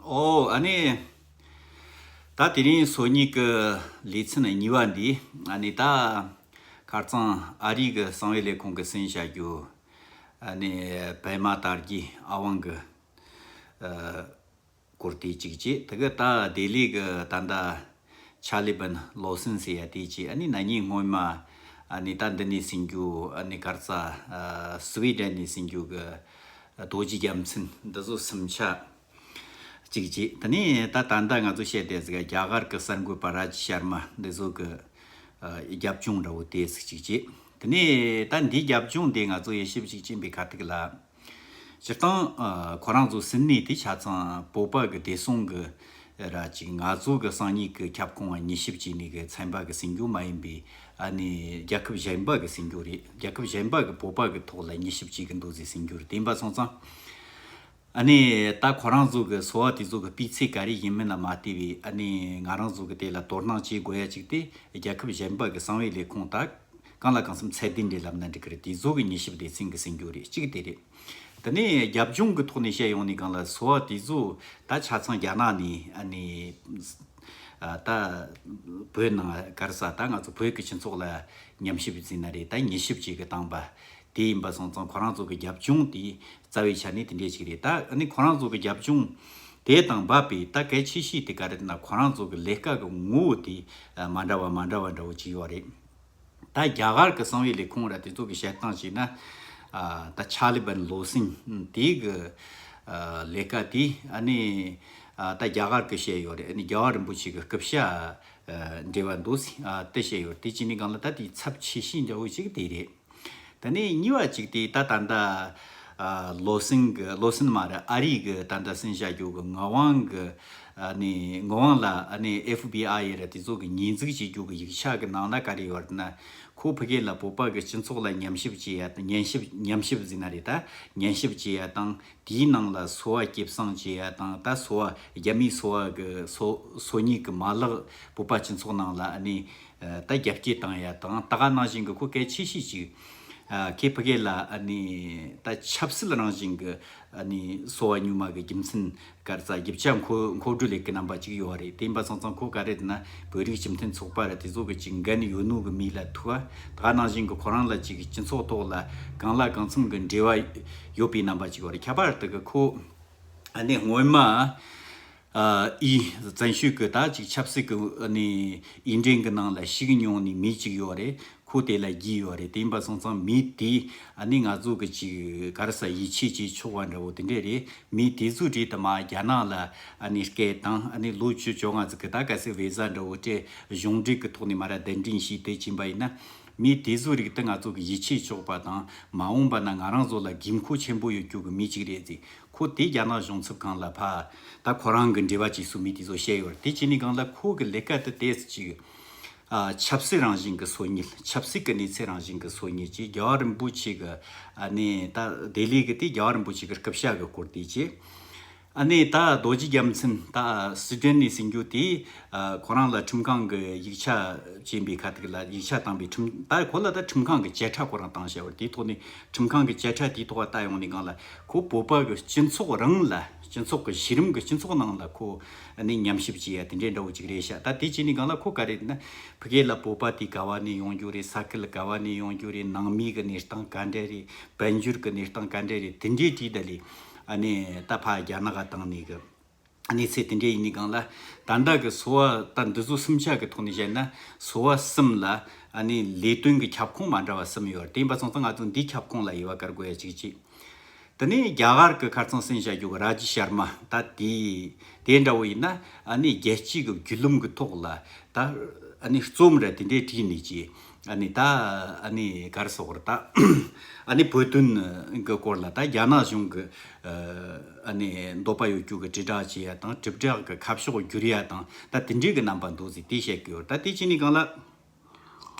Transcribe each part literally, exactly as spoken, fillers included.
ཨོ། ཨ་ནི། ད་དེ་རིང་སོ་གཉིས་ཀྱི་ལེ་ཚན་གཉིས་པ་འདི། ཨ་ནི་ད་ཁ་རྩང་ཨ་རི་གི་གསང་བའི་ལས་ཁུངས་ཀྱི་གསན་བྱ་རྒྱུ། ཨ་ནི་པད་མ་དར་རྒྱས་ཨ་དབང་གི་ཨ་སྐོར་དེ་གཅིག་བྱས། དེ་གི་ད་ལྡི་ལི་གི་ད་ལྟ་ཆ་ལི་བན་ལོ་སིན་ཟེར་ཡ་དེ་བྱས། ཨ་ནི་ན་ནིང་སྔོན་མ་ཨ་ནི་ད་འདི་ནས་ཟིན་རྒྱུ། ཨ་ནི་ག་རེ་ཟ། ཨ་སི་ཝི་ཌེན་ནས་ཟིན་རྒྱུ་གི་རྡོ་རྗེ་རྒྱལ་མཚན། འདི་ཚོ་གསུམ་ཆ་གཅིག་བྱས། དེ་ནས་ད་ད་ལྟ་ང་ཚོ་བཤད་བསྡད་ཟིག་རྒྱ་གར་གི་གསར་འགོད་པ་ར་ཇི་ཤར་མ་འདི་ཚོ་གི་ཨ་རྒྱབ་ལྗོངས་འདྲ་བོ་དེ་ཟིག་གཅིག་བྱས། དེ་ནས་ད་འདིའི་རྒྱབ་ལྗོངས་དེ་ང་ཚོ་དབྱེ་ཞིབ་ཅིག་བྱེད་པའི་ཁ་ཐུག་ལ། སྤྱིར་བཏང་ཨ་ཁོ་རང་ཚོ་ཟིན་ནི་དེ་ཆ་ཚང་བོད་པ་གི་བདེ་སྲུང་གི་ར་ཅིག་ང་ཚོ་གི་གསང་ཉུལ་གི་ཁྱབ་ཁོངས་ཉེས་ཞིབ་བྱས་ནི་གི་ཚན་པ་གི་ཟིན་རྒྱུ་མ་ཡིན་པའི། ཨ་ནི་རྒྱལ་ཁབ་གཞན་པ་གི་ཟིན་རྒྱུ་རེད། རྒྱལ་ཁབ་གཞན་པ་གི་བོད་པ་གི་ཐོག་ལ་ཉེས་ཞིབ་བྱེད་གི་འདུག་ཟེར་ཟིན་རྒྱུ་རེད། དེ་ཡིན་པ་སོང་ཙང་། ཨ་ནི་ད་ཁོ་རང་ཚོ་གི་སོ་བ་དེ་ཚོ་གི་སྤུས་ཚད་ག་རེ་ཡིན་མིན་ལ་མ་ལྟོས་པའི། ཨ་ནི་ང་རང་ཚོ་གི་དེ་ལ་དོ་སྣང་བྱེད་དགོས་ཡ་ཅིག་དེ་རྒྱལ་ཁབ་གཞན་པ་གི་གསང་བའི་ལས་ཁུངས་ད་གང་ལ་གང་འཚམ་ཚད་ལྡན་རེད་ལབ་ན་འགྲིག་གི་རེད། དེ་ཚོ་གི་ཉེས་ཞིབ་སྡེ་ཚན་གི་ཟིན་རྒྱུ་རེད། གཅིག་དེ་རེད། དེ་ནས་རྒྱབ་ལྗོངས་ཀྱི་ཐོག་ནས་བཤད་ཡོང་ནས་གང་ལ་སོ་བ་དེ་ཚོ་ད་ཆ་ཚང་རྒྱ་ནག་ནས། ཨ་ནི་ཨ་ད་བོད་ནང་ག་རེ་ཟ། ད་ང་ཚོ་བོད་ཀྱི་སྤྱི་ཚོགས་ལ་ཉམས་ཞིབ་ཟིན་ན་རེད། ད་ཉེས་ཞིབ་ཅིག་གི་བཏང་པ་དེ་ཡིན་པ་སོང་ཙང་། ཁོ་རང་ཚོ་གི་རྒྱབ་ལྗོངས་དེ་རྩ་བའི་ཆ་ནས་དེ་འདྲས་ཅིག་རེད། ད་ཨ་ནི་ཁོ་རང་ཚོ་གི་རྒྱབ་ལྗོངས་དེ་དང་འབབ་པའི་ད་གལ་ཆེ་ཤོས་དེ་ག་རེ་ན། ཁོ་རང་ཚོ་གི་ལས་ཀ་གི་ངོ་བོ་དེ་ཨ་མ་འདྲ་བ་མ་འདྲ་བ་འདྲ་བོ་ཅིག་ཡོད་རེད། ད་རྒྱ་གར་གི་གསང་བའི་ལས་ཁུངས་ར་དེ་ཚོ་གི་བཤད་སྟངས་བྱས་ན། ཨ་ད་ཆ་ལི་བན་ལོ་སིན་དེ་གི་ཨ་ལས་ཀ་དེ་ཨ་ནི་ཨ་ད་རྒྱ་གར་གི་བཤད་ཡོད་རེད། ཨ་ནི་རྒྱལ་བ་རིན་པོ་ཆེ་གི་སྐུ་ཕྱྭ་ཨ་འབྲེལ་བ་འདུག་ཟེར་ཨ་དེ་བཤད་ཡོད་རེད། དེ་བྱས་ནས་གང་ལ་ད་དེའི་ཚབས་ཆེ་ཤོས་འདྲ་བོ་ཅིག་དེ་རེད། དེ་ནས་གཉིས་པ་གཅིག་དེ་ད་ད་ལྟ་ཨ་ལོ་སིན་གི་ལོ་སིན་མ་རེད། ཨ་རི་གི་ད་ལྟ་སིན་བྱ་རྒྱུ་གི་ངག་དབང་གི་ཨ་ནི་ངག་དབང་ལ་ཨ་ནི་ཨེཕ་བི་ཨའི་ར་དེ་ཚོ་གི་ཉེས་འཛུགས་བྱེད་རྒྱུ་གི་ཡིག་ཆ་གི་ནང་ན་ག་རེ་ཡོད་ན། ཁོ་ཕ་གི་ལ་བོད་པ་གི་སྤྱི་ཚོགས་ལ་ཉམས་ཞིབ་བྱེད་ཡ་དང་། ཉམས་ཞིབ་ཉམས་ཞིབ་ཟེར་ན་རེད། ད་ཉམས་ཞིབ་བྱེད་ཡ་དང་། དེའི་ནང་ལ་སོ་བ་སྐྱེད་སྲིང་བྱེད་ཡ་དང་། ད་སོ་བ་རྒྱ་མིའི་སོ་བ་གི་སོ་སོ་ཉིད་གི་མ་ལག་བོད་པ་སྤྱི་ཚོགས་ནང་ལ་ཨ་ནི་ད་རྒྱ་སྐྱེད་བཏང་ཡ་དང་། ད་ག་ནང་བཞིན་གི་ཁོ་གལ་ཆེ་ཤོས་ཅིག་ཨ་ཁོ་ཕ་གི་ལ་ཨ་ནི་ད་ཆབ་སྲིད་རང་བཞིན་གི་ཨ་ནི་སོ་བ་གཉུག་མ་གི་རྒྱུ་མཚན་ག་རེ་ཟ། རྒྱུ་ཆ་མཁོ་མཁོ་སྤྲོད་ལས་ཀྱི་རྣམ་པ་ཅིག་ཡོད་རེད། དེ་ཡིན་པ་སོང་ཙང་ཁོ་ག་རེ་ཟེར་ན་བོད་རིགས་སྤྱི་མཐུན་ཚོགས་པ་ར་དེ་ཚོ་གི་ཅིག་འགན་ཡོད་ནོ་གི་མི་ལ་ཐུག་པ། ད་ག་ནང་བཞིན་གི་ཁོ་རང་ལ་ཅིག་སྤྱི་ཚོགས་ཐོག་ལ་གང་ལ་གང་འཚམ་གི་འབྲེལ་བ་ཡོད་པའི་རྣམ་པ་ཅིག་ཡོད་རེད། ཁྱད་པར་དུ་གི་ཁོ་ཨ་ནི་སྔོན་མ་ཨ་ཨི་བཙན་བྱོལ་གི་ད་ཅིག་ཆབ་སྲིད་གི་ཨ་ནི་ཨི་འདྲེན་གི་ནང་ལ་ཞུགས་མྱོང་ནི་མི་ཅིག་ཡོད་རེད། ཁོ་དེ་ལ་རྒྱུས་ཡོད་རེད། དེ་ཡིན་པ་སོང་ཙང་མི་དེ་ཨ་ནི་ང་ཚོ་གི་ཅིག་ག་རེ་ཟ་ཡིད་ཆེས་བྱེད་ཆོག་པ་འདྲ་བོ་དེ་འདྲས་རེད། མི་དེ་ཚོ་རེད། དེ་མ་རྒྱ་ནག་ལ་ཨ་ནི་སྐད་བཏང་། ཨ་ནི་ལོ་བཅུ་བཅོ་ལྔ་ཙམ་གི་ད་གལ་སྲིད་བི་ཟ་འདྲ་བོ་སྤྲད། གཞུང་འབྲེལ་གི་ཐོག་ནས་མ་ར་གདན་འདྲེན་བྱས་དེ་ཕྱིན་པ་ཡིན་ན། མི་དེ་ཚོ་རིགས་དེ་ང་ཚོ་གི་ཡིད་ཆེས་ཆོག་པ་དང་། མ་འོངས་པ་ན་ང་རང་ཚོ་ལ་དགོས་མཁོ་ཆེན་པོ་ཡོད་རྒྱུ་གི་མི་གཅིག་རེད་ཟེར། ཁོ་དེ་རྒྱ་ནག་གཞུང་ཚབ་ཁང་ལ་ཕ་ད་ཁོ་རང་གི་འབྲེལ་བ་བྱས་སོང་མི་དེ་ཚོ་བཤད་ཡོད་རེད། དེ་བྱས་ནས་གང་ལ་ཁོ་གི་ལས་ཀ་དེ་ཏོག་ཙམ་ཅིག་ཨ་ཆབ་སྲིད་རང་བཞིན་གྱི་སོ་ཉིད། ཆབ་སྲིད་ཀྱི་གནས་ཚད་རང་བཞིན་གྱི་སོ་ཉིད་ཅིག་རྒྱལ་བ་རིན་པོ་ཆེ་གི་ཨ་ནི་ད་ལྡི་ལི་གི་དེ་རྒྱལ་བ་རིན་པོ་ཆེ་གི་སྐུ་ཕྱྭ་གི་སྐོར་དེ་ཅིག་ཨ་ནི་ད་རྡོ་རྗེ་རྒྱལ་མཚན་ད་སི་ཌན་ནས་ཟིན་རྒྱུ་དེ། ཨ་ཁོ་རང་ལ་ཁྲིམས་ཁང་གི་ཡིག་ཆ་བྱིན་པའི་ཁ་ཐུག་ལ་ཡིག་ཆ་བཏང་པའི་ཁྲིམས། ད་ཁོ་ལ་ད་ཁྲིམས་ཁང་གི་བཅད་ཁྲ་ཁོ་རང་བཏང་བྱ་བར། དེའི་ཐོག་ནས་ཁྲིམས་ཁང་གི་བཅད་ཁྲ་དེའི་ཐོག་ལ་ལྟ་ཡོང་ནས་གང་ལ་ཁོ་བོད་པ་གི་སྤྱི་ཚོགས་རང་ལ། སྤྱི་ཚོགས་ཀྱི་གཞི་རིམ་གྱི་སྤྱི་ཚོགས་ནང་ལ་ཁོ་ཨ་ནི་ཉམས་ཞིབ་བྱེད་ཡ་དེ་འདྲའི་འདྲ་བོ་ཅིག་རེད་ཤག་ད་དེ་བྱས་ནས་གང་ལ་ཁོ་ག་རེ་ན་ཕ་གི་ལ་བོད་པ་དེ་ག་བ་ནས་ཡོང་རྒྱུ་རེད། ས་ཁུལ་ག་བ་ནས་ཡོང་རྒྱུ་རེད། ནང་མི་གི་གནས་སྟངས་ག་འདྲ་རེད། དཔལ་འབྱོར་གི་གནས་སྟངས་ག་འདྲ་རེད། དེ་འདྲའི་དྲིས་ད་ལས་ཨ་ནི་ད་ཕ་རྒྱ་ནག་ག་བཏང་ནས་གི་གནས་ཚུལ་དེ་འདྲ་ཡིན་ནས་གང་ལ། ད་ལྟ་གི་སོ་བ་ད་འདི་ཚོ་གསུམ་ཆ་གི་ཐོག་ནས་བཤད་ན་སོ་བ་གསུམ་ལ་ཨ་ནི་ལས་དོན་གི་ཁྱབ་ཁོངས་མ་འདྲ་བ་གསུམ་ཡོད་རེད། དེ་ཡིན་པ་སོང་ཙང་ང་ཚོ་འདིའི་ཁྱབ་ཁོངས་ལ་དབྱེ་བ་བཀར་དགོས་ཡ་གཅིག་གཅིག་དེ་ནས་རྒྱ་གར་གྱི་ཁ་རྩང་སེང་བྱ་རྒྱུ་གི་ར་ཇི་ཤར་མ་ད་དེ་དེ་འདྲ་བོ་ཡིན་ན། ཨ་ནི་རྒྱལ་སྤྱི་གི་བརྒྱུད་ལམ་གི་ཐོག་ལ་ད་ཨ་ནི་རྩོམ་ར་དེ་འདྲའི་བྲིས་ནས་ཀྱི་ཨ་ནི་ད་ཨ་ནི་ག་རེ་ཟེར་དགོས་རེད། ད་ཨ་ནི་བོད་དོན་གི་སྐོར་ལ་ད་རྒྱ་ནག་གཞུང་གི་ཨ་ནི་འདོད་པ་ཡོད་རྒྱུ་གི་དྲིལ་བསྒྲགས་བྱེད་ཡ་དང་། དྲིལ་བསྒྲགས་གི་ཁ་ཕྱོགས་བསྒྱུར་ཡ་དང་། ད་དེ་འདྲའི་གི་རྣམ་པ་འདུག་ཟེར་དེ་བཤད་ཀྱི་ཡོད། ད་དེ་བྱས་ནས་གང་ལ།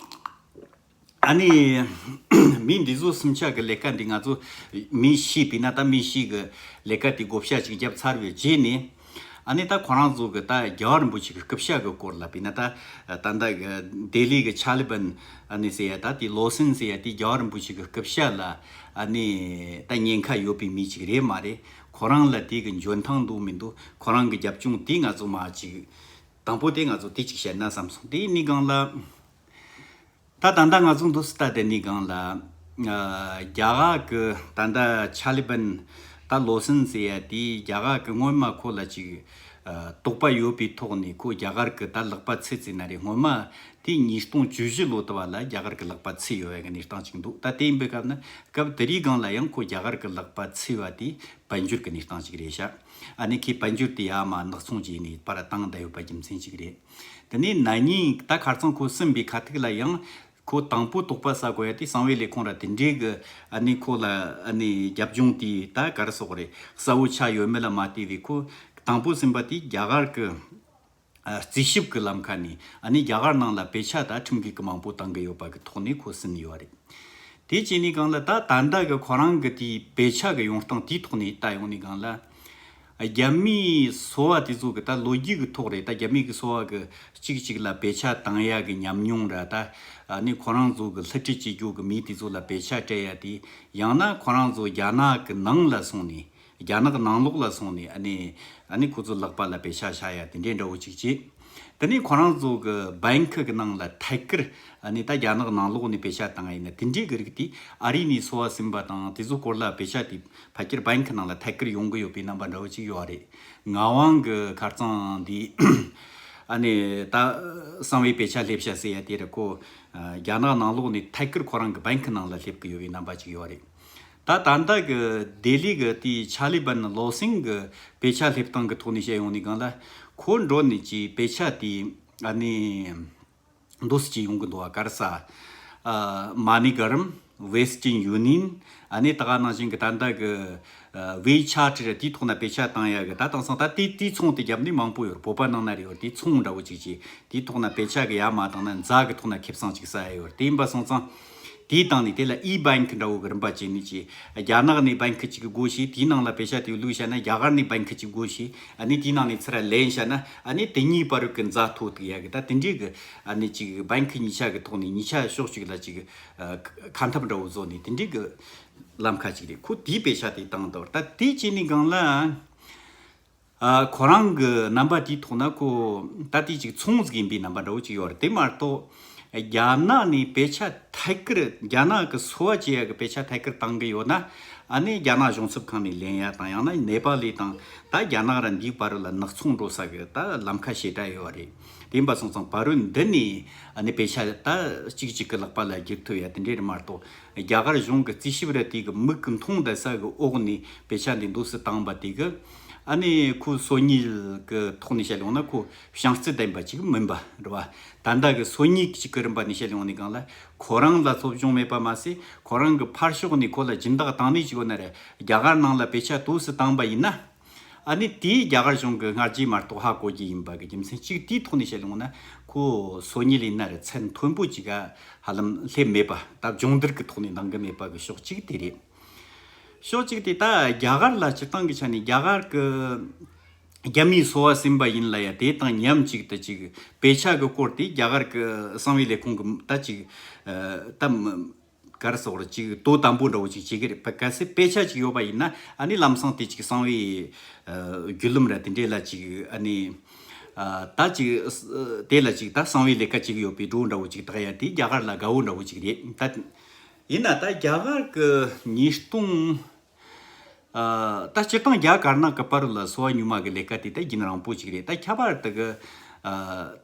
ཨ་ནི་མི་འདི་ཚོ་གསུམ་ཆ་གི་ལས་ཀ་འདི་ང་ཚོ་མི་བཞི་བྱས་ན། ད་མི་བཞི་གི་ལས་ཀ་དེ་བགོ་བཤའ་ཅིག་བརྒྱབ་ཚར་བའི་རྗེས་ནས། ཨ་ནི་ད་ཁོ་རང་ཚོ་གི་ད་རྒྱལ་བ་རིན་པོ་ཆེ་གི་སྐུ་ཕྱྭ་གི་སྐོར་ལ་བྱས་ན། ད་ད་ལྟ་གི་ལྡི་ལི་གི་ཆ་ལི་བན་ཨ་ནི་ཟེར་ཡ། ད་དེ་ལོ་སིན་ཟེར་ཡ་དེ་རྒྱལ་བ་རིན་པོ་ཆེ་གི་སྐུ་ཕྱྭ་ལ་ཨ་ནི་ད་ཉེན་ཁ་ཡོད་པའི་མི་ཅིག་རེད་མ་རེད། ཁོ་རང་ལ་དེ་གི་འཇོན་ཐང་འདུག་མི་འདུག་ཁོ་རང་གི་རྒྱབ་ལྗོངས་དེ་ང་ཚོ་མ་ཅིག་དང་པོ་དེ་ང་ཚོ་དེ་ཅིག་བཤད་ན་བསམ་སོང་། དེ་ནི་གང་ལ། ད་ད་ལྟ་ང་ཚོ་འདུག་སེ་ལྟ་དེ་ནི་གང་ལ། ཨ། རྒྱ་གར་གི་ད་ལྟ་ཆ་ལི་བན་ད་ལོ་སིན་ཟེར་ཡ་དེ་རྒྱ་གར་གི་སྔོན་མ་ཁོ་ལ་ཅིག་ཨ། དོགས་པ་ཡོད་པའི་ཐོག་ནས་ཁོ་རྒྱ་གར་གི་ད་ལག་པ་ཚུད་ཟེར་ན་རེད། སྔོན་མ་དེ་ཉིས་སྟོང་བཅུ་བཞི་ལོ་དུ་བ་ལ་རྒྱ་གར་གི་ལག་པ་ཚུད་ཡོད་ཡ་གི་གནས་སྟངས་ཅིག་འདུག་ད་དེ་ཡིན་པའི་སྐབས་ན་སྐབས་དེ་རིང་གང་ལ་ཡང་ཁོ་རྒྱ་གར་གི་ལག་པ་ཚུད་བ་དེ་དཔལ་འབྱོར་གི་གནས་སྟངས་ཅིག་རེད་ཤག་ཨ་ནི་ཁོས་དཔལ་འབྱོར་དེ་ཡ་མ་ནག་ཚོང་བྱས་ནས་པར་བཏང་བསྡད་ཡོད་པ་རྒྱུ་མཚན་ཅིག་རེད། དེ་ནས་ན་ནིང་ད་ཁ་རྩང་ཁོ་ཟིན་པའི་ཁ་ཐུག་ལ་ཡང་ཁོ་དང་པོ་དོགས་པ་ཟ་དགོས་ཡ་དེ་གསང་བའི་ལས་ཁུངས་ར་དེ་འདྲའི་གི་ཨ་ནི་ཁོ་ལ་ཨ་ནི་རྒྱབ་ལྗོངས་དེ་ད་ག་རེ་ཟེར་དགོས་རེད། གསལ་བོ་ཆགས་ཡོད་མེད་ལ་མ་ལྟོས་པའི་ཁོ་དང་པོ་ཟིན་པ་དེ་རྒྱ་གར་གི་རྩིས་ཞིབ་ཀྱི་ལམ་ཁ་ནས་ཨ་ནི་རྒྱ་གར་ནང་ལ་པེ་ཆ་ད་ཁྲིམས་འགལ་གྱི་མང་པོ་བཏང་གི་ཡོད་པ་གི་ཐོག་ནས་ཁོ་ཟིན་ཡོད་རེད། དེ་བྱས་ནས་གང་ལ་ད་ད་ལྟ་གི་ཁོ་རང་གི་དེའི་པེ་ཆ་གི་ཡོང་སྟངས་དེའི་ཐོག་ནས་ལྟ་ཡོང་ནས་གང་ལ། རྒྱ་མིའི་སོ་བ་དེ་ཚོ་གི་ད་ལོ་རྒྱུས་ཀྱི་ཐོག་རེད། ད་རྒྱ་མི་གི་སོ་བ་གི་གཅིག་གཅིག་ལ་པེ་ཆ་བཏང་ཡ་གི་ཉམས་མྱོང་ར་ད་ཨ་ནི་ཁོ་རང་ཚོ་གི་བསླུ་བྲིད་བྱེད་རྒྱུ་གི་མི་དེ་ཚོ་ལ་པེ་ཆ་སྤྲད་ཡ་དེ། ཡང་ན་ཁོ་རང་ཚོ་རྒྱ་ནག་གི་ནང་ལ་སོང་ནས། རྒྱ་ནག་ནང་ལོགས་ལ་སོང་ནས་ཨ་ནི་ཨ་ནི་ཁོ་ཚོ་ལག་པ་ལ་པེ་ཆ་བཞག་ཡ་དེ་འདྲའི་འདྲ་བོ་ཅིག་བྱས། དེ་ནས་ཁོ་རང་ཚོ་གི་བེང་ཁི་གི་ནང་ལ་ཐད་ཀར་ཨ་ནི་ད་རྒྱ་ནག་ནང་ལོགས་ནས་པེ་ཆ་བཏང་ཡ་ཡིན་ན་དེ་འདྲའི་གི་རིགས་དེ་ཨ་རི་ནས་སོ་བ་ཟིན་པ་དང་དེ་ཚོ་སྐོར་ལ་པེ་ཆ་དེ་ཕལ་ཆེར་བེང་ཁི་ནང་ལ་ཐད་ཀར་ཡོང་གི་ཡོད་པའི་རྣམ་པ་འདྲ་བོ་ཅིག་ཡོད་རེད། ངག་དབང་གི་ཁ་རྩང་འདི་ཨ་ནི་ད་གསང་བའི་པེ་ཆ་སླེབས་ཤག་ཟེར་ཡ་དེ་རེད། ཁོ་རྒྱ་ནག་ནང་ལོགས་ནས་ཐད་ཀར་ཁོ་རང་གི་བེང་ཁི་ནང་ལ་སླེབས་ཀྱི་ཡོད་པའི་རྣམ་པ་ཅིག་ཡོད་རེད། ད་ད་ལྟ་གི་ལྡི་ལི་གི་དེའི་ཆ་ལི་བན་ལོ་སིང་གི་པེ་ཆ་སླེབས་སྟངས་ཀྱི་ཐོག་ནས་བཤད་ཡོང་ནས་གང་ལ། ཁོ་འགྲོ་ནས་ཀྱི་པེ་ཆ་དེ་ཨ་ནི་འདུག་སེ་ཅིག་ཡོང་གི་འདུག་བ། ག་རེ་ཟ། ཨ། མ་ནི་གྷ་རམ། ཝེ་སི་ཊན་ཡུ་ནི་ཡན། ཨ་ནི་ད་ག་ནང་བཞིན་གི་ད་ལྟ་གི་ཨ། ཝེ་ཆ་ཊི་རེད། དེའི་ཐོག་ན་པེ་ཆ་བཏང་ཡ་གི་ད་དེང་སང་ད་དེ་དེའི་ཚོང་དེ་རྒྱབ་ནས་མང་པོ་ཡོད། བོད་པ་ནང་ན་རེ་ཡོད། དེའི་ཚོང་འདྲ་བོ་ཅིག་བྱས། དེའི་ཐོག་ན་པེ་ཆ་གི་ཡ་མ་བཏང་ན་རྫ་གི་ཐོག་ན་ཁེ་བཟང་ཅིག་ཟ་ཡ་ཡོད། དེ་ཡིན་པ་སོང་ཙང་། དེའི་སྟེང་ནས་དེ་ལ་ཨི་བེང་ཁི་འདྲ་བོ་གི་རིམ་པ་བྱས་ནས་ཀྱི་རྒྱ་ནག་ནས་བེང་ཁི་གཅིག་གི་སྒོ་ཕྱེ། དེའི་ནང་ལ་པེ་ཆ་དེ་བླུགས་བཞག་ན་རྒྱ་གར་ནས་བེང་ཁི་གཅིག་སྒོ་ཕྱེ། ཨ་ནི་དེའི་ནང་ནས་ཚུར་ལེན་བཞག་ན་ཨ་ནི་དེ་གཉིས་བར་གི་འཛའ་ཐོ་ཐུག་ཡ་གི་ད་དེ་འདྲའི་གི་ཨ་ནི་ཅིག་བེང་ཁི་གཉིས་ཆ་གི་ཐོག་ནས་གཉིས་ཆ་ཕྱོགས་གཅིག་ལ་ཅིག་ཁ་འཐབ་འདྲ་བོ་བཟོ་ནས་དེ་འདྲའི་གི་ལམ་ཁ་ཅིག་རེད། ཁོ་དེའི་པེ་ཆ་དེ་བཏང་འདུག་ད་དེ་བྱས་ནས་གང་ལ། ཨ། ཁོ་རང་གི་རྣམ་པ་དེའི་ཐོག་ན་ཁོ་ད་ལྟའི་ཅིག་ཚོང་ཟིག་ཡིན་པའི་རྣམ་པ་འདྲ་བོ་ཅིག་ཡོད་རེད། དེ་མ་གཏོགས་རྒྱ་ནག་ནས་པེ་ཆ་ཐད་ཀར་རྒྱ་ནག་གི་སོ་བ་བྱེད་ཡ་གི་པེ་ཆ་ཐད་ཀར་བཏང་གི་ཡོད་ན། ཨ་ནི་རྒྱ་ནག་གཞུང་ཚབ་ཁང་ནས་ལེན་ཡ་དང་། ཡང་ན་ནེ་པ་ལི་དང་ད་རྒྱ་ནག་ར་འདིའི་བར་ལ་ནག་ཚོང་འགྲོ་ས་གི་ད་ལམ་ཁ་ཞེ་དྲག་ཡོད་རེད། དེ་ཡིན་པ་སོང་ཙང་ཕ་རོལ་འདི་ནས་ཨ་ནི་པེ་ཆ་ད་གཅིག་གཅིག་གི་ལག་པ་ལ་བསྒྱུར་ཐུབ་ཡ་དེ་འདྲས་རེད་མ་གཏོགས། རྒྱ་གར་གཞུང་གི་རྩིས་ཞིབ་ར་དེ་གི་མིག་གི་མཐོང་བསྡད་ས་གི་འོག་ནས་པེ་ཆ་འདི་འདུག་སེ་བཏང་པ་དེ་གི་ཨ་ནི་ཁོའི་སོ་ཉུལ་གི་ཐོག་ནས་བཤད་ཡོང་ན་ཁོ་བྱང་རྩིས་ལྡན་པ་ཅིག་མིན་པ་རེད་བ། ད་ལྟ་གི་སོ་ཉུལ་གཅིག་གི་རིམ་པ་ནས་བཤད་ཡོང་ནས་གང་ལ་ཁོ་རང་ལ་སློབ་སྦྱོང་མེད་པ་མ་ཟད། ཁོ་རང་གི་ཕར་ཕྱོགས་ནས་ཁོ་ལ་སྦྱིན་བདག་བཏང་ནས་ཅིག་ཡོད་ན་རེད། རྒྱ་གར་ནང་ལ་པེ་ཆ་འདུག་སེ་བཏང་པ་ཡིན་ན། ཨ་ནི་དེས་རྒྱ་གར་གཞུང་གི་སྔ་རྗེས་མ་གཏོགས་ཧ་གོ་རྒྱུ་ཡིན་པ་གི་རྒྱུ་མཚན་གཅིག་དེའི་ཐོག་ནས་བཤད་ཡོང་ན་ཁོ་སོ་ཉུལ་ཡིན་ན་རེད། ཚད་མཐོན་པོ་ཅིག་ག་ཧ་ལམ་སླེབས་མེད་པ། ད་སྦྱོང་བརྡར་གི་ཐོག་ནས་འདང་གི་མེད་པ་གི་ཕྱོགས་གཅིག་དེ་རེད། ཕྱོགས་གཅིག་དེ་ད་རྒྱ་གར་ལ་སྤྱིར་བཏང་གི་ཆ་ནས་རྒྱ་གར་གི་རྒྱ་མིའི་སོ་བ་ཟིན་པ་ཡིན་ལ་ཡ་དེ་དང་མཉམ་གཅིག་ཏུ་ཅིག་པེ་ཆ་གི་སྐོར་དེ་རྒྱ་གར་གི་གསང་བའི་ལས་ཁུངས་གི་ད་ཅིག་ད། ག་རེ་ཟེར་བ་ཅིག་དོ་དམ་པོ་འདྲ་བོ་ཅིག་བྱེད་ཀྱི་རེད། པ་གལ་སྲིད་དཔེ་ཆ་ཅིག་ཡོད་པ་ཡིན་ན་ཨ་ནི་ལམ་སང་དེ་ཅིག་གསང་བའི་ཨ་བརྒྱུད་ལམ་ར་དེ་འདྲས་ལ་ཅིག་ཨ་ནི་ཨ་ད་ཅིག་དེ་ལ་ཅིག་ད་གསང་བའི་ལས་ཀ་ཅིག་ཡོད་པའི་འགྲོ་འདྲ་བོ་ཅིག་བཏགས་ཡ་དེ་རྒྱ་གར་ལ་དགའ་བོ་འདྲ་བོ་ཅིག་རེད། ད་ཡིན་ན་ད་རྒྱ་གར་གི་ཉིས་སྟོང་ཨ་ད་སྤྱིར་བཏང་རྒྱ་དཀར་ནག་གི་བར་ལ་སོ་བ་ཉུལ་མ་གི་ལས་ཀ་དེ་ད་རྒྱུན་རིང་པོ་ཅིག་རེད། ད་ཁྱད་པར་དུ་གི་ཨ་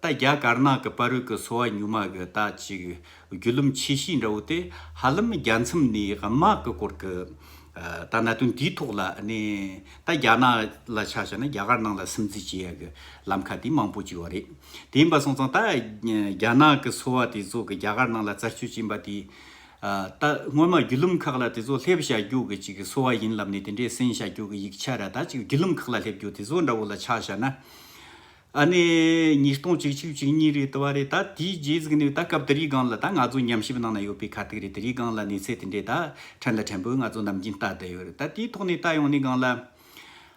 ད་རྒྱ་དཀར་ནག་གི་བར་གི་སོ་བ་ཉུལ་མ་གི་ད་ཅིག་བརྒྱུད་ལམ་ཆེ་ཤོས་འདྲ་བོ་དེ་ཧ་ལམ་རྒྱལ་མཚམས་ནས་དམག་གི་སྐོར་གི་ཨ་ད་གནད་དོན་དེའི་ཐོག་ལ་ནས་ད་རྒྱ་ནག་ལ་ཆ་བཞག་ན་རྒྱ་གར་ནང་ལ་སིམ་འཛུལ་བྱེད་ཡ་གི་ལམ་ཁ་དེ་མང་པོ་ཅིག་ཡོད་རེད། དེ་ཡིན་པ་སོང་ཙང་ད་རྒྱ་ནག་གི་སོ་བ་དེ་ཚོ་གི་རྒྱ་གར་ནང་ལ་རྩད་གཅོད་བྱིན་པ་དེ། ཨ་ད་སྔོན་མ་བརྒྱུད་ལམ་ཁག་ལ་དེ་ཚོ་སླེབས་བྱ་རྒྱུ་གི་ཅིག་སོ་བ་ཡིན་ལབ་ནས་དེ་འདྲའི་སེམས་བྱ་རྒྱུ་གི་ཡིག་ཆ་ར་ད་ཅིག་བརྒྱུད་ལམ་ཁག་ལ་སླེབས་རྒྱུ་དེ་ཚོ་འདྲ་བོ་ལ་ཆ་བཞག་ན། ཨ་ནི་ཉིས་སྟོང་བཅུ་གཅིག་བཅུ་གཉིས་རེད་དུ་བ་རེད། ད་དེའི་རྗེས་ཟིག་ནས་ད་སྐབས་དེ་རིང་སྒང་ལ་ད་ང་ཚོ་ཉམས་ཞིབ་ནང་ན་ཡོད་པའི་ཁ་ཐུག་རེད། དེ་རིང་སྒང་ལ་གནས་ཚུལ་དེ་འདྲའི་ད་ཕྲན་ལ་ཕྲན་བུ་ང་ཚོ་ནམ་རྒྱུན་ལྟ་བསྡད་ཡོད་རེད། ད་དེའི་ཐོག་ནས་ལྟ་ཡོང་ནས་སྒང་ལ།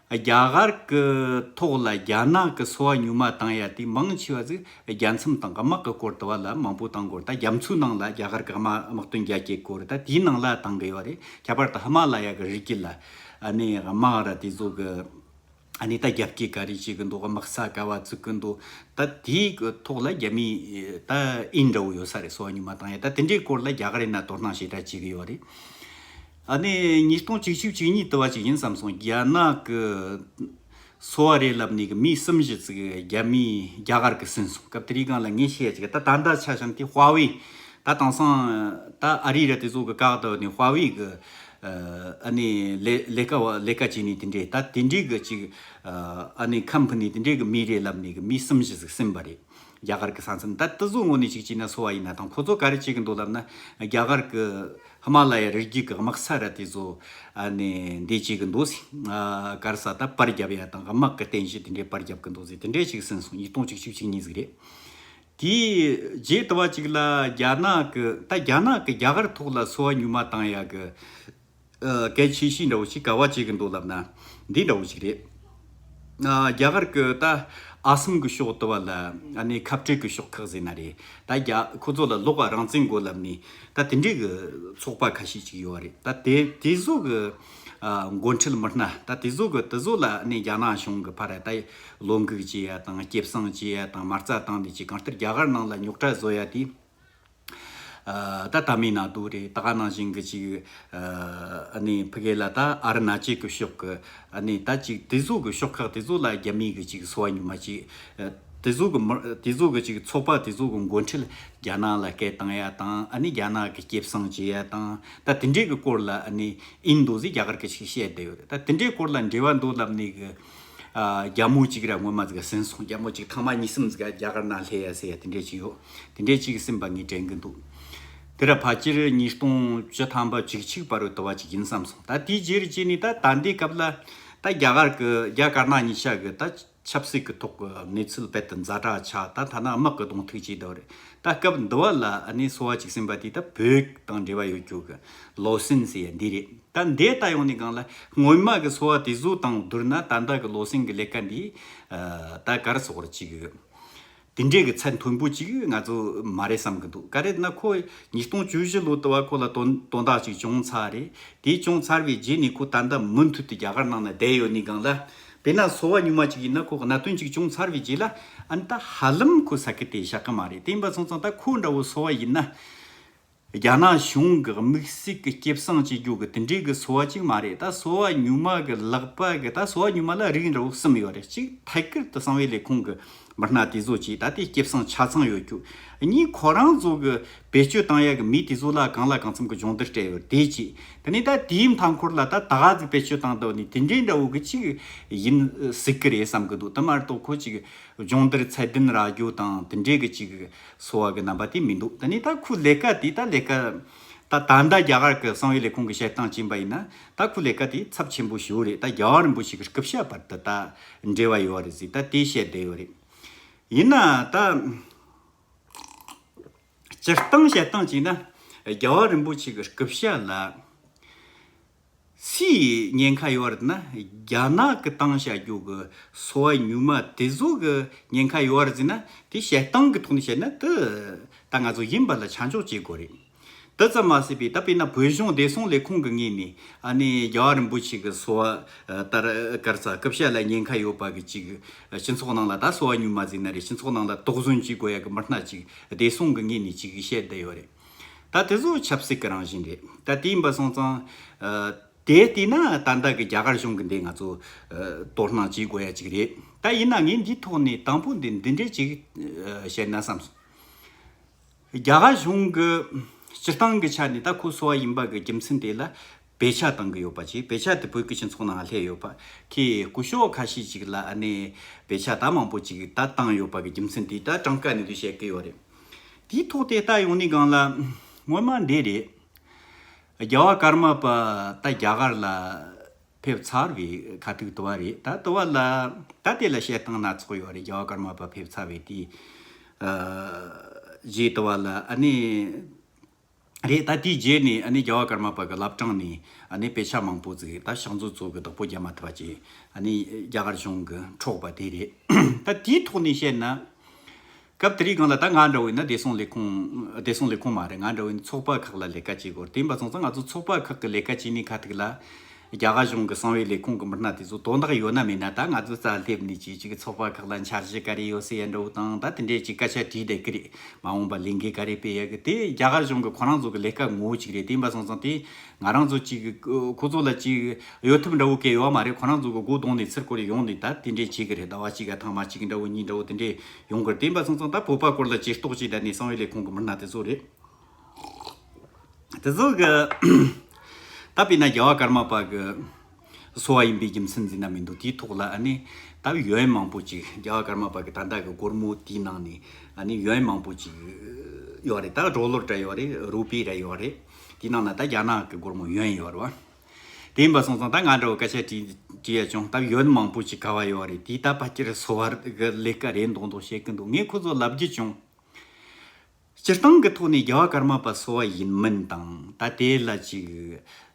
རྒྱ་གར་གི་ཐོག་ལ་རྒྱ་ནག་གི་སོ་བ་ཉུལ་མ་བཏང་ཡ་དེ་མང་ཆེ་བ་ཟིག་རྒྱལ་མཚམས་དང་དམག་གི་སྐོར་དུ་བ་ལ་མང་པོ་བཏང་སྐོར། ད་རྒྱ་མཚོའི་ནང་ལ་རྒྱ་གར་གི་དམག་དམག་དོན་རྒྱ་སྐྱེད་སྐོར། ད་དེའི་ནང་ལ་བཏང་གི་ཡོད་རེད། ཁྱད་པར་དུ་ཧི་མ་ལ་ཡ་གི་རི་རྒྱུད་ལ་ཨ་ནི་དམག་ར་དེ་ཚོ་གི་ཨ་ནི་ད་རྒྱབ་སྐྱེད་ག་རེ་བྱེད་གི་འདུག་དམག་ས་ག་བ་བཙུགས་གི་འདུག་ད་དེའི་གི་ཐོག་ལ་རྒྱ་མིའི་ད་ཨིན་འདྲ་བོ་ཡོད་ས་རེད། སོ་བ་ཉུལ་མ་བཏང་ཡ། ད་དེ་འདྲའི་སྐོར་ལ་རྒྱ་གར་ཡིན་ན་དོ་སྣང་ཞེ་དྲག་བྱེད་གི་ཡོད་རེད། ཨ་ནི་ཉིས་སྟོང་བཅུ་གཅིག་བཅུ་གཉིས་དུ་བ་ཅིག་ཡིན་བསམ་སོང་། རྒྱ་ནག་གི་སོ་བ་རེད་ལབ་ནས་གི་མི་གསུམ་བཞི་ཙིག་རྒྱ་མིས་རྒྱ་གར་གི་ཟིན་སོང་། སྐབས་དེ་རིང་སྒང་ལ་ངས་བཤད་ཡ་ཅིག་ད་ད་ལྟ་ཆ་བཞག་ན་དེ་ཧྭ་ཝེ། ད་དེང་སང་ད་ཨ་རི་ར་དེ་ཚོ་གི་བཀག་ད་ནི་ཧྭ་ཝེ་གི་ཨ་ནི་ལས་ལས་ཀ་བ་ལས་ཀ་བྱེད་ནི་དེ་འདྲས། ད་དེ་འདྲས་གི་ཅིག་ཨ་ནི་ཁམ་ཕ་ནི་དེ་འདྲས་གི་མི་རེད་ལབ་ནས་གི་མི་གསུམ་བཞི་ཟིག་ཟིན་པ་རེད། རྒྱ་གར་གི་ས་མཚམས། ད་དེ་ཚོ་ངོས་ནས་ཅིག་བྱས་ན་སོ་བ་ཡིན་ན་དང་ཁོ་ཚོ་ག་རེ་བྱེད་གི་འདུག་ལབ་ན། རྒྱ་གར་གི་ཧི་མ་ལ་ཡ་རི་རྒྱུད་གི་དམག་ས་ར་དེ་ཚོ་ཨ་ནི་འདི་བྱེད་གི་འདུག་ཟེར། ཨ་ག་རེ་ཟ། ད་པར་རྒྱབ་ཡ་དང་དམག་གི་རྟེན་གཞི་དེ་འདྲའི་པར་རྒྱབ་གི་འདུག་ཟེར། དེ་འདྲའི་ཅིག་ཟིན་སོང་། ཉིས་སྟོང་བཅུ་གཅིག་བཅུ་གཉིས་ཟིག་རེད། དེའི་རྗེས་དུ་བ་ཅིག་ལ་རྒྱ་ནག་གི་ད་རྒྱ་ནག་གི་རྒྱ་གར་ཐོག་ལ་སོ་བ་ཉུལ་མ་བཏང་ཡ་གི་ཨ་གལ་ཆེ་ཤོས་འདྲ་བོ་ཞིག་ག་བ་བྱེད་གི་འདུག་ལབ་ན་འདི་འདྲ་བོ་ཞིག་རེད། ཨ་རྒྱ་གར་གི་ད་ཨ་སམ་གི་ཕྱོགས་དུ་བ་ལ་ཨ་ནི་ཁ་བྲལ་གི་ཤོག་ཁག་ཟེར་ན་རེད། ད་རྒྱ་ཁོ་ཚོ་ལ་ལོག་པ་རང་བཙན་དགོས་ལབ་ནི་ད་དེ་འདྲའི་གི་ཚོགས་པ་ཁ་ཤས་ཅིག་ཡོད་རེད། ད་དེ་དེ་ཚོ་གི་ཨ་འགོ་ཁྲིད་མི་སྣ། ད་དེ་ཚོ་གི་དེ་ཚོ་ལ་ཨ་ནི་རྒྱ་ནག་གཞུང་གི་ཕར་ད་བློ་འགུག་བྱེད་ཡ་དང་སྐྱེད་བསྲིང་བྱེད་ཡ་དང་མ་རྩ་བཏང་ནས་ཅིག་གང་ལྟར་རྒྱ་གར་ནང་ལ་རྙོག་དྲ་བཟོ་ཡ་དེ། ཨ་ད་ཏ་མིལ་ནཱ་ཌུ་རེད། ད་ག་ནང་བཞིན་གི་ཅིག་ཨ་ནི་ཕ་གི་ལ་ད་ཨ་རུ་ན་ཅལ་གི་ཕྱོགས་གི་ཨ་ནི་ད་ཅིག་དེ་ཚོ་གི་ཤོག་ཁག་དེ་ཚོ་ལ་རྒྱ་མི་གི་ཅིག་སོ་བ་ཉུལ་མ་ཅིག་ཨ་དེ་ཚོ་གི་མི་དེ་ཚོ་གི་ཅིག་ཚོགས་པ་དེ་ཚོ་གི་འགོ་ཁྲིད་རྒྱ་ནག་ལ་སྐད་བཏང་ཡ་དང་། ཨ་ནི་རྒྱ་ནག་གི་སྐྱེད་བསྲིང་བྱེད་ཡ་དང་། ད་དེ་འདྲའི་གི་སྐོར་ལ་ཨ་ནི་ཨིན་འདུག་ཟེར་རྒྱ་གར་གི་ཅིག་བཤད་བསྡད་ཡོད་རེད། ད་དེ་འདྲའི་སྐོར་ལ་འབྲེལ་བ་འདུག་ལབ་ནི་གི་ཨ་རྒྱ་མོ་གཅིག་ར་སྔོན་མ་ཟིག་ཟིན་སོང་། རྒྱ་མོ་གཅིག་ཐེངས་མ་གཉིས་གསུམ་ཟིག་རྒྱ་གར་ནང་སླེབས་ཡ་ཟེར་ཡ་དེ་འདྲས་ཅིག་ཡོད། དེ་འདྲས་ཅིག་ཟིན་པ་ངས་དྲན་གི་འདུག་དེ་ར་ཕལ་ཆེར་ཉིས་སྟོང་བཅུ་ཐམ་པ་བཅུ་གཅིག་བར་དུ་བ་ཅིག་ཡིན་བསམ་སོང་། ད་དེའི་རྗེས་རུ་བྱས་ནས་ད་ད་ལྟའི་སྐབས་ལ་ད་རྒྱ་གར་གི་རྒྱ་དཀར་ནག་གཉིས་ཆ་གི་ད་ཆབ་སྲིད་ཀྱི་ཐོག་གི་གནས་ཚུལ་རྦད་དེ་ཛ་དྲག་ཆགས། ད་ཐ་ན་དམག་གི་གདོང་ཐུག་བྱས་བསྡད་པ་རེད། ད་སྐབས་འདི་བ་ལ་ཨ་ནི་སོ་བ་ཅིག་ཟིན་པ་དེ་ད་བོད་དང་འབྲེལ་བ་ཡོད་རྒྱུ་གི་ལོ་སིན་ཟེར་ཡ་འདི་རེད། ད་འདི་ལྟ་ཡོང་ནས་སྒང་ལ་སྔོན་མ་གི་སོ་བ་དེ་ཚོ་དང་བསྡུར་ན་ད་ལྟ་གི་ལོ་སིན་གི་ལས་ཀ་འདི་ཨ་ད་ག་རེ་ཟེར་དགོས་རེད། ཅིག་དེ་འདྲའི་གི་ཚད་མཐོན་པོ་ཅིག་ང་ཚོ་མ་རེད་བསམ་གི་འདུག་ག་རེ་ན་ཁོ་ཉིས་སྟོང་བཅུ་བཞི་ལོ་དུ་བ་ཁོ་ལ་དོན་དོན་དག་ཅིག་བྱུང་ཚར་རེད། དེ་བྱུང་ཚར་བའི་རྗེས་ནས་ཁོ་ད་ལྟ་མུ་མཐུད་དུ་རྒྱ་གར་ནང་ན་བསྡད་ཡོད་ནས་སྒང་ལ། དཔེར་ན་སོ་བ་ཉུལ་མ་ཅིག་ཡིན་ན་ཁོ་གནད་དོན་ཅིག་བྱུང་ཚར་བའི་རྗེས་ལ་ཨ་ནི་ད་ཧ་ལམ་ཁོ་ས་ཁུལ་དེ་བཞག་གི་མ་རེད། དེ་ཡིན་པ་སོང་ཙང་ད་ཁོ་འདྲ་བོ་སོ་བ་ཡིན་ན། རྒྱ་ནག་གཞུང་གི་དམིགས་བསལ་གྱི་སྐྱེད་བསྲིང་བྱེད་རྒྱུ་གི་དེ་འདྲའི་གི་སོ་བ་ཅིག་མ་རེད། ད་སོ་བ་ཉུལ་མ་གི་ལག་པ་གི་ད་སོ་བ་ཉུལ་མ་ལ་རིགས་འདྲ་བོ་གསུམ་ཡོད་རེད། གཅིག་ཐད་ཀར་དུ་གསང་བའི་ལས་ཁུངས་གི་མི་སྣ་དེ་ཚོ་བྱས། ད་དེ་སྐྱེད་བསྲིང་ཆ་ཚང་ཡོད་རྒྱུ། གཉིས་ཁོ་རང་ཚོ་གི་བེད་སྤྱོད་བཏང་ཡ་གི་མི་དེ་ཚོ་ལ་གང་ལ་གང་འཚམ་གི་སྦྱོང་བརྡར་སྤྲད་ཡོད་དེ་གཅིག་དེ་ནས་ད་དེའི་མཐའ་འཁོར་ལ་ད་ད་ག་ཟིག་བེད་སྤྱོད་བཏང་འདུག་ནི་དེ་འདྲའི་འདྲ་བོ་གི་ཅིག་ཡིན་སྲིད་གི་རེད་བསམ་གི་འདུག་དེ་མ་གཏོགས་ཁོ་ཅིག་སྦྱོང་བརྡར་ཚད་ལྡན་རག་རྒྱུ་དང་དེ་འདྲའི་གི་ཅིག་སོ་བ་གི་རྣམ་པ་དེ་མི་འདུག་དེ་ནས་ད་ཁོའི་ལས་ཀ་དེ་ད་ལས་ཀ་ད་ད་ལྟ་རྒྱ་གར་གི་གསང་བའི་ལས་ཁུངས་གི་བཤད་སྟངས་ཅིག་ཡིན་པ་ཡིན་ན་ད་ཁོའི་ལས་ཀ་དེ་ཚབས་ཆེན་པོ་ཞིག་རེད། ད་རྒྱལ་བ་རིན་པོ་ཆེ་གི་སྐུ་ཕྱྭ་བར་དུ་ད་འབྲེལ་བ་ཡོད་རེད་ཟེར་ད་དེ་བཤད་བསྡད་ཡོད་རེད། ཡིན་ན་ད། སྤྱིར་བཏང་བཤད་སྟངས་གཅིག་ན། རྒྱལ་བ་རིན་པོ་ཆེ་གི་སྐུ་ཕྱྭ་ལ། སུའི་ཉེན་ཁ་ཡོད་རེད་ན། རྒྱ་ནག་གི་བཏང་བྱ་རྒྱུ་གི་སོ་བ་ཉུལ་མ་དེ་ཚོ་གི་ཉེན་ཁ་ཡོད་རེད་ཟེར་ན། དེ་བཤད་སྟངས་གི་ཐོག་ནས་བཤད་ན་དེ་ད་ང་ཚོ་ཡིན་པ་ལ་ཆ་འཇོག་བྱེད་དགོས་རེད། དེ་ཙམ་མ་ཟད་པའི་ད་དཔེར་ན་བོད་གཞུང་བདེ་སྲུང་ལས་ཁུངས་ཀྱི་ངོས་ནས་ཨ་ནི་རྒྱལ་བ་རིན་པོ་ཆེ་གི་སོ་བ་ཨ་ལྟར་ག་རེ་ཟེར་སྐུ་ཕྱྭ་ལ་ཉེན་ཁ་ཡོད་པ་གི་ཅིག་སྤྱི་ཚོགས་ནང་ལ་ད་སོ་བ་ཉུལ་མ་ཟེར་ན་རེད། སྤྱི་ཚོགས་ནང་ལ་དོགས་ཟོན་བྱེད་དགོས་ཡ་གི་མི་སྣ་ཅིག་བདེ་སྲུང་གི་ངོས་ནས་ཅིག་བཤད་བསྡད་ཡོད་རེད། ད་དེ་ཚོ་ཆབ་སྲིད་ཀྱི་རང་བཞིན་རེད། ད་དེ་ཡིན་པ་སོང་ཙང་ཨ་དེ་བལྟས་ན་ད་ལྟ་གི་རྒྱ་གར་གཞུང་གི་འདི་ང་ཚོ་ཨ་དོ་སྣང་བྱེད་དགོས་ཡ་ཅིག་རེད། ད་ཡིན་ན་ངས་འདིའི་ཐོག་ནས་དང་པོ་འདི་འདི་འདྲས་ཅིག་ཨ་བཤད་ན་བསམ་སོང་། རྒྱ་གར་གཞུང་གི་སྤྱིར་བཏང་གི་ཆ་ནས་ད་ཁོ་སོ་བ་ཡིན་པ་གི་རྒྱུ་མཚན་དེ་ལ་བེད་སྤྱོད་བཏང་གི་ཡོད་པ་ཅིག་བེད་སྤྱོད་དེ་བོད་ཀྱི་སྤྱི་ཚོགས་ནང་སླེབས་ཡོད་པ། ཁོས་སྐུ་ཞབས་ཁ་ཤས་ཅིག་ལ་ཨ་ནི་བེད་སྤྱོད་ད་མང་པོ་ཅིག་ད་བཏང་ཡོད་པ་གི་རྒྱུ་མཚན་དེ་ད་གྲངས་ཀ་ནས་དུ་བཤད་གི་ཡོད་རེད། དེའི་ཐོག་དེ་ལྟ་ཡོང་ནས་སྒང་ལ་སྔོན་མ་འདི་རེད། རྒྱལ་བ་ཀརྨ་པ་ད་རྒྱ་གར་ལ་ཕེབས་ཚར་བའི་ཁ་ཐུག་དུ་བ་རེད། ད་དུ་བ་ལ་ད་དེ་ལ་བཤད་སྟངས་སྣ་ཚོགས་ཡོད་རེད། རྒྱལ་བ་ཀརྨ་པ་ཕེབས་ཚར་བའི་དེའི་ཨ་རྗེས་དུ་བ་ལ་ཨ་ནི་ རེད། ད་དེའི་རྗེས་ནས་ཨ་ནི་རྒྱལ་བ་ཀརྨ་པ་གི་བླ་བྲང་ནས་ཨ་ནི་དཔེ་ཆ་མང་པོ་ཟིག་ད་ཕྱག་མཛོད་གཙོ་གི་བདག་པོ་རྒྱབ་མ་ཐུབ་པ་ཅིག་ཨ་ནི་རྒྱ་གར་གཞུང་གི་འཕྲོག་པ་དེ་རེད། ད་དེའི་ཐོག་ནས་བཤད་ན། སྐབས་དེ་རིང་སྒང་ལ་ད་ང་འདྲ་བོ་ཡིན་ན་བདེ་སྲུང་ལས་ཁུངས་བདེ་སྲུང་ལས་ཁུངས་མ་རེད། ང་འདྲ་བོ་ཡིན་ན་ཚོགས་པ་ཁག་ལ་ལས་ཀ་བྱེད་དགོས་རེད། དེ་ཡིན་པ་སོང་ཙང་ང་ཚོ་ཚོགས་པ་ཁག་གི་ལས་ཀ་བྱེད་ནི་ཁ་ཐུག་ལ། རྒྱ་གར་གཞུང་གི་གསང་བའི་ལས་ཁུངས་ཀྱི་མི་སྣ་དེ་ཚོ་དོན་དག་ཡོད་ན་མེད་ན་ད་ང་ཚོ་རྩ་སླེབས་ནས་ཅིག་ཅིག་ཚོགས་པ་ཁག་ལ་འཆར་གཞི་ག་རེ་ཡོད་ཟེར་ཡ་འདྲ་བོ་དང་། ད་དེ་འདྲའི་ཅིག་སྐད་ཆ་དྲིས་བསྡད་ཀི་རེད། མ་འོངས་པ་ལས་འགུལ་ག་རེ་སྤེལ་ཡ་གི་དེ་རྒྱ་གར་གཞུང་གི་ཁོ་རང་ཚོ་གི་ལས་ཀ་ངོ་བོ་ཅིག་རེད། དེ་ཡིན་པ་སོང་ཙང་དེ་ང་རང་ཚོ་ཅིག་ཁོ་ཚོ་ལ་ཅིག་གཡོལ་ཐབས་འདྲ་བོ་གལ་ཡོད་མ་རེད། ཁོ་རང་ཚོ་གི་སྒོ་རྡུང་ནས་ཚུར་སྐོར་ཡོང་ནས་ད་དེ་འདྲའི་བྱེད་གི་རེད། ཟླ་བ་གཅིག་ག་ཐེངས་མ་གཅིག་འདྲ་བོ་གཉིས་འདྲ་བོ་དེ་འདྲའི་ཡོང་གི་རེད། དེ་ཡིན་པ་སོང་ཙང་ད་བོད་པ་སྐོར་ལ་ཇུས་གཏོགས་བྱས་བསྡད་ནས་གསང་བའི་ལས་ཁུངས་གི་མི་སྣ་དེ་ཚོ་རེད། དེ་ཚོ་གི་ད་དཔེར་ན་རྒྱལ་བ་ཀརྨ་པ་གི་གསོ་བ་ཡིན་པའི་རྒྱུ་མཚན་ཟེར་ན་མི་འདུག་དེའི་ཐོག་ལ་ཨ་ནི་ད་ཡོན་མང་པོ་ཅིག་རྒྱལ་བ་ཀརྨ་པ་གི་ད་ལྟ་གི་སྒོར་མོ་དེའི་ནང་ནས་ཨ་ནི་ཡོན་མང་པོ་ཅིག་ཡོད་རེད། ད་ཌོ་ལར་ར་ཡོད་རེད། རུ་པི་ར་ཡོད་རེད། དེའི་ནང་ན་ད་རྒྱ་ནག་གི་སྒོར་མོ་ཡོན་ཡོད་རེད་བ། དེ་ཡིན་པ་སོང་ཙང་ད་ང་འདྲ་བོ་སྐད་ཆ་དྲིས་དྲིས་ཡ་བྱུང་། ད་ཡོན་མང་པོ་ཅིག་ག་བ་ཡོད་རེད། དེ་ད་ཕལ་ཆེར་གསོ་བ་གི་ལས་ཀ་རེད་མདོག་མདོག་བཤད་གི་འདུག་ངས་ཁོ་ཚོ་ལབ་རྒྱུ་བྱུང་། སྤྱིར་བཏང་གི་ཐོག་ནས་རྒྱལ་བ་ཀརྨ་པ་གསོ་བ་ཡིན་མིན་དང་། ད་དེ་ལ་ཅིག་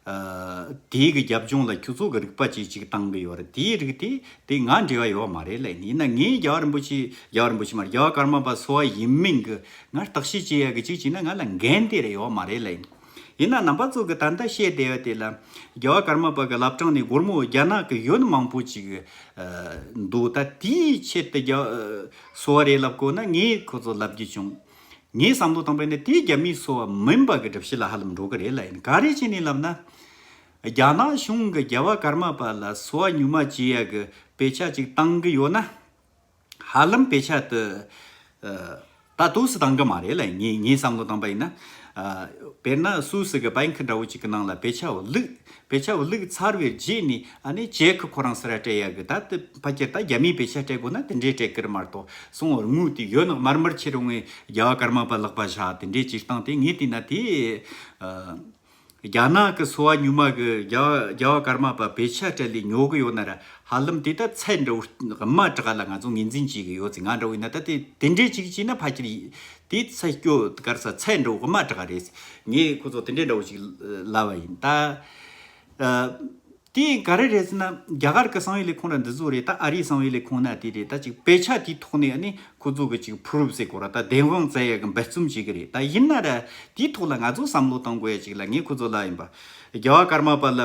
ཨ། དེའི་གི་རྒྱབ་ལྗོངས་ལ་ཁྱོད་ཚོ་གི་རིག་པ་ཅིག་ཅིག་བཏང་གི་ཡོད་རེད། དེའི་རིགས་དེ་དེ་ང་འབྲེལ་བ་ཡོད་མ་རེད་ལབ་ཡིན། ཡིན་ན་ངས་རྒྱལ་བ་རིན་པོ་ཆེ་རྒྱལ་བ་རིན་པོ་ཆེ་མ་རེད། རྒྱལ་བ་ཀརྨ་པ་གསོ་བ་ཡིན་མིན་གི་ང་བརྟག་དཔྱད་བྱེད་ཡ་གི་ཅིག་བྱས་ན་ང་ལ་འགན་དེ་རེ་ཡོད་མ་རེད་ལབ་ཡིན། ཡིན་ན་རྣམ་པ་ཚོ་གི་ད་ལྟ་བཤད་བསྡད་ཡ་དེ་ལ་རྒྱལ་བ་ཀརྨ་པ་གི་བླ་བྲང་ནས་སྒོར་མོ་རྒྱ་ནག་གི་ཡོན་མང་པོ་ཅིག་ཨ། འདུག་ད་དེའི་ཆེད་དུ་རྒྱ་གསོ་བ་རེད་ལབ་དགོས་ན་ངས་ཁོ་ཚོ་ལབ་རྒྱུ་བྱུང་། ངའི་བསམ་བློ་བཏང་པ་ཡིན་ན་དེ་རྒྱ་མིའི་གསོ་བ་མིན་པ་གི་སྒྲུབ་བྱེད་ལ་ཧ་ལམ་འགྲོ་གི་རེད་ལབ་ཡིན། ག་རེ་བྱས་ནས་ལབ་ན། རྒྱ་ནག་གཞུང་གི་རྒྱལ་བ་ཀརྨ་པ་ལ་གསོ་བ་ཉུལ་མ་བྱེད་ཡ་གི་དཔེ་ཆ་ཅིག་བཏང་གི་ཡོད་ན། ཧ་ལམ་དཔེ་ཆ་དེ་ཨ། ད་དུས་སུ་བཏང་གི་མ་རེད་ལབ་ཡིན། ངའི་ངའི་བསམ་བློ་བཏང་པ་ཡིན་ན། ཨ། དཔེར་ན་སུད་སི་གི་བྷེང་ཁི་འདྲ་བོ་ཅིག་གི་ནང་ལ་དཔེ་ཆ་བླུགས། དཔེ་ཆ་བླུགས་ཚར་བའི་རྗེས་ནས་ཨ་ནི་ཅེ་ཁི་ཁོ་རང་སུ་ར་སྤྲད་ཡ་གི། ད་དེ་ཕལ་ཆེར་ད་རྒྱ་མིའི་དཔེ་ཆ་སྤྲད་དགོས་ན་དེ་འདྲའི་སྤྲད་གི་རེད་མ་གཏོགས། སོང་བར་དངུལ་དེ་ཡོད་ན་དམར་དམར་ཁྱེར་ཡོང་ངས་རྒྱལ་བ་ཀརྨ་པ་ལག་པ་བཞག་དེ་འདྲའི་ཅིག་བཏང་སྟེ། ངས་བལྟས་ན་དེ་ཨ། རྒྱ་ནག་གི་གསོ་བ་ཉུལ་མ་གི་རྒྱལ་རྒྱལ་བ་ཀརྨ་པ་དཔེ་ཆ་སྤྲད་ལས་ཉོ་གི་ཡོད་ན་ར། ཧ་ལམ་དེ་ད་ཚད་འདྲ་བོ་དམའ་དྲགས་ལ་ང་ཚོ་ངོས་འཛིན་བྱེད་གི་ཡོད་ཚེ། ང་འདྲ་བོ་ཡིན་ན་ད་དེ་དེ་འདྲའི་ཅིག་བྱས་ན་ཕལ་ཆེར་དེ་ཚད་སྐྱོ་གར་ས་ཚད་འདྲ་བོ་དམའ་དྲགས་རེད། ངས་ཁོ་ཚོ་དེ་འདྲའི་འདྲ་བོ་ཅིག་ལབ་པ་ཡིན། ད་ཨ། དེ་ག་རེ་རེད་ཟེར་ན། རྒྱ་གར་གི་གསང་བའི་ལས་ཁུངས་ར་འདི་ཚོ་རེད། ད་ཨ་རིའི་གསང་བའི་ལས་ཁུངས་ན་དེ་རེད། ད་ཅིག་དཔེ་ཆ་དེའི་ཐོག་ནས་ཨ་ནི་ཁོ་ཚོ་གི་ཅིག་པུ་རུབ་ཟེར་གོ་ར། ད་བདེན་དཔང་བཙལ་ཡ་གི་འབད་བརྩོན་བྱེད་གི་རེད། ད་ཡིན་ན་ར་དེའི་ཐོག་ལ་ང་ཚོ་བསམ་བློ་གཏོང་དགོས་ཡ་ཅིག་ལ། ངས་ཁོ་ཚོ་ལ་ཡིན་པ། རྒྱལ་བ་ཀརྨ་པ་ལ་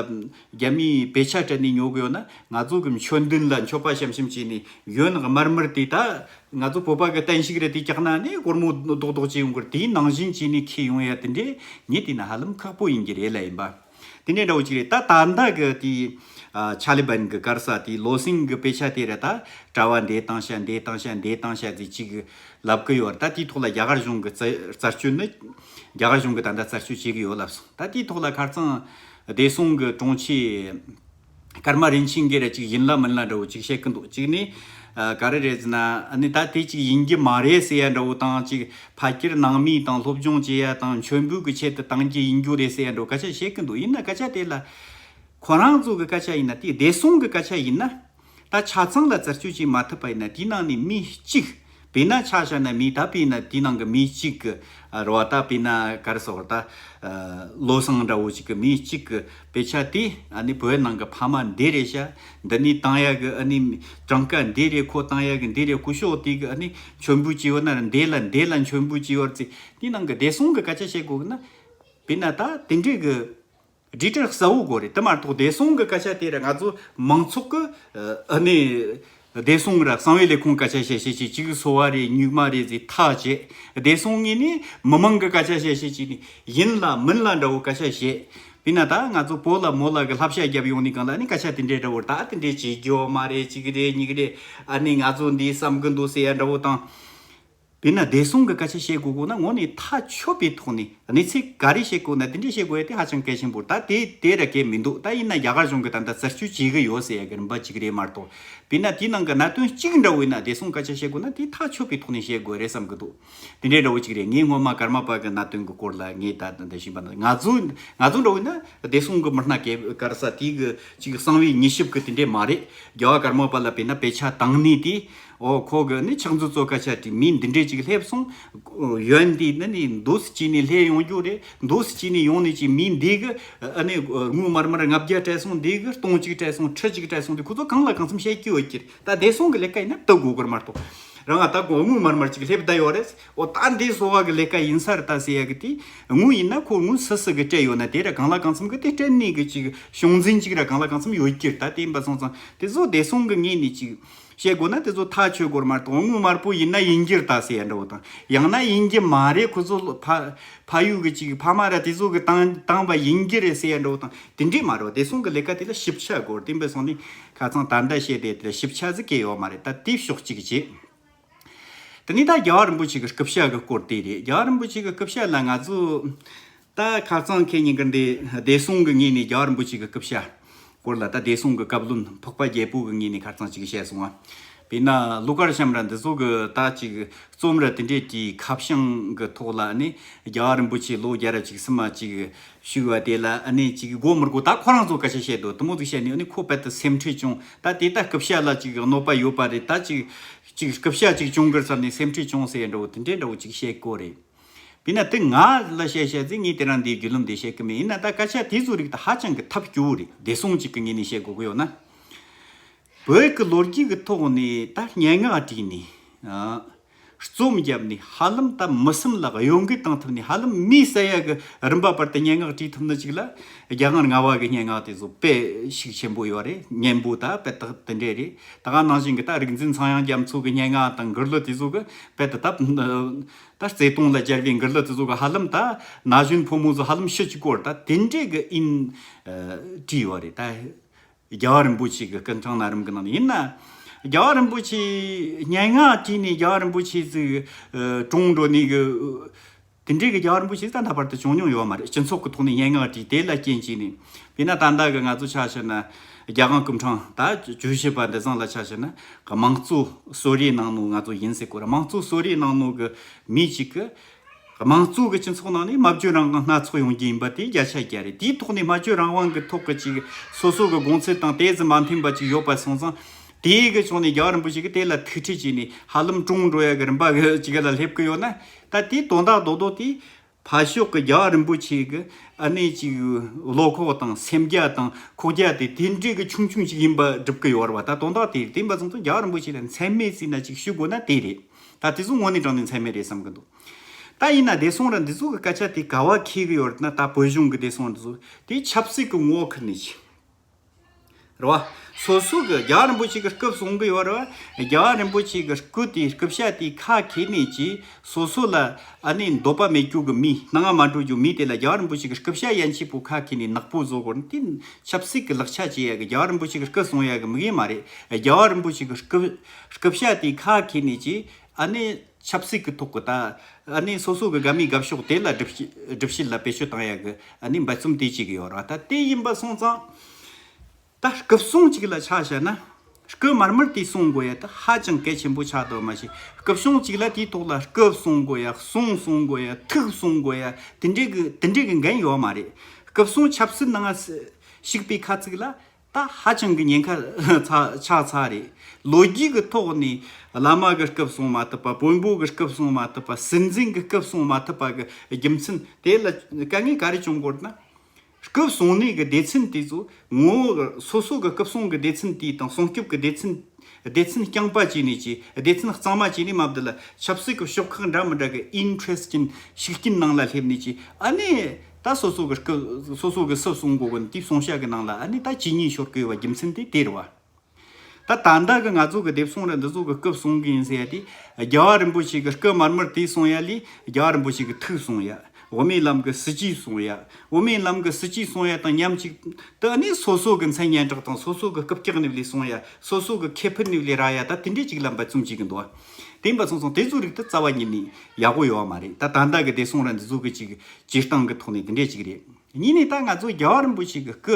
རྒྱ་མིའི་དཔེ་ཆ་སྤྲད་ནས་ཉོ་གི་ཡོད་ན། ང་ཚོ་གི་མཆོད་མདུན་ལ་མཆོད་པ་བཤམས་བཤམས་བྱས་ནས་ཡོན་དམར་དམར་དེ་ད་ང་ཚོ་བོད་པ་གི་བསྟན་བཤིག་རེད། དེ་བཀྱག་ན་ནི་སྒོར་མོ་རྡོག་རྡོག་ཅིག་ཡོང་གི་རེད། དེའི་ནང་བཞིན་བྱས་ནས་ཁྱེར་ཡོང་ཡ་དེ་འདྲས་ངས་བལྟས་ན་ཧ་ལམ་ཁག་པོ་ཡིན་གྱི་རེད་ལབ་ཡིན་པ། དེ་འདྲའི་འདྲ་བོ་ཅིག་རེད། ད་ད་ལྟ་གི་དེ་ཨ། ཆ་ལི་བན་གི་གར་ས་དེ་ལོ་སིང་གི་དཔེ་ཆ་དེ་རེད། ད་གྲྭ་བ་འདས་བཏང་ཤག་འདས་བཏང་ཤག་འདས་བཏང་ཤག་ཟེར་ཅིག་ལབ་གི་ཡོད་རེད། ད་དེའི་ཐོག་ལ་རྒྱ་གར་གཞུང་གི་རྩ་རྩད་གཅོད་ནི། རྒྱ་གར་གཞུང་གི་ད་ལྟ་རྩད་གཅོད་བྱེད་གི་ཡོད་ལབ་སོང་། ད་དེའི་ཐོག་ལ་ཁ་རྩང་བདེ་སྲུང་གི་དྲུང་ཆེ་ཀརྨ་རིན་ཆེན་གྱིས་ར་ཅིག་ཡིན་ལ་མིན་ལ་འདྲ་བོ་ཅིག་བཤད་གི་འདུག་གཅིག་ནི་ཨ། ག་རེ་རེད་ཟེར་ན། ཨ་ནི་ད་དེ་ཅིག་ཡིན་གྱི་མ་རེད་ཟེར་ཡ་འདྲ་བོ་དང་། ཅིག་ཕལ་ཆེར་ནང་མི་དང་སློབ་སྦྱོང་བྱེད་ཡ་དང་མཆོད་འབུལ་གྱི་ཆེད་དུ་བཏང་རྒྱུ་ཡིན་རྒྱུ་རེད་ཟེར་ཡ་འདྲ་བོ་སྐད་ཆ་བཤད་གི་འདུག་ཡིན་ན་སྐད་ཆ་དེ་ལ་ཁོ་རང་ཚོ་གི་སྐད་ཆ་ཡིན་ན། དེ་བདེ་སྲུང་གི་སྐད་ཆ་ཡིན་ན། ད་ཆ་ཚང་ལ་རྩད་གཅོད་བྱེད་མ་ཐུབ་པ་ཡིན་ན། དེའི་ནང་ནས་མི་གཅིག་དཔེར་ན་ཆ་བཞག་ན་མི་ད་དཔེར་ན་དེའི་ནང་གི་མི་གཅིག་གི་ཨ། རེད་བ། ད་དཔེར་ན་ག་རེ་ཟེར་བ། ད་ཨ། ལོ་སང་འདྲ་བོ་ཅིག་གི་མི་གཅིག་གི་དཔེ་ཆ་དེ་ཨ་ནི་བོད་ནང་གི་ཕ་མ་འདི་རེད་ཤག་འདི་ནས་བཏང་ཡ་གི་ཨ་ནི་གྲངས་ཀ་འདི་རེད། ཁོ་བཏང་ཡ་གི་འདི་རེད། སྐུ་ཞབས་དེ་གི་ཨ་ནི་མཆོད་འབུལ་བྱས་ཡོད་ན་ར། འདི་ལ་འདི་ལ་མཆོད་འབུལ་བྱས་ཡོད་ཚེ། དེའི་ནང་གི་བདེ་སྲུང་གི་སྐད་ཆ་བཤད་དགོས་གི་ན། དཔེར་ན་ད་དེ་འདྲའི་གི་སྒྲིག་གྲལ་གསལ་བོ་དགོས་རེད། དེ་མ་གཏོགས་བདེ་སྲུང་གི་སྐད་ཆ་དེ་ར་ང་ཚོ་མང་ཚོགས་ཀྱི་ཨ་ནི་བདེ་སྲུང་ར་གསང་བའི་ལས་ཁུངས་སྐད་ཆ་བཤད་བཤད་བྱས། གཅིག་གསོ་བ་རེད་ཉུག་མ་རེད་ཟེར་ཐག་བཅད། བདེ་སྲུང་ངོས་ནས་མི་མང་གི་སྐད་ཆ་བཤད་བཤད་བྱས་ནས་ཡིན་ལ་མིན་ལ་འདྲ་བོ་སྐད་ཆ་བཤད། དཔེར་ན་ད་ང་ཚོ་བོད་ལ་མོ་ལ་གི་བསླབ་བྱ་བརྒྱབ་ཡོང་ནས་གང་ལ་ནི་སྐད་ཆ་དེ་འདྲའི་འདྲ་བོ། ད་དེ་འདྲའི་བྱེད་རྒྱུ་མ་རེད། གཅིག་རེད་གཉིས་རེད། ཨ་ནི་ང་ཚོ་འདི་བསམ་གི་འདུག་ཟེར་ཡ་འདྲ་བོ་དང་། དཔེར་ན་བདེ་སྲུང་གི་སྐད་ཆ་བཤད་དགོས་དགོས་ན་དངོས་གནས་ཐག་ཆོད་པའི་ཐོག་ནས། གནས་ཚུལ་ག་རེ་བཤད་དགོས་ན་དེ་འདྲས་བཤད་དགོས་ཡ་དེ་ཧ་ཅང་གལ་ཆེན་པོ་རེད། ད་དེ་དེ་ར་གལ་མི་འདུག་ད་ཡིན་ན་རྒྱ་གར་གཞུང་གི་ད་ལྟ་རྩད་གཅོད་བྱེད་གི་ཡོད་ཟེར་ཡ་གི་རིམ་པ་གཅིག་རེད་མ་གཏོགས། དཔེར་ན་དེའི་ནང་གི་གནད་དོན་གཅིག་འདྲ་བོ་ཡིན་ན་བདེ་སྲུང་སྐད་ཆ་བཤད་དགོས་ན་དེ་ཐག་ཆོད་པའི་ཐོག་ནས་བཤད་དགོས་རེད་བསམ་གི་འདུག་དེ་འདྲས་འདྲ་བོ་གཅིག་རེད། ངས་སྔོན་མ་ཀརྨ་པ་གི་གནད་དོན་གི་སྐོར་ལ་ངས་ད་ད་འདི་བྱིན་པ་ན། ང་ཚོ་ང་ཚོ་འདྲ་བོ་ཡིན་ན་བདེ་སྲུང་གི་མི་སྣ་ག་གར་ས་དེའི་གི་ཅིག་གསང་བའི་མྱུལ་ཞིབ་གི་དེ་འདྲས་མ་རེད། རྒྱལ་བ་ཀརྨ་པ་ལ་དཔེར་ན་དཔེ་ཆ་བཏང་ནས་དེ། ཨོ་ཁོ་གི་ནི་ཕྱག་མཛོད་གཙོ་སྐད་ཆ་དྲིས། མི་འདི་འདྲས་ ཅིག་སླེབས་སོང་། ཡོན་ཏན་ནི་ནི་འདུག་སེ་བྱས་ནས་སླེབས་ཡོང་རྒྱུ་རེད། འདུག་སེ་བྱས་ནས་ཡོང་ནས་ཅིག་མི་འདི་གི་ཨ་ནི་དངུལ་དམར་དམར་ལྔ་བརྒྱ་སྤྲད་སོང་། འདི་གི་སྟོང་གཅིག་སྤྲད་སོང་། ཁྲི་གཅིག་སྤྲད་སོང་། དེ་ཁོ་ཚོ་གང་ལ་གང་འཚམ་བཤད་ཀྱི་ཡོད་ཀྱི་རེད། ད་བདེ་སྲུང་གི་ལས་ཀ་ཡིན་ན་དུ་དགོས་གི་མ་གཏོགས། རང་ང་ད་གོ་དངུལ་དམར་དམར་ཅིག་སླེབས་བསྡད་ཡོད་རེད། འོ་ད་འདི་བཟོ་བ་གི་ལས་ཀ་ཡིན་ས་རེད་ད་ཟེར་ཡ་གི་དེ། དངུལ་ཡིན་ན་ཁོ་དངུལ་སུ་སུ་གི་སྤྲད་ཡོད་ན་དེ་ར་གང་ལ་གང་འཚམ་གི་དེ་སྤྲད་ནས་གི་ཅིག་བྱུང་འཛིན་ཅིག་ར་གང་ལ་གང་འཚམ་ཡོད་ཀྱི་རེད། ད་དེ་ཡིན་པ་སོང་ཙང་དེ་ཚོ་བདེ་སྲུང་གི་ངོས་ནས་ཅིག་བཤད་དགོས་ན་དེ་ཚོ་ཐག་ཆོད་དགོས་རེད་མ་གཏོགས། དངུལ་དམར་པོ་ཡིན་ན་ཡིན་གྱི་རེད་ད་ཟེར་ཡ་འདྲ་བོ་དང་། ཡང་ན་ཡིན་གྱི་མ་རེད། ཁོ་ཚོ་ཕ་ཕ་ཡུལ་གི་ཅིག་ཕ་མ་ར་དེ་ཚོ་གི་བཏང་བཏང་བ་ཡིན་གྱི་རེད་ཟེར་ཡ་འདྲ་བོ་དང་། དེ་འདྲས་མ་རེད། བདེ་སྲུང་གི་ལས་ཀ་དེ་ལ་ཞིབ་ཆ་དགོས་རེད། དེ་འབད་སོང་ནས་ཁ་སང་ད་ལྟ་བཤད་དེ་དེ་ལ་ཞིབ་ཆ་ཟིག་གས་ཡོད་མ་རེད། ད་དེ་ཕྱོགས་གཅིག་བྱས། དེ་ནས་ད་རྒྱལ་བ་རིན་པོ་ཆེ་གི་སྐུ་ཕྱྭ་གི་སྐོར་དེ་རེད། རྒྱལ་བ་རིན་པོ་ཆེ་གི་སྐུ་ཕྱྭ་ལ་ང་ཚོ་ད་ཁ་སང་ཁེ་ཉིན་གི་འདི་བདེ་སྲུང་གི་ངོས་ནས་རྒྱལ་བ་རིན་པོ་ཆེ་གི་སྐུ་ཕྱྭ་སྐོར་ལ་ད་བདེ་སྲུང་གི་བཀའ་བློན་འཕགས་པ་རྒྱལ་པོ་གི་ངོས་ནས་ཁ་སང་ཅིག་བཤད་སོང་ང་། དཔེར་ན་ཀླུ་མཁར་བྱམས་ར་འདི་ཚོ་གི་ད་ཅིག་རྩོམ་ར་དེ་འདྲས་བྲིས། ཁ་བྱང་གི་ཐོག་ལ་ནི་རྒྱལ་བ་རིན་པོ་ཆེ་ལོ་བརྒྱ་ར་ཅིག་སུམ་མ་ཅིག་བཞུགས་པ་དེ་ལ་ཨ་ནི་ཅིག་དགོས་མི་དགོས་ད་ཁོ་རང་ཚོ་སྐད་ཆ་བཤད་འདུག་དེ་མོ་ཟིག་བཤད་ནས་ཨ་ནི་ཁོ་དཔེ་དེ་སེམས་ཁྲལ་བྱུང་། ད་དེ་ད་སྐུ་ཕྱྭ་ལ་ཅིག་གནོད་པ་ཡོད་པ་རེད། ད་ཅིག་ཅིག་སྐུ་ཕྱྭ་ཅིག་བྱུང་གི་རེད་བསམ་ནས་སེམས་ཁྲལ་བྱུང་ཟེར་འདྲ་བོ་དེ་འདྲའི་འདྲ་བོ་ཅིག་བཤད་གོ་རེད། དཔེར་ན་དེ་ང་ལ་བཤད་བཤད་ཟིག་ངས་དེ་རིང་འདིའི་བརྒྱུད་ལམ་འདི་བཤད་གི་མེད། ཡིན་ན་ད་སྐད་ཆ་དེ་ཚོ་རིགས་ད་ཧ་ཅང་གི་ཐབས་སྐྱོ་བོ་རེད། བདེ་སྲུང་ཅིག་གི་ངོས་ནས་བཤད་དགོས་གི་ཡོད་ན། བོད་ཀྱི་ལོ་རྒྱུས་ཀྱི་ཐོག་ནས་ད་སྙན་ངག་བྲིས་ནས། ཨ། རྩོམ་བརྒྱབ་ནས་ཧ་ལམ་ད་མི་སེམས་ལ་གཡོ་འགུལ་བཏང་ཐུབ་ནས། ཧ་ལམ་མི་ཟེར་ཡ་གི་རིམ་པ་བར་དུ་སྙན་ངག་བྲིས་ཐུབ་ནི་ཅིག་ལ། རྒྱལ་དབང་ལྔ་པ་གི་སྙན་ངག་དེ་ཚོ་དཔེ་ཤུགས་ཆེན་པོ་ཡོད་རེད། སྙན་པོ་ད་དཔེ་དག་དེ་འདྲས་རེད། ད་ག་ནང་བཞིན་གི་ད་རིག་འཛིན་ཚངས་དབྱངས་རྒྱ་མཚོ་གི་སྙན་ངག་དང་མགུར་གླུ་དེ་ཚོ་གི་དཔེ་ད་ད་ད་བརྩེ་དུང་ལ་སྦྱར་བའི་མགུར་གླུ་དེ་ཚོ་གི་ཧ་ལམ་ད་ན་གཞོན་ཕོ་མོ་ཚོ་ཧ་ལམ་ཤི་ཅིག་སྐོར་ད་དེ་འདྲས་གི་ཨིན་བྲིས་ཡོད་རེད་ད། རྒྱལ་བ་རིན་པོ་ཆེ་གི་སྐུ་ཕྲེང་ན་རིམ་གི་ནང་ནས་ཡིན་ན། རྒྱལ་བ་རིན་པོ་ཆེ་སྙན་ངག་བྲིས་ནས་རྒྱལ་བ་རིན་པོ་ཆེ་ཟིག་གྲོངས་འགྲོ་ནས་གི། དེ་འདྲའི་གི་རྒྱལ་བ་རིན་པོ་ཆེ་ཟིག་ད་ད་བར་དུ་བྱུང་མྱོང་ཡོད་མ་རེད། སྤྱི་ཚོགས་ཀྱི་ཐོག་ནས་སྙན་ངག་བྲིས་དེ་ལ་རྐྱེན་བྱས་ནས། དཔེར་ན་ད་ལྟ་གི་ང་ཚོ་ཆ་བཞག་ན་རྒྱལ་དབང་སྐུ་ཕྲེང་ད་བཅུ་བཞི་པ་འདི་བཟང་ལ་ཆ་བཞག་ན་དམངས་གཙོ་གསོལ་རས་གནང་ནོ་ང་ཚོ་ཡིན་ཟེར་གོ་ར། དམངས་གཙོ་གསོལ་རས་གནང་ནོ་གི་མི་གཅིག་གི། དམངས་གཙོ་གི་སྤྱི་ཚོགས་ནང་ནས་སྨྲ་བརྗོད་རང་དབང་སྣ་ཚོགས་ཡོང་རྒྱུ་ཡིན་པ་དེ་བརྒྱ་ཆ་བརྒྱ་རེད། དེའི་ཐོག་ནས་སྨྲ་བརྗོད་རང་དབང་གི་ཐོག་གི་ཅིག་སོ་སོ་གི་དགོངས་ཚུལ་དང་དེ་ཟིག་མ་མཐུན་པ་ཅིག་ཡོད་པ་སོང་ཙང་། དེའི་གི་ཕྱོགས་ནས་རྒྱལ་བ་རིན་པོ་ཆེ་གི་དེ་ལ་ཐུགས་ཁྲལ་བྱས་ནས་ཧ་ལམ་གྲོངས་འགྲོ་ཡ་གི་རིམ་པ་གི་ཅིག་ལ་སླེབས་གི་ཡོད་ན། ད་དེའི་དོན་དག་རྡོག་རྡོག་དེ་ཕར་ཕྱོགས་གི་རྒྱལ་བ་རིན་པོ་ཆེ་གི་ཨ་ནི་ཅིག་བློ་ཁོག་དང་སེམས་རྒྱ་དང་ཁོག་རྒྱ་དེ་དེ་འདྲའི་གི་ཆུང་ཆུང་ཅིག་ཡིན་པ་སྒྲུབ་གི་ཡོད་རེད་བ། ད་དོན་དག་དེ་རེད། དེ་ཡིན་པ་སོང་ཙང་རྒྱལ་བ་རིན་པོ་ཆེ་ལ་མཚན་སྨད་ཟེར་ན་ཅིག་ཞུ་དགོས་ན་དེ་རེད། ད་དེ་ཚོ་དངོས་གནས་དྲང་གནས་མཚན་སྨད་རེད་བསམ་གི་འདུག་ད་ཡིན་ན་བདེ་སྲུང་ར་འདི་ཚོ་གི་སྐད་ཆ་དེ་ག་བ་འཁེལ་གི་ཡོད་རེད་ན། ད་བོད་གཞུང་གི་བདེ་སྲུང་ར་འདི་ཚོ་དེ་ཆབ་སྲིད་ཀྱི་ངོ་བོ་ཁུར་ནས་ཅི་རེད་བ། སོ་སོ་གི་རྒྱལ་བ་རིན་པོ་ཆེ་གི་སྐུ་གསུང་གི་ཡོད་རེད་བ། རྒྱལ་བ་རིན་པོ་ཆེ་གི་སྐུ་དེ་སྐུ་ཕྱྭ་དེ་ཁ་འཁེལ་ནས་ཅི་སོ་སོ་ལ་ཨ་ནི་འདོད་པ་མེད་རྒྱུ་གི་མི་སྣང་བ་མ་འགྲོ་རྒྱུ་མི་དེ་ལ་རྒྱལ་བ་རིན་པོ་ཆེ་གི་སྐུ་ཕྱྭ་ཡན་ཆད་པོ་ཁ་འཁེལ་ནས་ནག་པོ་བཟོ་དགོས་ན་དེ་ཆབ་སྲིད་ཀྱི་ལག་ཆ་བྱེད་ཡ་གི་རྒྱལ་བ་རིན་པོ་ཆེ་གི་སྐུ་གསུང་ཡ་གི་དམིགས་ཡུལ་མ་རེད། རྒྱལ་བ་རིན་པོ་ཆེ་གི་སྐུ་སྐུ་ཕྱྭ་དེ་ཁ་འཁེལ་ནས་ཅི། ཨ་ནི་ཆབ་སྲིད་ཀྱི་ཐོག་གི་ད་ཨ་ནི་སོ་སོ་གི་དགའ་མི་དགའ་ཕྱོགས་དེ་ལ་སྒྲུབ་བྱེད་སྒྲུབ་བྱེད་ལ་བེད་སྤྱོད་བཏང་ཡ་གི་ཨ་ནི་འབད་བརྩོན་དེ་བྱེད་གི་ཡོད་རེད། ད་དེ་ཡིན་པ་སོང་ཙང་ད་སྐུ་སྲུང་གཅིག་ལ་ཆ་བཞག་ན་སྐུ་དམར་དམར་དེ་སྲུང་དགོས་ཡ་ད་ཧ་ཅང་གལ་ཆེན་པོ་ཆགས་འདུག་མ་གཞི་སྐུ་སྲུང་གཅིག་ལ་དེའི་ཐོག་ལ་སྐུ་སྲུང་དགོས་ཡ་གསུང་སྲུང་དགོས་ཡ་ཐུགས་སྲུང་དགོས་ཡ་དེ་འདྲའི་གི་དེ་འདྲའི་གི་འགན་ཡོད་མ་རེད། སྐུ་སྲུང་ཆབ་སྲིད་ནང་ཞུགས་པའི་ཁ་ཚིག་ལ། ད་ཧ་ཅང་གི་ཉེན་ཁ་ཚ་ཆགས་ཚར་རེད། ལོ་རྒྱུས་ཀྱི་ཐོག་ནས་བླ་མ་གི་སྐུ་གསུང་མ་ཐུབ་པ། དཔོན་པོ་གི་སྐུ་གསུང་མ་ཐུབ་པ། སྲིད་འཛིན་གི་སྐུ་གསུང་མ་ཐུབ་པ་གི་རྒྱུ་མཚན་དེ་ལ་དཀའ་ངལ་ག་རེ་བྱུང་གོ་ན། སྐུ་གསུང་ནས་གི་སྡེ་ཚན་དེ་ཚོ་ངོ་བོ་སོ་སོ་གི་སྐུ་གསུང་གི་སྡེ་ཚན་དེ་དང་སྲུང་སྐྱོབ་གི་སྡེ་ཚན་སྡེ་ཚན་རྐྱང་པ་བྱས་ནས་ཀྱི་སྡེ་ཚན་གཙང་མ་བྱས་ནས་མ་བསྡད་ལ་ཆབ་སྲིད་ཀྱི་ཕྱོགས་ཁག་འདྲ་མི་འདྲ་གི་ཨིན་ཊི་རེ་སི་ཊི་ཅན་ཤུགས་རྐྱེན་ནང་ལ་སླེབས་ནས་ཀྱི་ཨ་ནི། ད་སོ་སོ་གི་སྐུ་སོ་སོ་གི་སུ་གསུང་དགོས་གི་དེའི་གསུང་བཤད་གི་ནང་ལ་ཨ་ནི་ད་ཇི་སྙེད་ཤོར་གི་ཡོད་པ་རྒྱུ་མཚན་དེ་དེ་རེད་བ། ད་ད་ལྟ་གི་ང་ཚོ་གི་སྡེ་སྲུང་ར་འདི་ཚོ་གི་སྐུ་གསུང་གི་ཡིན་ཟེར་ཡ་དེ་རྒྱལ་བ་རིན་པོ་ཆེ་གི་སྐུ་དམར་དམར་དེ་གསུང་ཡ་ལས་རྒྱལ་བ་རིན་པོ་ཆེ་གི་ཐུགས་གསུང་ཡ། འོ་མའི་ལམ་གི་སྲིད་ཇུས་གསུང་ཡ། འོ་མའི་ལམ་གི་སྲིད་ཇུས་གསུང་ཡ་དང་མཉམ་གཅིག་ཏུ་ཨ་ནི་སོ་སོ་གི་མཚན་སྙན་གྲགས་དང་སོ་སོ་གི་རྐུབ་བཀྱག་ནི་ལས་གསུང་ཡ། སོ་སོ་གི་ཁེ་ཕན་ནི་ལས་རག་ཡ། ད་དེ་འདྲས་ཅིག་ལ་འབད་བརྩོན་བྱེད་གི་འདུག་དེ་ཡིན་པ་སོང་ཙང་དེ་ཚོ་རིགས་དེ་རྩ་བ་ཉིད་ནས་ཡག་པོ་ཡོད་བ་མ་རེད། ད་ད་ལྟ་གི་སྡེ་སྲུང་ར་འདི་ཚོ་གི་ཅིག་སྤྱིར་བཏང་གི་ཐོག་ནས་དེ་འདྲས་ཅིག་རེད། གཉིས་ནས་ད་ང་ཚོ་རྒྱལ་བ་རིན་པོ་ཆེ་གི་སྐུ་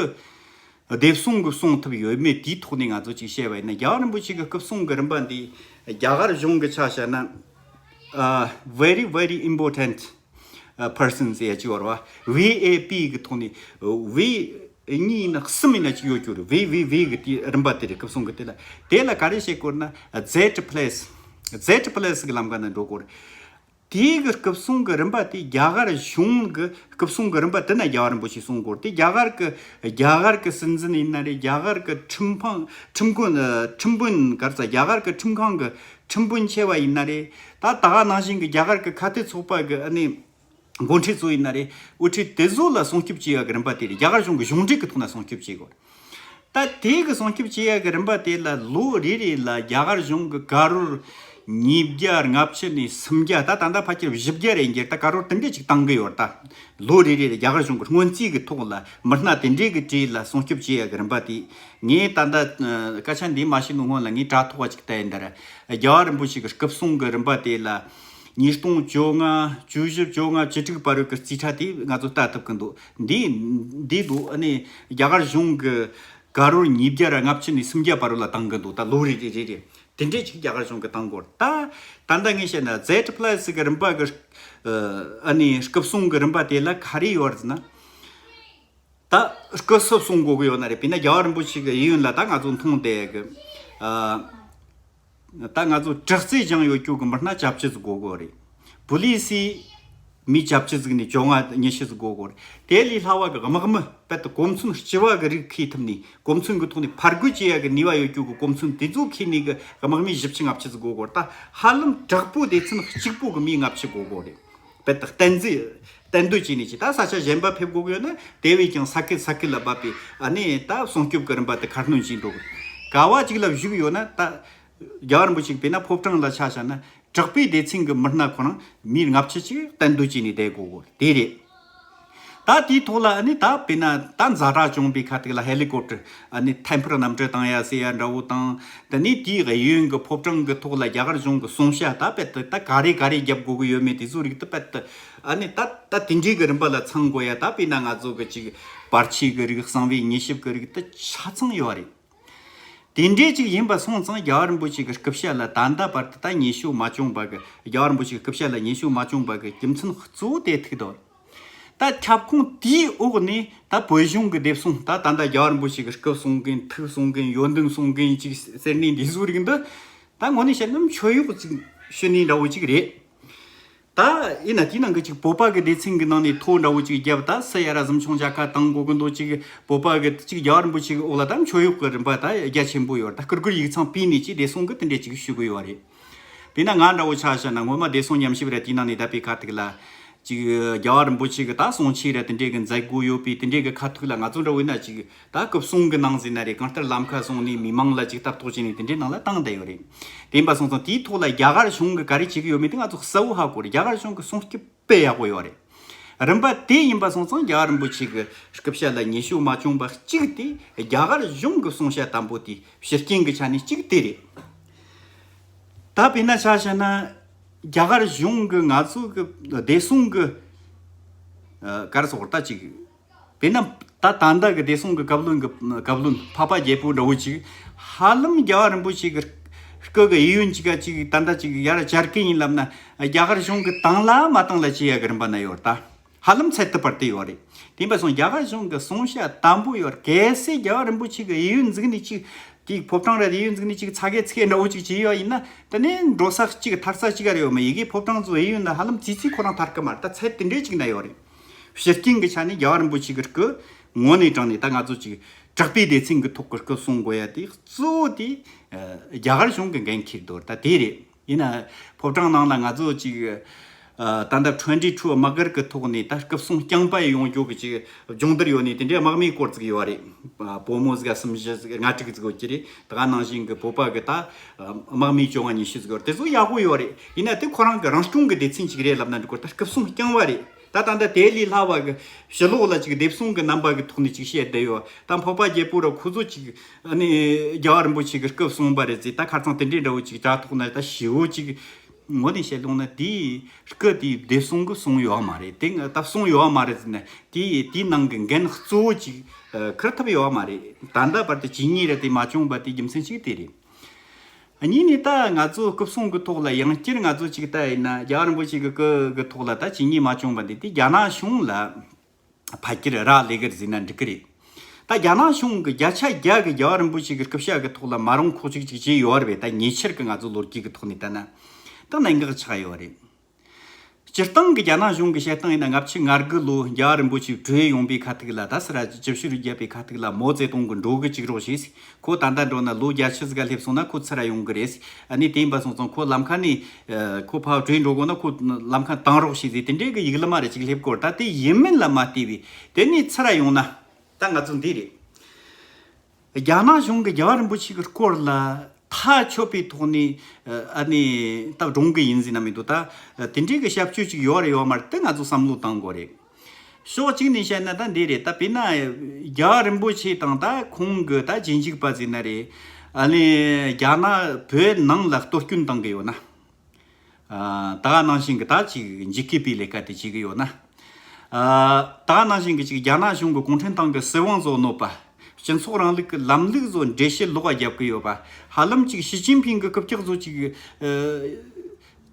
སྡེ་སྲུང་གི་གསུང་ཐུབ་ཡོད་མེད་དེའི་ཐོག་ནས་ང་ཚོ་ཅིག་བཤད་པ་ཡིན་ན། རྒྱལ་བ་རིན་པོ་ཆེ་གི་སྐུ་སྲུང་གི་རིམ་པ་འདི་རྒྱ་གར་གཞུང་གི་ཆ་བཞག་ན། ཨ། very very important person ཟེར་ཡ་ཅིག་ཡོད་རེད་བ། ཝི་ཨེ་པི་གི་ཐོག་ནས་ཝི་གཉིས་ཡིན་ན་གསུམ་ཡིན་ན་ཅིག་ཡོད་རྒྱུ་རེད། ཝི་ཝི་ཝི་གི་དེ་རིམ་པ་དེ་རེད། སྐུ་སྲུང་གི་དེ་ལ་དེ་ལ་ག་རེ་བཤད་དགོས་ན་ཛེ་ཌི་པི་ལ་སི། ཛེ་ཊི་པི་ལེ་སི་གི་ལམ་ཁ་ནས་འགྲོ་དགོས་རེད། དེའི་གི་སྐུ་སྲུང་གི་རིམ་པ་དེ་རྒྱ་གར་གཞུང་གི་སྐུ་སྲུང་གི་རིམ་པ་དེ་ན་རྒྱལ་བ་རིན་པོ་ཆེ་གསུང་དགོས་རེད། དེ་རྒྱ་གར་གི་རྒྱ་གར་གི་སྲིད་འཛིན་ཡིན་ན་རེད། རྒྱ་གར་གི་ཁྲིམས་ཁང་ཁྲིམས་དཔོན་ཁྲིམས་དཔོན་ག་རེ་ཟ་རྒྱ་གར་གི་ཁྲིམས་ཁང་གི་ཁྲིམས་དཔོན་ཆེ་བ་ཡིན་ན་རེད། ད་ད་ག་ནང་བཞིན་གི་རྒྱ་གར་གི་ཁ་གཏད་ཚོགས་པ་གི་ཨ་ནི་འགོ་ཁྲིད་ཚོ་ཡིན་ན་རེད། དབུ་ཁྲིད་དེ་ཚོ་ལ་སྲུང་སྐྱོབ་བྱེད་ཡག་གི་རིམ་པ་དེ་རེད། རྒྱ་གར་གཞུང་གི་གཞུང་འབྲེལ་གི་ཐོག་ན་སྲུང་སྐྱོབ་བྱེད་དགོས། ད་དེ་གི་སྲུང་སྐྱོབ་བྱེད་ཡག་གི་རིམ་པ་དེ་ལ་ལོ་རེ་རེ་ལ་རྒྱ་གར་གཞུང་གི་ཀ་རོར་ཉིས་བརྒྱ་ལྔ་བཅུ་ནས་སུམ་བརྒྱ། ད་ད་ལྟ་ཕལ་ཆེར་བཞི་བརྒྱ་རེ་འགྱུར། ད་ཀ་རོར་དེ་འདྲས་ཅིག་བཏང་གི་ཡོད། ད་ལོ་རེ་རེ་ལ་རྒྱ་གར་གཞུང་གི་སྔོན་རྩིས་གི་ཐོག་ལ་མི་སྣ་དེ་འདྲས་གི་གྲས་ལ་སྲུང་སྐྱོབ་བྱེད་ཡག་གི་རིམ་པ་དེ། ངས་ད་ལྟ་ཨ་སྐད་ཆ་འདི་མ་བཤད་ནོ་སྔོན་ལ་ངས་དྲ་ཐོག་ག་ཅིག་བལྟས་ཡིན། ད་ར་རྒྱལ་བ་རིན་པོ་ཆེ་གི་སྐུ་སྲུང་གི་རིམ་པ་དེ་ལ་ཉིས་སྟོང་བཅོ་ལྔ། བཅུ་བཞི། བཅོ་ལྔ། བཅུ་དྲུག་བར་བའི་གི་རྩིས་ཁྲ་དེ་ང་ཚོ་ལྟ་ཐུབ་གི་འདུག། འདི་འདི་འདུག། ཨ་ནི་རྒྱ་གར་གཞུང་གི་ཀ་རོར་ཉིས་བརྒྱ་ར་ལྔ་བཅུ་ནས་སུམ་བརྒྱ་བར་ལ་བཏང་གི་འདུག། ད་ལོ་རེ་རེ་རེ་རེ་དེ་འདྲས་ཅིག་རྒྱ་གར་གཞུང་གི་བཏང་གི་ཡོད། ད་ད་ལྟ་ངས་བཤད་ན་ཛེ་ཊི་པི་ལེ་སི་གི་རིམ་པ་གི་ཨ་ནི་སྐུ་སྲུང་གི་རིམ་པ་དེ་ལ་ག་རེ་ཡོད་རེད་ཟེར་ན། ད་སྐུ་སྲུང་དགོས་གི་ཡོད་ན་རེད། དཔེར་ན་རྒྱལ་བ་རིན་པོ་ཆེ་གི་གཡས་གཡོན་ལ་ད་ང་ཚོ་མཐོང་བསྡད་གི་ཨ། ད་ང་ཚོ་དྲག་རྩལ་སྦྱངས་ཡོད་རྒྱུ་གི་མི་སྣ་བཅུ་བཅུ་ཟིག་དགོས་གི་རེད། པུ་ལི་སི་མི་བཅུ་བཅུ་ཟིག་ནས་བཅོ་ལྔ་ཉི་ཤུ་ཟིག་དགོས་གི་རེད། དེ་ལས་སླ་བ་གི་དམག་མི་དཔེ་ད་གོ་མཚོན་སྤྱི་བ་གི་རིགས་འཁྱེར་ཐུབ་ནས་གོ་མཚོན་གི་ཐོག་ནས་ཕར་རྒོལ་བྱེད་ཡག་གི་ནུས་པ་ཡོད་རྒྱུ་གི་གོ་མཚོན་དེ་ཚོ་འཁྱེར་ནས་གི་དམག་མི་བཞི་བཅུ་ལྔ་བཅུ་ཟིག་དགོས་གི་རེད། ད་ཧ་ལམ་དྲག་པོ་སྡེ་ཚན་གཅིག་པོ་གི་མི་ལྔ་བཅུ་དགོས་གི་རེད། དཔེ་ད་གཏན་རྫི་གཏན་སྡོད་བྱས་ནས་ཅི་ད་ས་ཆ་གཞན་པ་ཕེབས་དགོས་གི་ཡོད་ན་དེ་བས་ཀྱང་ས་ཁུལ་ས་ཁུལ་ལ་བབས་པའི་ཨ་ནི་ད་སྲུང་སྐྱོབ་གི་རིམ་པ་དེ་ཁ་སྣོན་བྱས་འགྲོ་གི། ག་བ་ཅིག་ལ་བཞུགས་ཡོད་ན་ད་རྒྱལ་བ་རིན་པོ་ཆེ་དཔེར་ན་ཕོ་བྲང་ལ་ཆ་བཞག་ན་དྲག་པོའི་སྡེ་ཚན་གི་མི་སྣ་ཁོ་རང་མི་ལྔ་བཅུ་ཅིག་གཏན་སྡོད་བྱས་ནས་བསྡད་དགོས་གི་དེ་རེད། ད་དེའི་ཐོག་ལ་ཨ་ནི་ད་དཔེར་ན་ད་ཛ་དྲག་བྱུང་བའི་ཁ་ཐུག་ལ་ཧེ་ལི་ཀོབ་ཊར་ཨ་ནི་ཐད་འཕུར་གནམ་གྲུ་བཏང་ཡ་ཟེར་ཡ་འདྲ་བོ་དང་། དེ་ནས་དེའི་གཡས་གཡོན་གྱི་ཕོ་བྲང་གི་ཐོག་ལ་རྒྱ་གར་གཞུང་གི་སྲུང་བྱ་ད་དཔེ་ད་ད་ག་རེ་ག་རེ་རྒྱབ་དགོས་ཀྱི་ཡོད་མེད་དེ་ཚོའི་རིགས་ད་དཔེ་ད་ཨ་ནི་ད་ད་དེ་འདྲའི་གི་རིམ་པ་ལ་ཚང་དགོས་ཡ། ད་དཔེར་ན་ང་ཚོ་གི་ཅིག་པར་ཆས་གི་རིགས་གསང་བའི་མྱུལ་ཞིབ་གི་རིགས་ད་ཆ་ཚང་ཡོད་རེད། དེ་འདྲས་ཅིག་ཡིན་པ་སོང་ཙང་རྒྱལ་བ་རིན་པོ་ཆེ་གི་སྐུ་ཕྱྭ་ལ་ད་ལྟ་བར་དུ་ད་ཉེ་ཞོ་མ་བྱུང་བ་གི་རྒྱལ་བ་རིན་པོ་ཆེ་གི་སྐུ་ཕྱྭ་ལ་ཉེ་ཞོ་མ་བྱུང་བ་གི་རྒྱུ་མཚན་གཙོ་བོ་དེ་ཐུག་འདུག། ད་ཁྱབ་ཁོངས་དེའི་འོག་ནས་ད་བོད་གཞུང་གི་སྡེབ་སྲུང་ད་ད་ལྟ་རྒྱལ་བ་རིན་པོ་ཆེ་གི་སྐུ་སྲུང་གིན་ཐུགས་སྲུང་གིན་ཡོན་ཏན་སྲུང་གིན་ཅིག་ཟེར་ནས་འདི་ཟུར་རིགས་འདི་ད་དངོས་གནས་བཤད་ན་མཆོད་གཡོག་ཅིག་ཞུ་ནི་འདྲ་བོ་ཅིག་རེད། ད་ཡིན་ན་དེའི་ནང་གི་ཅིག་བོད་པ་གི་སྡེ་ཚན་གི་ནང་ནས་ཐོ་འདྲ་བོ་ཅིག་བརྒྱབ། ད་སུ་ཡ་ར་གཟིམ་ཆུང་བཅའ་ཁ་བཏང་དགོས་གི་འདུག། ཅིག་བོད་པ་གི་ཅིག་རྒྱལ་བ་རིན་པོ་ཆེ་གི་འོག་ལ་ད་མཆོད་གཡོག་གི་རིམ་པ་ད་རྒྱ་ཆེན་པོ་ཡོད་རེད། ད་བསྐུལ་སྒོར་ཡིག་ཚང་ཕུལ་ནས་ཅིག་བདེ་སྲུང་གི་དེ་འདྲས་ཅིག་ཞུ་གི་ཡོད་རེད། དེས་ན་ང་འདྲ་བོ་ཆ་བཞག་ན་ངོ་མ་བདེ་སྲུང་ཉམས་ཞིབ་ར་དེའི་ནང་ནས་བསྡད་པའི་ཁ་ཐུག་ལ་ཅིག་རྒྱལ་བ་རིན་པོ་ཆེ་གི་ད་གསུང་ཆོས་ར་དེ་འདྲས་གི་མཛད་སྒོ་ཡོད་པའི་དེ་འདྲས་གི་ཁ་ཐུག་ལ་ང་ཚོ་འདྲ་བོ་ཡིན་ན་ཅིག་ད་སྐུ་སྲུང་གི་ནང་ཟིན་ན་རེད། གང་ལྟར་ལམ་ཁ་བཟུང་ནས་མི་མང་ལ་ཅིག་ལྟ་རྟོག་བྱས་ནས་དེ་འདྲའི་ནང་ལ་བཏང་བསྡད་ཡོད་རེད། དེ་ཡིན་པ་སོང་ཙང་དེའི་ཐོག་ལ་རྒྱ་གར་གཞུང་གི་ག་རེ་བྱེད་ཀྱི་ཡོད་མེད་དེ་ང་ཚོ་གསལ་བོ་ཧ་གོ་རེད། རྒྱ་གར་གཞུང་གི་སྲུང་སྐྱོབ་དཔེ་ཡག་པོ་ཡོད་རེད། རིམ་པ་དེ་ཡིན་པ་སོང་ཙང་རྒྱལ་བ་རིན་པོ་ཆེ་གི་སྐུ་ཕྱྭ་ལ་ཉེ་ཞོ་མ་བྱུང་བ་གཅིག་དེ་རྒྱ་གར་གཞུང་གི་སྲུང་བྱ་དམ་པོ་དེ་ཕྱིར་རྐྱེན་གི་ཆ་ནས་གཅིག་དེ་རེད། ད་དཔེར་ན་ཆ་བཞག་ན་རྒྱ་གར་གཞུང་གི་ང་ཚོ་གི་བདེ་སྲུང་གི་ཨ་ག་རེ་ཟེར་ད་ཅིག་དཔེར་ན་ད་ད་ལྟ་གི་བདེ་སྲུང་གི་བཀའ་བློན་གི་བཀའ་བློན་འཕགས་པ་རྒྱལ་པོ་འདྲ་བོ་ཅིག་ཧ་ལམ་རྒྱལ་བ་རིན་པོ་ཆེ་གི་སྐུ་གི་གཡས་གཡོན་ཅིག་ག་ཅིག་ད་ལྟ་ཅིག་ཡར་བཅར་གི་ཡིན་ལབ་ན་རྒྱ་གར་གཞུང་གི་བཏང་ལ་མ་བཏང་ལ་བྱེད་ཡ་གི་རིམ་པ་ན་ཡོད་ད། ཧ་ལམ་ཚད་དུ་བར་དུ་ཡོད་རེད། དེ་ཡིན་པ་སོང་རྒྱ་གར་གཞུང་གི་སྲུང་བྱ་དམ་པོ་ཡོད། གལ་སྲིད་རྒྱལ་བ་རིན་པོ་ཆེ་གི་གཡས་གཡོན་འཛུགས་ནས་ཅིག་དེའི་ཕོ་བྲང་ར་གཡས་གཡོན་འཛུགས་ནས་ཅིག་ཚ་གེ་ཚི་གེ་འདྲ་བོ་ཅིག་བྱེད་ཡོད་ཡིན་ན་དེ་ནས་འགྲོ་ས་གཅིག་ཐར་ས་གཅིག་ག་རེ་ཡོད་མ། ཡི་གེ་ཕོ་བྲང་ཚོ་གཡས་གཡོན་ན་ཧ་ལམ་ཙི་ཙི་ཁོ་རང་ཐར་གི་མ་རེད། ད་ཚད་དེ་འདྲས་ཅིག་ན་ཡོད་རེད། ཕྱིར་རྐྱེན་གྱི་ཆ་ནས་རྒྱལ་བ་རིན་པོ་ཆེ་གི་སྐུ་ངོ་ནས་དྲངས་ནས་ད་ང་ཚོ་ཅིག་དྲག་པོའི་སྡེ་ཚན་གྱི་ཐོག་གི་སྐུ་སྲུང་དགོས་ཡ་དེ་གཙོ་བོ་དེ་རྒྱ་གར་གཞུང་གི་འགན་འཁྱེར་འདུག་ད་དེ་རེད། ཡིན་ན་ཕོ་བྲང་ནང་ལ་ང་ཚོ་ཅིག་ད་ལྟ་twenty two དམག་སྒར་གྱི་ཐོག་ནས་ད་སྐུ་སྲུང་རྐྱང་པ་ཡོང་རྒྱུ་གི་ཅིག་སྦྱོང་བརྡར་ཡོད་ནས་དེ་འདྲའི་དམག་མིའི་སྐོར་ཅིག་ཡོད་རེད། བུ་མོ་ཟིག་ག་སུམ་བཞི་ཟིག་ལྔ་དྲུག་ཟིག་ཡོད་ཀྱི་རེད། ད་ག་ནང་བཞིན་གི་བོད་པ་གི་ད་དམག་མི་བཅོ་ལྔ་ཉི་ཤུ་ཟིག་ཡོད་རེད། དེ་ཚོ་ཡག་པོ་ཡོད་རེད། ཡིན་ན་དེ་ཁོ་རང་གི་རང་སྐྱོང་གི་སྡེ་ཚན་ཅིག་རེད་ལབ་ན་འགྲིག་གི་རེད། ད་སྐུ་སྲུང་རྐྱང་པ་རེད། ད་ད་ལྟ་དེ་ལས་སླ་བ་གི་ཕྱི་ལོགས་ལ་ཅིག་སྡེབ་སྲུང་གི་རྣམ་པ་གི་ཐོག་ནས་ཅིག་བཤད་བསྡད་ཡོད། ད་འཕགས་པ་རྒྱལ་པོ་ར་ཁོ་ཚོ་ཅིག་ཨ་ནི་རྒྱལ་བ་རིན་པོ་ཆེ་གི་སྐུ་སྲུང་བ་རེད་ཟེར། ད་ཁ་རྩང་དེ་འདྲའི་འདྲ་བོ་ཅིག་དྲ་ཐོག་ན་ད་ཞེ་བོ་ཅིག་ངོ་ནས་བཤད་ལོང་ན་དེའི་སྐུ་དེའི་སྡེབ་སྲུང་གི་སྲུང་ཡོད་མ་རེད། དེ་ད་སྲུང་ཡོད་མ་རེད་ཟེར་ན་དེའི་དེའི་ནང་གི་འགན་གཙོ་བོ་ཅིག་འཁུར་ཐུབ་ཡོད་མ་རེད། ད་ལྟ་བར་དུ་ཇི་སྙེད་ར་དེ་མ་བྱུང་བ་དེའི་རྒྱུ་མཚན་ཅིག་དེ་རེད། གཉིས་ནས་ད་ང་ཚོ་སྐུ་སྲུང་གི་ཐོག་ལ་ཡང་བསྐྱར་ང་ཚོ་ཅིག་ལྟ་ཡིན་ན་རྒྱལ་བ་རིན་པོ་ཆེ་གི་སྐུ་གི་ཐོག་ལ་ད་ཇི་སྙེད་མ་བྱུང་བ་འདི་དེ་རྒྱ་ནག་གཞུང་ལ་ཕལ་ཆེར་རག་ལས་ཀྱི་རེད་ཟེར་ན་འགྲིག་གི་རེད། ད་རྒྱ་ནག་གཞུང་གི་བརྒྱ་ཆ་བརྒྱ་གི་རྒྱལ་བ་རིན་པོ་ཆེ་གི་སྐུ་ཕྱྭ་གི་ཐོག་ལ་མ་རུང་ཁོག་ཅིག་ཅིག་བྱས་ཡོད་རེད་པས། ད་ཉེ་ཆར་གི་ང་ཚོ་ལོ་རྒྱུས་ཀྱི་ཐོག་ནས་བལྟས་ན་ད་གནད་འགག་ཆགས་ཡོད་རེད། སྤྱིར་བཏང་གི་རྒྱ་ནག་གཞུང་གི་བཤད་སྟངས་ཡིན་ན། ལྔ་བཅུ་ང་དགུ་ལོ་རྒྱལ་བ་རིན་པོ་ཆེ་བྲོས་ཡོང་པའི་ཁ་ཐུག་ལ། ད་སི་ར་ཅི་ཞུ་རུ་བརྒྱབ་པའི་ཁ་ཐུག་ལ་མའོ་ཙེ་ཏུང་གི་འགྲོ་གི་ཅིག་རོགས་བྱས། ཁོ་ད་ལྟ་འགྲོ་ན་ལོ་བརྒྱད་ཅུ་ཟིག་སླེབས་སོང་ན་ཁོ་ཚུར་ར་ཡོང་གི་རེད། ཨ་ནི་དེ་ཡིན་པ་སོང་ཙང་ཁོ་ལམ་ཁ་ནས་ཁོ་ཕར་བྲོས་འགྲོ་དགོས་ན་ཁོ་ལམ་ཁ་བཏང་རོགས་བྱས་ཟེར། དེ་འདྲའི་གི་ཡིག་ལི་མ་རེ་ཅིག་སླེབས་སྐོར། ད་དེ་ཡིན་མིན་ལ་མ་ལྟོས་པའི་དེ་ནས་ཚུར་ར་ཡོང་ན། ད་ང་ཚོ་འདི་རེད། རྒྱ་ནག་གཞུང་གི་རྒྱལ་བ་རིན་པོ་ཆེ་གི་སྐོར་ལ་ཐག་ཆོད་པའི་ཐོག་ནས་ཨ་ནི་ད་སྒྲུང་གི་ཡིན་ཟེར་ན་མི་འདུག། ད་དེ་འདྲའི་གི་ཞབས་ཕྱི་ཅིག་ཡོད་རེད་ཡོད་མ་རེད་དེ་ང་ཚོ་བསམ་བློ་བཏང་དགོས་རེད། ཕྱོགས་གཅིག་ནས་བཤད་ན་ད་འདི་རེད། ད་དཔེར་ན་རྒྱལ་བ་རིན་པོ་ཆེ་དང་ད་ཁོང་གི་ད་རྗེས་འཇུག་པ་ཟེར་ན་རེད། ཨ་ནི་རྒྱ་ནག་བོད་ནང་ལ་གཏོར་སྐྱོན་བཏང་གི་ཡོད་ན། ད་ག་ནང་བཞིན་གྱི་ད་ཅིག་འཇིགས་སྐུལ་པའི་ལས་ཀ་དེ་བྱེད་ཀྱི་ཡོད་ན། ད་ག་ནང་བཞིན་གྱི་ཅིག་རྒྱ་ནག་གཞུང་གི་གུང་ཁྲན་ཏང་གི་སྲིད་དབང་བཟོ་གནོད་པ། སྤྱི་ཚོགས་རིང་ལུགས་ཀྱི་ལམ་ལུགས་བཟོ་འགྲེལ་བཤད་ལོག་རྒྱབ་ཀྱི་ཡོད་པ། ཧ་ལམ་ཅིག་ཞི་ཅིན་ཕིང་གི་རྐུབ་བཀྱག་བཟོ་ཅིག་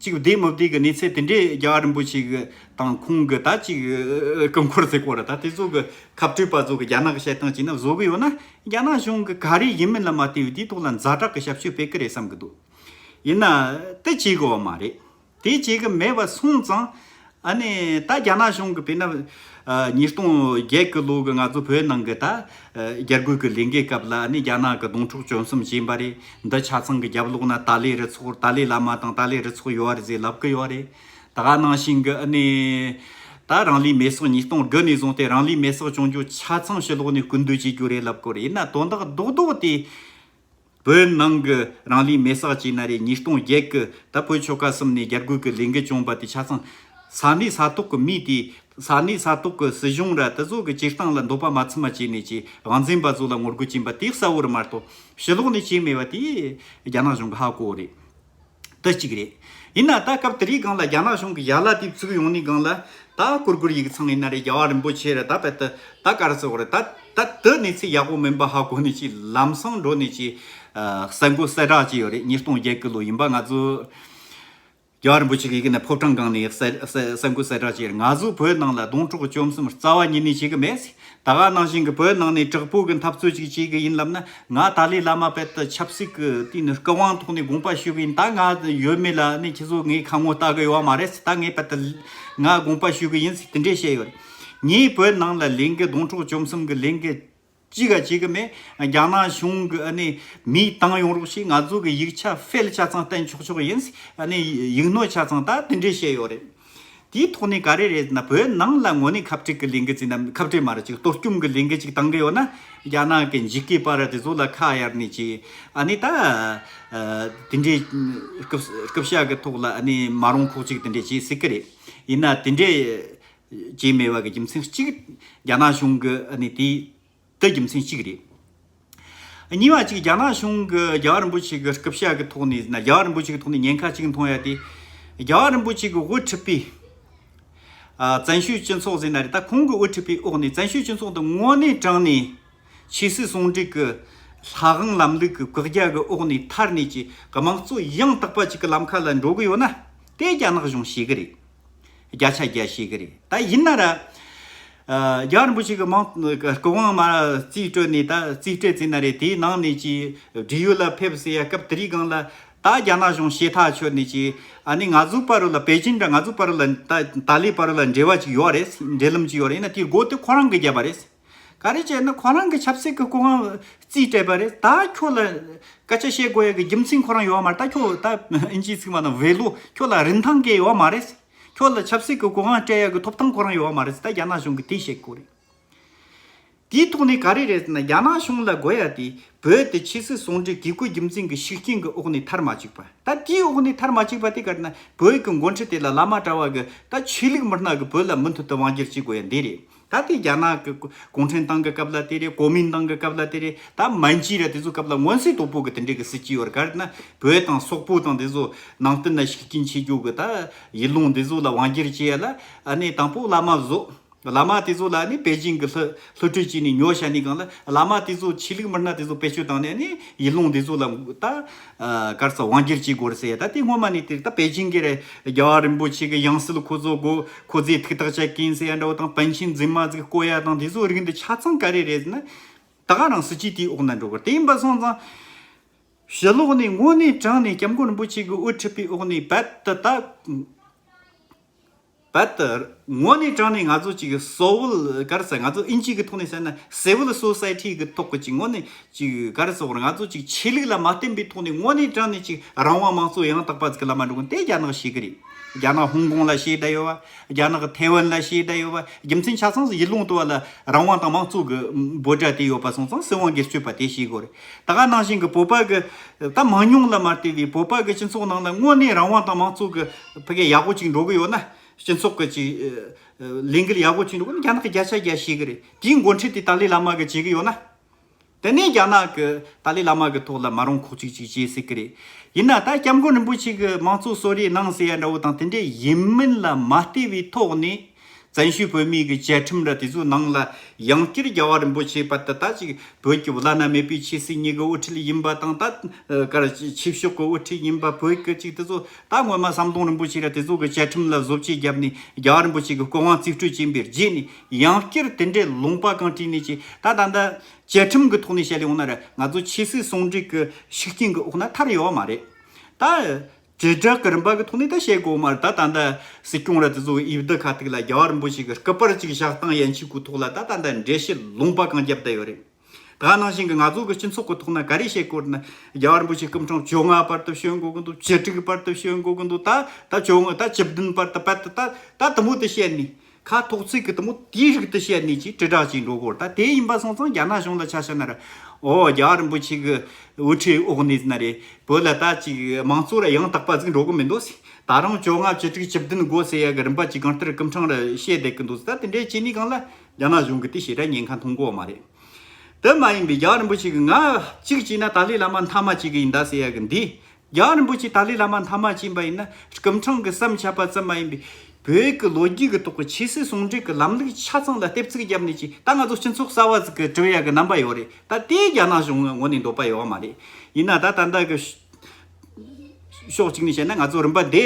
ཅིག་བདེ་མི་བདེ་གི་གནས་ཚད་དེ་འདྲའི་རྒྱལ་བ་རིན་པོ་ཆེ་གི་དང་ཁོང་གི་ད་ཅིག་སྐུ་འཁོར་ཟེར་གོ་ར། ད་དེ་ཚོ་གི་ཁ་བྲལ་པ་ཚོ་གི་རྒྱ་ནག་གི་བཤད་སྟངས་བྱས་ན་བཟོ་གི་ཡོད་ན། རྒྱ་ནག་གཞུང་གི་ག་རེ་ཡིན་མིན་ལ་མ་ལྟོས་པའི་དེའི་ཐོག་ལ་ཛ་དྲག་གི་ཞབས་ཞུ་སྤེལ་གི་རེད་བསམ་གི་འདུག། ཡིན་ན་དེ་བྱེད་དགོས་པ་མ་རེད། དེ་བྱེད་གི་མེད་པ་སོང་ཙང་། ཨ་ནི་ད་རྒྱ་ནག་གཞུང་གི་དཔེར་ན་ཉིས་སྟོང་བརྒྱད་གི་ལོ་གི་ང་ཚོ་བོད་ནང་གི་ད་རྒྱལ་རྒོལ་གི་ལས་འགུལ་སྐབས་ལ། ཨ་ནི་རྒྱ་ནག་གི་སྡོང་ཕྲུག་བཅོམ་གསུམ་བྱིན་པ་རེད། འདི་ཆ་ཚང་གི་རྒྱབ་ལོགས་ན་ཏཱ་ལའི་རུ་ཚོགས། ཏཱ་ལའི་བླ་མ་དང་ཏཱ་ལའི་རུ་ཚོགས་ཡོད་རེད་ཟེར་ལབ་གི་ཡོད་རེད། ད་ག་ནང་བཞིན་གི་ཨ་ནི་ད་རང་ལུས་མེར་སྲེག། ཉིས་སྟོང་དགུ་ནས་བཟུང་སྟེ་རང་ལུས་མེར་སྲེག་བྱུང་རྒྱུ་ཆ་ཚང་ཕྱི་ལོགས་ནས་སྐུལ་འདེད་བྱེད་རྒྱུ་རེད་ལབ་གི་ཡོད་རེད། ཡིན་ན་དོན་དག་རྡོག་རྡོག་དེ། བོད་ནང་གི་རང་ལུས་མེར་སྲེག་བྱས་ན་རེད། ཉིས་སྟོང་བརྒྱད་གི་ད་བོད་ཆོལ་ཁ་གསུམ་ནས་རྒྱལ་རྒོལ་གི་ལས་འགུལ་བྱུང་བ་དེ་ཆ་ཚང་ས་གནས་ས་ཐོག་གི་མི་དེ། ས་གནས་ས་ཐོག་གི་སྲིད་གཞུང་ར་དེ་ཚོ་གི་སྤྱིར་བཏང་ལ་འདོད་པ་མ་ཚིམ་པ་བྱས་ནས་ཀྱི་དབང་འཛིན་པ་ཚོ་ལ་ངོ་རྒོལ་བྱས་པ་དེ་གསལ་བོ་རེད་མ་གཏོགས། ཕྱི་ལོགས་ནས་བྱས་མེད་པ་དེ་རྒྱ་ནག་གཞུང་གི་ཧ་གོ་རེད། དེ་གཅིག་རེད། ཡིན་ན་ད་སྐབས་དེ་རིང་སྒང་ལ་རྒྱ་ནག་གཞུང་གི་ཡ་ལ་དེ་བཙུགས་ཡོང་ནས་སྒང་ལ། ད་གུར་གུར་ཡིག་ཚང་ཡིན་ན་རེད། རྒྱལ་བ་རིན་པོ་ཆེ་རེད། ད་བད་དུ་ད་ག་རེ་ཟེར་བ་རེད། ད་ད་དེ་གནས་ཚུལ་ཡག་པོ་མིན་པ་ཧ་གོ་ནས་ཀྱི་ལམ་སང་འགྲོ་ནས་ཀྱི་གསར་འགོད་གསལ་བསྒྲགས་ཅིག་ཡོད་རེད། ཉིས་སྟོང་བརྒྱད་གི་ལོ་ཡིན་པ། ང་ཚོ་རྒྱལ་བ་རིན་པོ་ཆེ་གི་ཡི་གེ་ནས་ཕོ་བྲང་སྒང་ནས་གསལ་གསལ་གསལ་འགོད་གསལ་བསྒྲགས་བྱས། ང་ཚོ་བོད་ནང་ལ་སྡོང་གྲོགས་བཅོམ་གསུམ་རྩ་བ་ཉིད་ནས་བྱེད་གི་མེད། ད་ག་ནང་བཞིན་གི་བོད་ནང་ནས་དྲག་པོ་གི་འཐབ་རྩོད་ཅིག་བྱེད་གི་ཡིན་ལབ་ན། ང་ཏཱ་ལའི་བླ་མ་བད་དུ་ཆབ་སྲིད་གི་དེ་ནི་སྐུ་དབང་ཐོག་ནས་དགོངས་པ་ཞུ་གི་ཡིན། ད་ང་ཡོད་མེད་ལ་ནི་ཁྱེད་ཚོ་ངའི་ཁ་ངོ་ལྟ་གི་ཡོད་མ་རེད། ད་ངས་བད་དུ་ང་དགོངས་པ་ཞུ་གི་ཡིན་ཟེར་དེ་འདྲས་བཤད་ཡོད་རེད། ངས་བོད་ནང་ལ་ལས་འགུལ་སྡོང་གྲོགས་བཅོམ་གསུམ་གི་ལས་འགུལ་ཅི་ག་བྱེད་གི་མེད། རྒྱ་ནག་གཞུང་གི་ཨ་ནི་མི་བཏང་ཡོང་རོགས་ཞེས། ང་ཚོ་གི་ཡིག་ཆ་ཕལ་ཆ་ཚང་བསྟན་ཆོག་ཆོག་ཡིན། ཨ་ནི་ཡིག་སྣོད་ཆ་ཚང་ད་དེ་འདྲས་བཤད་ཡོད་རེད། དེའི་ཐོག་ནས་ག་རེ་རེད་ཟེར་ན། བོད་ནང་ལ་དངོས་གནས་ཁ་བྲལ་གི་ལས་འགུལ་ཅིག་དང་། ཁ་བྲལ་མ་རེད། ཅིག་གཏོར་སྐྱོན་གི་ལས་འགུལ་ཅིག་བཏང་གི་ཡོད་ན། རྒྱ་ནག་གི་འཇིགས་སྐུལ་པ་ར་དེ་ཚོ་ལ་ཁ་གཡར་ནས་ཀྱི་ཨ་ནི་ད་དེ་འདྲས་སྐུ་སྐུ་ཕྱྭ་གི་ཐོག་ལ་ཨ་ནི་མ་རུང་ཁོག་ཅིག་དེ་འདྲས་ཅིག་ཟེར་གི་རེད། ཡིན་ན་དེ་འདྲས་བྱས་མེད་པ་གི་རྒྱུ་མཚན་གཅིག་རྒྱ་ནག་གཞུང་གི་ཨ་ནི་དེ། དེ་རྒྱུ་མཚན་གཅིག་རེད། གཉིས་པ་གཅིག་རྒྱ་ནག་གཞུང་གི་རྒྱལ་བ་རིན་པོ་ཆེ་གི་སྐུ་ཕྱྭ་གི་ཐོག་ནས་ན། རྒྱལ་བ་རིན་པོ་ཆེ་གི་ཐོག་ནས་ཉེན་ཁ་གཅིག་མཐོང་ཡ་དེ། རྒྱལ་བ་རིན་པོ་ཆེ་གི་དབུ་ཁྲིད་པའི་ཨ་བཙན་བྱོལ་སྤྱི་ཚོགས་ཟེར་ན་རེད། ད་ཁོང་གི་དབུ་ཁྲིད་པའི་འོག་ནས་བཙན་བྱོལ་སྤྱི་ཚོགས་འདི་དངོས་གནས་དྲང་ནས་ཆོས་སྲིད་ཟུང་འབྲེལ་གི་ལྷ་དབང་ལམ་ལུགས་གི་བཀག་རྒྱ་གི་འོག་ནས་ཐར་ནས་ཀྱི་དམངས་གཙོ་ཡང་དག་པ་ཅིག་གི་ལམ་ཁ་ལ་འགྲོ་གི་ཡོད་ན། དེ་རྒྱ་ནག་གཞུང་ཤེས་གི་རེད། བརྒྱ་ཆ་བརྒྱ་ཤེས་གི་རེད། ད་ཡིན་ན་ར། ཨ་རྒྱལ་བ་རིན་པོ་ཆེ་གི་མིང་སྐུ་དབང་མ་རྩིས་སྤྲོད་ནས། ད་རྩིས་སྤྲད་ཟེར་ན་རེད། དེའི་ནང་ནས་ཀྱི་བགྲེས་ཡོལ་ལ་ཕེབས་ཟེར་ཡ་སྐབས་དེ་རིང་སྒང་ལ་ད་རྒྱ་ནག་གཞུང་ཤེས་ཐག་ཆོད་ནས་ཀྱི། ཨ་ནི་ང་ཚོའི་བར་ལ་པེ་ཅིན་འདྲ། ང་ཚོའི་བར་ལ་ད་ཏཱ་ལའི་བར་ལ་འབྲེལ་བ་ཅིག་ཡོད་རེད། འབྲེལ་ལམ་ཅིག་ཡོད་རེད། ཡིན་ན་དེའི་སྒོ་དེ་ཁོ་རང་གིས་བརྒྱབ་པ་རེད། ག་རེ་བྱས་ན་ཁོ་རང་གི་ཆབ་སྲིད་ཀྱི་སྐུ་དབང་རྩིས་སྤྲད་པ་རེད། ད་ཁྱོད་ལ་སྐད་ཆ་བཤད་དགོས་ཡ་གི་རྒྱུ་མཚན་ཁོ་རང་ཡོད་མ་རེད། ད་ཁྱོད་ད་ཨིན་ཇིའི་ཚིག་མ་ན་ཝེ་ལོ། ཁྱོད་ལ་རིན་ཐང་གི་ཡོད་མ་རེད། ཁྱོད་ལ་ཆབ་སྲིད་ཀྱི་སྐུ་དབང་སྤྲད་ཡ་གི་ཐོབ་ཐང་ཁོ་རང་ཡོད་མ་རེད། ད་རྒྱ་ནག་གཞུང་གིས་དེ་བཤད་དགོས་རེད། དེའི་ཐོག་ནས་ག་རེ་རེད་ཟེར་ན། རྒྱ་ནག་གཞུང་ལ་དགོས་ཡ་དེ་བོད་དེ་ཆོས་སྲིད་ཟུང་འབྲེལ་གྱི་བཀོད་རྒྱུ་མཚན་གྱི་ཤུགས་རྐྱེན་གྱི་འོག་ནས་ཐར་མ་བཅུག་པ། ད་དེའི་འོག་ནས་ཐར་མ་བཅུག་པ་དེ་ག་རེ་ན། བོད་ཀྱི་འགོ་ཁྲིད་དེ་ལ་བླ་མ་གྲྭ་བ་གི་ད་ཆོས་ལུགས་མི་སྣ་གི་བོད་ལ་མུ་མཐུད་དུ་དབང་སྒྱུར་བྱེད་དགོས་ཡ་འདི་རེད། ད་དེ་རྒྱ་ནག་གི་གུང་ཁྲན་ཏང་གི་སྐབས་ལ་དེ་རེད། གོ་མིན་ཏང་གི་སྐབས་ལ་དེ་རེད། ད་མན་ཇུ་ར་དེ་ཚོ་སྐབས་ལ་མངོན་གསལ་དོད་པོ་གི་དེ་འདྲའི་གི་སྲིད་ཇུས་ཡོད་རེད། ག་རེ་ན་བོད་དང་སོག་པོ་དང་དེ་ཚོ་ནང་བསྟན་ལ་ཤུགས་རྐྱེན་ཆེ་རྒྱུ་གི་ད་ཡུལ་ལུང་དེ་ཚོ་ལ་དབང་སྒྱུར་བྱེད་ཡ་ལ། ཨ་ནི་དང་པོ་བླ་མ་བཟོ། བླ་མ་དེ་ཚོ་ལ་ནི་པེ་ཅིང་གི་ལྷུ་ལྷུ་ཁྲིད་བྱས་ནས་ཉོ་བྱ་ནས་སྒང་ལ། བླ་མ་དེ་ཚོ་ཆོས་ལུགས་མི་སྣ་དེ་ཚོ་བེད་སྤྱོད་བཏང་ནས་ནི་ཡུལ་ལུང་དེ་ཚོ་ལ་ད་ཨ་ག་རེ་ཟེར་དབང་སྒྱུར་བྱེད་དགོས་རེད་ཟེར་ཡ། ད་དེ་སྔོན་མ་ནས་དེ་ད་པེ་ཅིང་གི་རེད། རྒྱལ་བ་རིན་པོ་ཆེ་གི་ཡང་སྲིད་ཁོ་ཚོ་གོ་ཁོ་ཚོས་ཐུགས་ཐག་བཅད་གིན་ཟེར་ཡ་འདྲ་བོ་དང་། པཎ་ཆེན་རྫུན་མ་ཟིག་བསྐོ་ཡ་དང་། དེ་ཚོ་རིགས་འདི་ཆ་ཚང་ག་རེ་རེད་ཟེར་ན། ད་ག་རང་སྲིད་ཇུས་དེའི་འོག་ན་འགྲོ་དགོས། དེ་ཡིན་པ་སོང་ཙང་ཕྱི་ལོགས་ནས་དངོས་གནས་དྲང་ནས་སྐྱབས་མགོན་རིན་པོ་ཆེ་གི་དབུ་ཁྲིད་པའི་འོག་ནས་རྦད་དེ་ད་རྦད་དེ་དངོས་གནས་དྲང་ནས་ང་ཚོ་ཅིག་སོ་ཝལ་ག་རེ་ཟེར། ང་ཚོ་ཨིན་ཇི་གི་ཐོག་ནས་ཟེར་ན་སི་ཝལ་སོ་སའི་ཊི་གི་ཐོག་གི་ཅིག་དངོས་གནས་ཅིག་ག་རེ་ཟེར། ང་ཚོ་ཅིག་ཆོས་ལུགས་ལ་མ་བརྟེན་པའི་ཐོག་ནས་དངོས་གནས་དྲང་ནས་ཅིག་རང་དབང་དམངས་གཙོ་ཡང་དག་པ་ཟིག་གི་ལམ་མ་འགྲོ་གི། དེ་རྒྱ་ནག་ཤེས་གི་རེད། རྒྱ་ནག་ཧོང་ཀོང་ལ་ཤེས་བསྡད་ཡོད་བ། རྒྱ་ནག་ཐའེ་ཝན་ལ་ཤེས་བསྡད་ཡོད་བ། རྒྱུ་མཚན་ཆ་ཚང་ཡིད་ལུང་དུ་བ་ལ་རང་དབང་དང་དམངས་གཙོ་གི་འབོད་སྒྲ་དེ་ཡོད་པ་སོང་ཙང་སྲིད་དབང་སྒེར་གཅོད་པ་དེ་ཤེས་དགོས་རེད། ད་ག་ནང་བཞིན་གི་བོད་པ་གི་ད་མང་ཉུང་ལ་མ་ལྟོས་པའི་བོད་པ་གི་སྤྱི་ཚོགས་ནང་ལ་དངོས་གནས་རང་དབང་དང་དམངས་གཙོ་གི་ཕ་གི་ཡག་པོ་ཅིག་འགྲོ་གི་ཡོད་ན། སྤྱི་ཚོགས་གི་ཅིག་ལས་འགུལ་ཡག་པོ་ཅིག་འགྲོ་གི་ན་རྒྱ་ནག་གི་བརྒྱ་ཆ་བརྒྱ་ཤེས་གི་རེད། དེའི་འགོ་ཁྲིད་དེ་ཏཱ་ལའི་བླ་མ་གི་བྱེད་གི་ཡོད་ན། དེ་ནས་རྒྱ་ནག་གི་ཏཱ་ལའི་བླ་མ་གི་ཐོག་ལ་མ་རུང་ཁོག་ཅིག་ཅིག་བྱེད་སྲིད་གི་རེད། ཡིན་ན་ད་སྐྱབས་མགོན་རིན་པོ་ཆེ་གི་དམངས་གཙོ་གསོལ་རས་གནང་ཟེར་ཡ་འདྲ་བོ་དང་དེ་འདྲའི་ཡིན་མིན་ལ་མ་ལྟོས་པའི་ཐོག་ནས་བཙན་བྱོལ་བོད་མིའི་གི་བཅའ་ཁྲིམས་ར་དེ་ཚོའི་ནང་ལ་ཡང་བསྐྱར་རྒྱལ་བ་རིན་པོ་ཆེ་བར་དུ་ད་ཅིག་བོད་ཀྱི་བླ་ན་མེད་པའི་ཆོས་སྲིད་གཉིས་ཀྱི་དབུ་ཁྲིད་ཡིན་པ་དང་། ད་གར་ཆོས་ཕྱོགས་ཀྱི་དབུ་ཁྲིད་ཡིན་པ། བོད་ཀྱི་ཅིག་དེ་ཚོ་ད་སྔོན་མ་ཟམ་གདོང་རིན་པོ་ཆེ་ར་དེ་ཚོ་གི་བཅའ་ཁྲིམས་ལ་བཟོ་བཅོས་བརྒྱབ་ནས་རྒྱལ་བ་རིན་པོ་ཆེ་གི་སྐུ་དབང་རྩིས་སྤྲོད་བྱས་པའི་རྗེས་ནས་ཡང་བསྐྱར་དེ་འདྲའི་ལུང་པ་གང་བྲིས་ནས་ཅིག་ད་ད་ད། བཅའ་ཁྲིམས་ཀྱི་ཐོག་ནས་བཤད་ལེ་འོང་ན་ར་ང་ཚོ་ཆོས་སྲིད་ཟུང་འབྲེལ་གྱི་ཤུགས་རྐྱེན་གྱི་འོག་ན་ཐར་ཡོད་མ་རེད། ད་དྲིལ་བསྒྲགས་ཀྱི་རིམ་པ་གི་ཐོག་ནས་ད་བཤད་དགོས་མ་རེད། ད་ད་ལྟ་སྲིད་སྐྱོང་ར་དེ་ཚོ་གི་འོས་བསྡུ་ཁ་ཐུག་ལ་རྒྱལ་བ་རིན་པོ་ཆེ་གི་སྐུ་པར་ཅིག་བཞག་སྟངས་ཡན་ཆད་ཀྱི་ཐོག་ལ་ད་ད་ལྟ་འགྲེལ་བཤད་ལུང་པ་གང་བརྒྱབ་བསྡད་ཡོད་རེད། ད་ནང་བཞིན་གྱི་ང་ཚོ་གི་སྤྱི་ཚོགས་ཀྱི་ཐོག་ན་ག་རེ་བཤད་དགོས་རེད་ན། རྒྱལ་བ་རིན་པོ་ཆེ་སྐུ་ཕྲེང་བཅོ་ལྔ་བར་དུ་བྱོན་དགོས་ཀྱི་འདུག་བཅུ་དྲུག་བར་དུ་བྱོན་དགོས་ཀྱི་འདུག་ད་ད་བཅོ་ལྔ་ད་བཅུ་བདུན་བར་དུ་བར་དུ་ད་ད་དུ་མོ་དུ་བཤད་ནས། ཁ་ཐོག་ཚིག་གི་དུ་མོ་དེའི་རིགས་དུ་བཤད་ནས་ཅིག་དྲིལ་བསྒྲགས་ཅིག་འགྲོ་དགོས། ད་དེ་ཡིན་པ་སོང་ཙང་རྒྱ་ནག་གཞུང་ལ་ཆ་བཞག་ན་ར། ཨོ་རྒྱལ་བ་རིན་པོ་ཆེ་གི་དབུ་ཁྲིད་འོག་ནས་ན་རེད། བོད་ལ་ད་ཅིག་དམངས་གཙོ་ར་ཡང་དག་པ་ཟིག་འགྲོ་གི་མི་འདུག་ཟེར། ད་རུང་བཅོ་ལྔ་བཅུ་དྲུག་བཅུ་བདུན་དགོས་ཟེར་ཡ་གི་རིམ་པ་ཅིག་གང་ལྟར་སྐུ་ཕྲེང་ར་བཤད་བསྡད་གི་འདུག་ཟེར། ད་དེ་འདྲའི་བྱས་ནས་གང་ལ་རྒྱ་ནག་གཞུང་གི་དེ་བྱེད་ར་ཉེན་ཁ་མཐོང་གི་ཡོད་མ་རེད། དེ་མ་ཡིན་པའི་རྒྱལ་བ་རིན་པོ་ཆེ་གི་ང་གཅིག་བྱས་ན་ཏཱ་ལའི་བླ་མ་མཐའ་མ་གཅིག་གི་ཡིན་ད་ཟེར་ཡ་གི་འདི། རྒྱལ་བ་རིན་པོ་ཆེ་ཏཱ་ལའི་བླ་མ་མཐའ་མ་ཅིག་ཡིན་པ་ཡིན་ན། སྐུ་ཕྲེང་གི་བསམ་འཆར་པ་ཙམ་མ་ཡིན་པའི་བོད་ཀྱི་ལོ་རྒྱུས་ཀྱི་ཐོག་གི་ཆོས་སྲིད་ཟུང་འབྲེལ་གྱི་ལམ་ལུགས་ཆ་ཚང་ལ་ལྟེབ་བཙུགས་བརྒྱབ་ནས་ཅིག་ད་ང་ཚོ་སྤྱི་ཚོགས་གསར་བ་ཟིག་གི་གྲུབ་ཡ་གི་རྣམ་པ་ཡོད་རེད། ད་དེ་རྒྱ་ནག་གཞུང་ངོས་ནས་འདོད་པ་ཡོད་མ་རེད། ཡིན་ན་ད་ད་ལྟ་གི་ཕྱོགས་གཅིག་ནས་བཤད་ན་ང་ཚོ་རིམ་པ་འདི་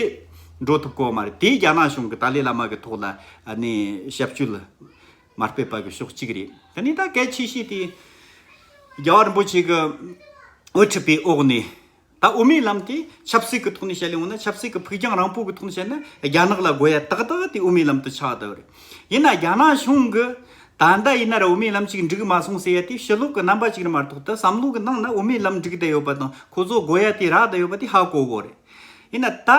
འགྲོ་ཐུབ་གོ་མ་རེད། དེ་རྒྱ་ནག་གཞུང་གི་ཏཱ་ལའི་བླ་མ་གི་ཐོག་ལ་ཨ་ནི་ཞབས་ཞུ་མ་སྤེལ་པ་གི་ཕྱོགས་གཅིག་རེད། དེ་ནས་ད་གལ་ཆེ་ཤོས་དེ་རྒྱལ་བ་རིན་པོ་ཆེ་གི་དབུ་ཁྲིད་པའི་འོག་ནས། ད་དབུ་མའི་ལམ་དེ་ཆབ་སྲིད་ཀྱི་ཐོག་ནས་བཤད་ལེ་འོང་ན། ཆབ་སྲིད་ཀྱི་ཕུགས་རྒྱང་རིང་པོ་གི་ཐོག་ནས་བཤད་ན་རྒྱ་ནག་ལ་དགོས་ཡ་ཏག་ཏག་དེ་དབུ་མའི་ལམ་དུ་ཆགས་བསྡད་ཡོད་རེད། ཡིན་ན་རྒྱ་ནག་གཞུང་གི་ད་ལྟ་ཡིན་ན་ར་དབུ་མའི་ལམ་ཅིག་འགྲིག་མ་སོང་ཟེར་ཡ་དེ་ཕྱི་ལོགས་ཀྱི་རྣམ་པ་ཅིག་རེད་མ་གཏོགས། ད་བསམ་བློ་གི་ནང་ན་དབུ་མའི་ལམ་འགྲིག་བསྡད་ཡོད་པ་དང་ཁོ་ཚོ་དགོས་ཡ་དེ་རག་བསྡད་ཡོད་པ་དེ་ཧ་གོ་དགོས་རེད། ཡིན་ན་ད་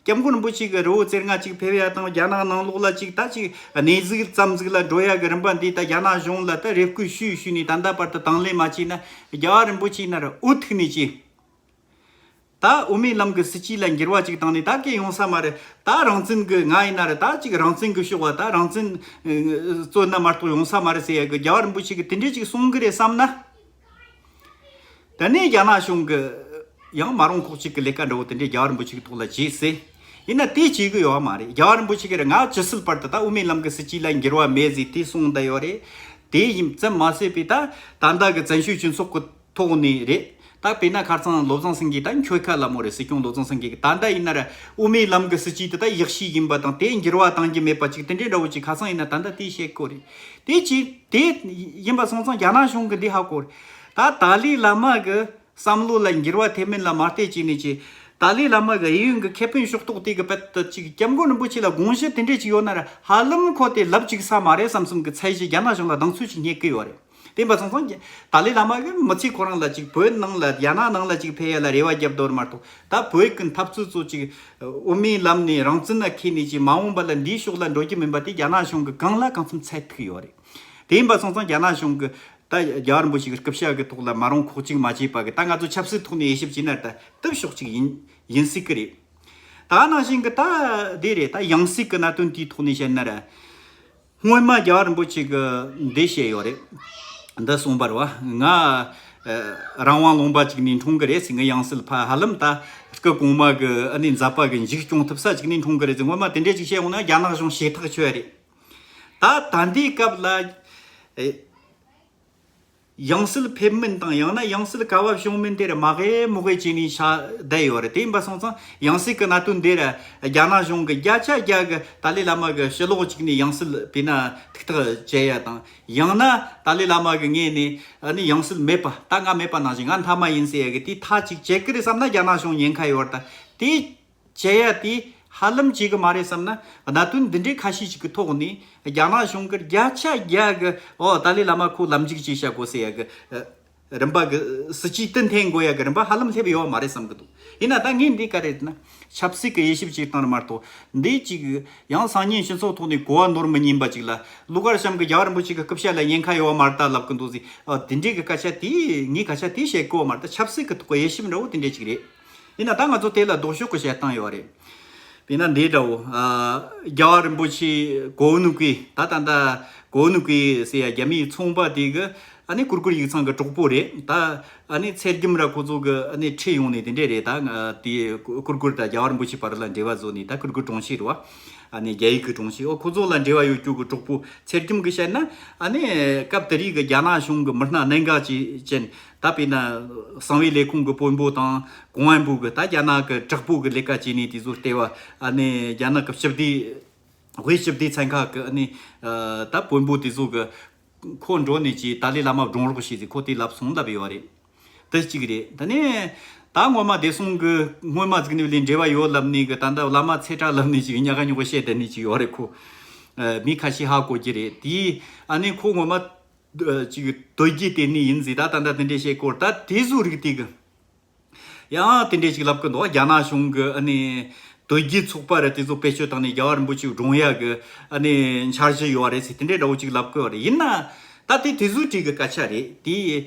སྐྱབས་མགོན་རིན་པོ་ཆེ་གི་རི་བོ་རྩེ་ལྔ་ཅིག་ཕེབས་ཡ་དང་། རྒྱ་ནག་ནང་ལོགས་ལ་ཅིག་ད་ཅིག་གནས་གཟིགས་ཙམ་ཟིག་ལ་འགྲོ་ཡ་གི་རིམ་པ་འདི་ད་རྒྱ་ནག་གཞུང་ལ་ད་རེ་སྐུལ་ཞུས་ཞུས་ནས་ད་ལྟ་བར་དུ་དང་ལེན་མ་བྱས་ན། རྒྱལ་བ་རིན་པོ་ཆེ་ཡིན་ན་ར་འུ་ཐུག་ནས་ཅིག་ད་དབུ་མའི་ལམ་གྱི་སྲིད་ཇུས་ལ་འགྱུར་བ་ཅིག་བཏང་ནས་ད་གས་ཡོང་ས་མ་རེད། ད་རང་བཙན་གྱི་ང་ཡིན་ན་ར་ད་ཅིག་རང་བཙན་གྱི་ཕྱོགས་བ་ད་རང་བཙན་ཨ་རྩོད་ན་མ་གཏོགས་ཡོང་ས་མ་རེད་ཟེར་ཡ་གི་རྒྱལ་བ་རིན་པོ་ཆེ་གི་དེ་འདྲས་ཅིག་གསུང་གི་རེད་བསམ་ན། དེ་ནས་རྒྱ་ནག་གཞུང་གི་ཡང་མ་རུང་ཁོག་ཅིག་གི་ལས་ཀ་འདྲ་བོ་དེ་འདྲས་རྒྱལ་བ་རིན་པོ་ཆེ་གི་ཐོག་ལ་བྱས་ཟེར། ཡིན་ན་དེ་བྱེད་གི་ཡོད་མ་རེད། རྒྱལ་བ་རིན་པོ་ཆེ་གིས་ར་ང་ཇི་སྲིད་བར་དུ་ད་དབུ་མའི་ལམ་གྱི་སྲིད་ཇུས་ལ་འགྱུར་བ་མེད་ཟེར་དེ་གསུངས་བསྡད་ཡོད་རེད། དེ་ཡིན་ཙམ་མ་ཟད་པའི་ད་ད་ལྟ་གི་བཙན་བྱོལ་སྤྱི་ཚོགས་ཀྱི་ཐོག་ནས་རེད། ད་དཔེར་ན་ཁ་སང་བློ་བཟང་སེང་གེ་ད་ཁྱོད་ཁ་ལ་མོ་རེད། སྲིད་སྐྱོང་བློ་བཟང་སེང་གེ་གིས་ད་ལྟ་ཡིན་ན་ར་དབུ་མའི་ལམ་གྱི་སྲིད་ཇུས་དེ་ད་ཡག་ཤོས་ཡིན་པ་དང་། དེ་འགྱུར་བ་གཏང་རྒྱུ་མེད་པ་ཅིག་དེ་འདྲའི་འདྲ་བོ་ཅིག་ཁ་སང་ཡིན་ན་ད་ལྟ་དེ་བཤད་གི་ཡོད་རེད། དེ་ཅིག་དེ་ཡིན་པ་སོང་ཙང་རྒྱ་ནག་གཞུང་གི་འདི་ཧ་གོ་རེད། ད་ཏཱ་ལའི་བླ་མ་གི་བསམ་བློ་ལ་འགྱུར་བ་ཐེབས་མིན་ལ་མ་བལྟས་ཀྱི་ནས་ཀྱི། ཏཱ་ལའི་བླ་མ་གི་གཡས་གཡོན་གྱི་ཁེ་ཕན་ཕྱོགས་གཏོགས་དེ་གི་བར་དུ་ཅིག་སྐྱབས་མགོན་རིན་པོ་ཆེ་ལ་དགོངས་གཞི་དེ་འདྲས་ཅིག་ཡོད་ན་ར་ཧ་ལམ་ཁོ་དེ་ལབ་ཅིག་ས་མ་རེད་བསམ་བསམ་གི་ཚད་གཞི་རྒྱ་ནག་གཞུང་ལ་གདེང་ཚོད་ཅིག་རྙེད་ཀྱི་ཡོད་རེད། དེ་ཡིན་པ་སོང་ཙང་ཏཱ་ལའི་བླ་མ་གི་མི་ཚེ་ཁོ་རང་ལ་ཅིག་བོད་ནང་ལ་རྒྱ་ནག་ནང་ལ་ཅིག་ཕེབས་ཡ་ལ་རེ་བ་བརྒྱབ་འདུག་མ་གཏོགས། ད་བོད་ཀྱི་འཐབ་རྩོད་ཚོ་ཅིག་དབུ་མའི་ལམ་ནས་རང་བཙན་ལ་འཁེལ་ནས་ཅིག་མ་འོངས་པ་ལ་འདིའི་ཕྱོགས་ལ་འགྲོ་རྒྱུ་མིན་པ་དེ་རྒྱ་ནག་གཞུང་གི་གང་ལ་གང་འཚམ་ཚད་ཐིག་ཡོད་རེད། དེ་ཡིན་པ་སོང་ཙང་རྒྱ་ནག་གཞུང་གི་ད་རྒྱལ་བ་རིན་པོ་ཆེ་གི་སྐུ་ཕྱྭ་གི་ཐོག་ལ་མ་རུང་ཁོག་ཅིག་མ་བྱས་པ་གི། ད་ང་ཚོ་ཆབ་སྲིད་ཐོག་ནས་དབྱེ་ཞིབ་བྱས་ན་ད་སྟབས་ཤོག་ཅིག་ཡིན་ཡིན་སྲིད་གི་རེད། ད་ནང་བཞིན་གི་ད་དེ་རེད། ད་ཡང་སྲིད་གི་གནད་དོན་དེའི་ཐོག་ནས་བཤད་ན་ར། སྔོན་མ་རྒྱལ་བ་རིན་པོ་ཆེ་གི་འདི་བཤད་ཡོད་རེད། འདི་གསུངས་པ་རེད་བ། ང་ཨ་རང་དབང་ལུང་པ་ཅིག་ནས་འཁྲུངས་གི་རེད་ཟེར། ངའི་ཡང་སྲིད་ཕ་ཧ་ལམ་ད་སྐུ་གོང་མ་གི་ཨ་ནི་མཛད་པ་གི་མཇུག་སྐྱོང་ཐུབ་ས་ཅིག་ནས་འཁྲུངས་གི་རེད་ཟེར། སྔོན་མ་དེ་འདྲས་ཅིག་བཤད་འོང་ན་རྒྱ་ནག་གཞུང་ཞེ་ཐག་ཆོད་རེད། ད་ད་འདིའི་སྐབས་ལ་ཨེ། ཡང་སྲིད་ཕེབས་མིན་དང་ཡང་ན་ཡང་སྲིད་ག་བ་བྱུང་མིན་དེ་ར་མ་གེ་མོ་གེ་བྱས་ནས་ཆགས་བསྡད་ཡོད་རེད། དེ་ཡིན་པ་སོང་ཙང་ཡང་སྲིད་ཀྱི་གནད་དོན་འདི་ར་རྒྱ་ནག་གཞུང་གི་བརྒྱ་ཆ་བརྒྱ་གི་ཏཱ་ལའི་བླ་མ་གི་ཕྱི་ལོགས་གཅིག་ནས་ཡང་སྲིད་དཔེར་ན་ཐུགས་ཐག་བཅད་ཡ་དང་། ཡང་ན་ཏཱ་ལའི་བླ་མ་གི་ངོས་ནས་ཨ་ནི་ཡང་སྲིད་མེད་པ། ད་ང་མེད་པ་ནང་བཞིན་ང་མཐའ་མ་ཡིན་ཟེར་ཡ་གི་དེ་མཐའ་གཅིག་བཅད་ཀི་རེད་བསམ་ན་རྒྱ་ནག་གཞུང་ཉེན་ཁ་ཡོད་རེད། ད་དེ་བྱེད་ཡ་དེ་ཧ་ལམ་བྱེད་གི་མ་རེད་བསམ་ན། གནད་དོན་འདི་འདྲའི་ཁ་ཤས་ཅིག་གི་ཐོག་ནས་རྒྱ་ནག་གཞུང་གིས་བརྒྱ་ཆ་བརྒྱ་གི་ཨོ་ཏཱ་ལའི་བླ་མ་ཁོ་ལམ་འཇུག་བྱས་བཞག་གོ་ཟེར་ཡ་གི་ཨ་རིམ་པ་གི་སྲིད་ཇུས་དེ་འཐེན་དགོས་ཡ་གི་རིམ་པ་ཧ་ལམ་སླེབས་ཡོད་མ་རེད་བསམ་གི་འདུག་ཡིན་ན་ད་ངས་འདི་ག་རེ་ན་ཆབ་སྲིད་ཀྱི་དབྱེ་ཞིབ་བྱེད་སྟངས་རེད་མ་གཏོགས། འདི་ཅིག་ཡང་སང་ཉིན་སྤྱི་ཚོགས་ཐོག་ནས་གོ་བ་ནོར་མི་ཉན་པ་ཅིག་ལ་ཀླུ་མཁར་བྱམས་ཀྱིས་རྒྱལ་བ་རིན་པོ་ཆེ་གི་སྐུ་ཕྱྭ་ལ་ཉེན་ཁ་ཡོད་མ་རེད་ད་ལབ་གི་འདུག་ཟེར། ཨ་དེ་འདྲའི་གི་སྐད་ཆ་དེ་ངས་སྐད་ཆ་དེ་བཤད་གོ་མ་རེད། ད་ཆབ་སྲིད་ཀྱི་ཐོག་གི་དབྱེ་ཞིབ་འདྲ་བོ་དེ་འདྲ་ཅིག་རེད། ཡིན་ན་ད་ང་ཚོ་དེ་ལ་ལྡོག་ཕྱོགས་ཀྱི་བཤད་སྟངས་ཡོད་རེད། དཔེར་ན་འདི་འདྲ་བོ། ཨ་རྒྱལ་བ་རིན་པོ་ཆེ་གོ་ནུ་ཀུའི་ད་ད་ད་གོ་ནུ་ཀུའི་ཟེར་ཡ་རྒྱ་མིའི་ཚོང་པ་དེ་གི་ཨ་ནི་གུར་གུར་ཡིག་ཚང་གི་གྲོགས་པོ་རེད། ད་ཨ་ནི་ཚེ་རྒྱམ་ར་ཁོ་ཚོ་གི་ཨ་ནི་ཁྲིད་ཡོང་ནས་དེ་འདྲས་རེད། ད་ང་དེ་གུར་གུར་དང་རྒྱལ་བ་རིན་པོ་ཆེ་བར་ལ་འབྲེལ་བ་བཟོ་ནས། ད་གུར་གུར་གྲོང་ཁྱེར་རེད་བ། ཨ་ནི་རྒྱ་ཡིག་གི་གྲོང་ཁྱེར། ཨོ་ཁོ་ཚོ་ལ་འབྲེལ་བ་ཡོད་རྒྱུ་གི་གྲོགས་པོ་ཚེ་རྒྱམ་གི་བཤད་ན། ཨ་ནི་སྐབས་དེ་རིགས་གི་རྒྱ་ནག་གཞུང་གི་མི་སྣ་གནད་འགག་ཅིག་ཅན། ད་དཔེར་ན་གསང་བའི་ལས་ཁུངས་ཀྱི་དཔོན་པོ་དང་公安部གི་ད་རྒྱ་ནག་གི་དྲག་པོ་གི་ལས་ཀ་བྱས་ནས་དེ་ཚོ་ལྟེ་བ། ཨ་ནི་རྒྱ་ནག་གི་སྤྱི་བདེ་དབུས་སྤྱི་བདེ་ཚན་ཁག་གི་ཨ་ནི་ད་དཔོན་པོ་དེ་ཚོ་གི་ཁོ་འགྲོ་ནས་ཀྱིས་ཏཱ་ལའི་བླ་མ་བཀྲོངས་རོགས་བྱས་ཟེར་ཁོ་དེ་ལབ་སོང་ལབ་ཡོད་རེད། དེ་གཅིག་རེད། ད་ནི་ད་སྔོན་མ་བདེ་སྲུང་གི་སྔོན་མ་ཟིག་ནས་ལས་འབྲེལ་བ་ཡོད་ལབ་ནས་གི་ད་ལྟ་བླ་མ་ཚེ་བཀྲ་ལབ་ནས་ཅིག་ཉག་ག་ཉོག་ག་བཤད་བསྡད་ནས་ཅིག་ཡོད་རེད་ཁོ། ཨ་མི་ཁ་ཤས་ཧ་གོ་གི་རེད། དེ་ཨ་ནི་ཁོ་སྔོན་མ་ཨ་ཅིག་དོལ་རྒྱལ་དེ་ནས་ཡིན་ཟིག་ད་ད་ལྟ་དེ་འདྲས་བཤད་སྐོར་ད་དེ་ཟུ་རིག་དེ་གི་ཡང་དེ་འདྲས་ཅིག་ལབ་གི་འདུག་རྒྱ་ནག་གཞུང་གི་ཨ་ནི་དོལ་རྒྱལ་ཚོགས་པ་ར་དེ་ཚོ་བེད་སྤྱོད་བཏང་ནས་རྒྱལ་བ་རིན་པོ་ཆེ་བཀྲོངས་ཡ་གི་ཨ་ནི་འཆར་གཞི་ཡོད་རེད་ཟེར་དེ་འདྲས་འདྲ་བོ་ཅིག་ལབ་གི་ཡོད་རེད། ཡིན་ན་ད་དེ་དེ་ཟུ་རིག་གི་སྐད་ཆ་རེད་དེ།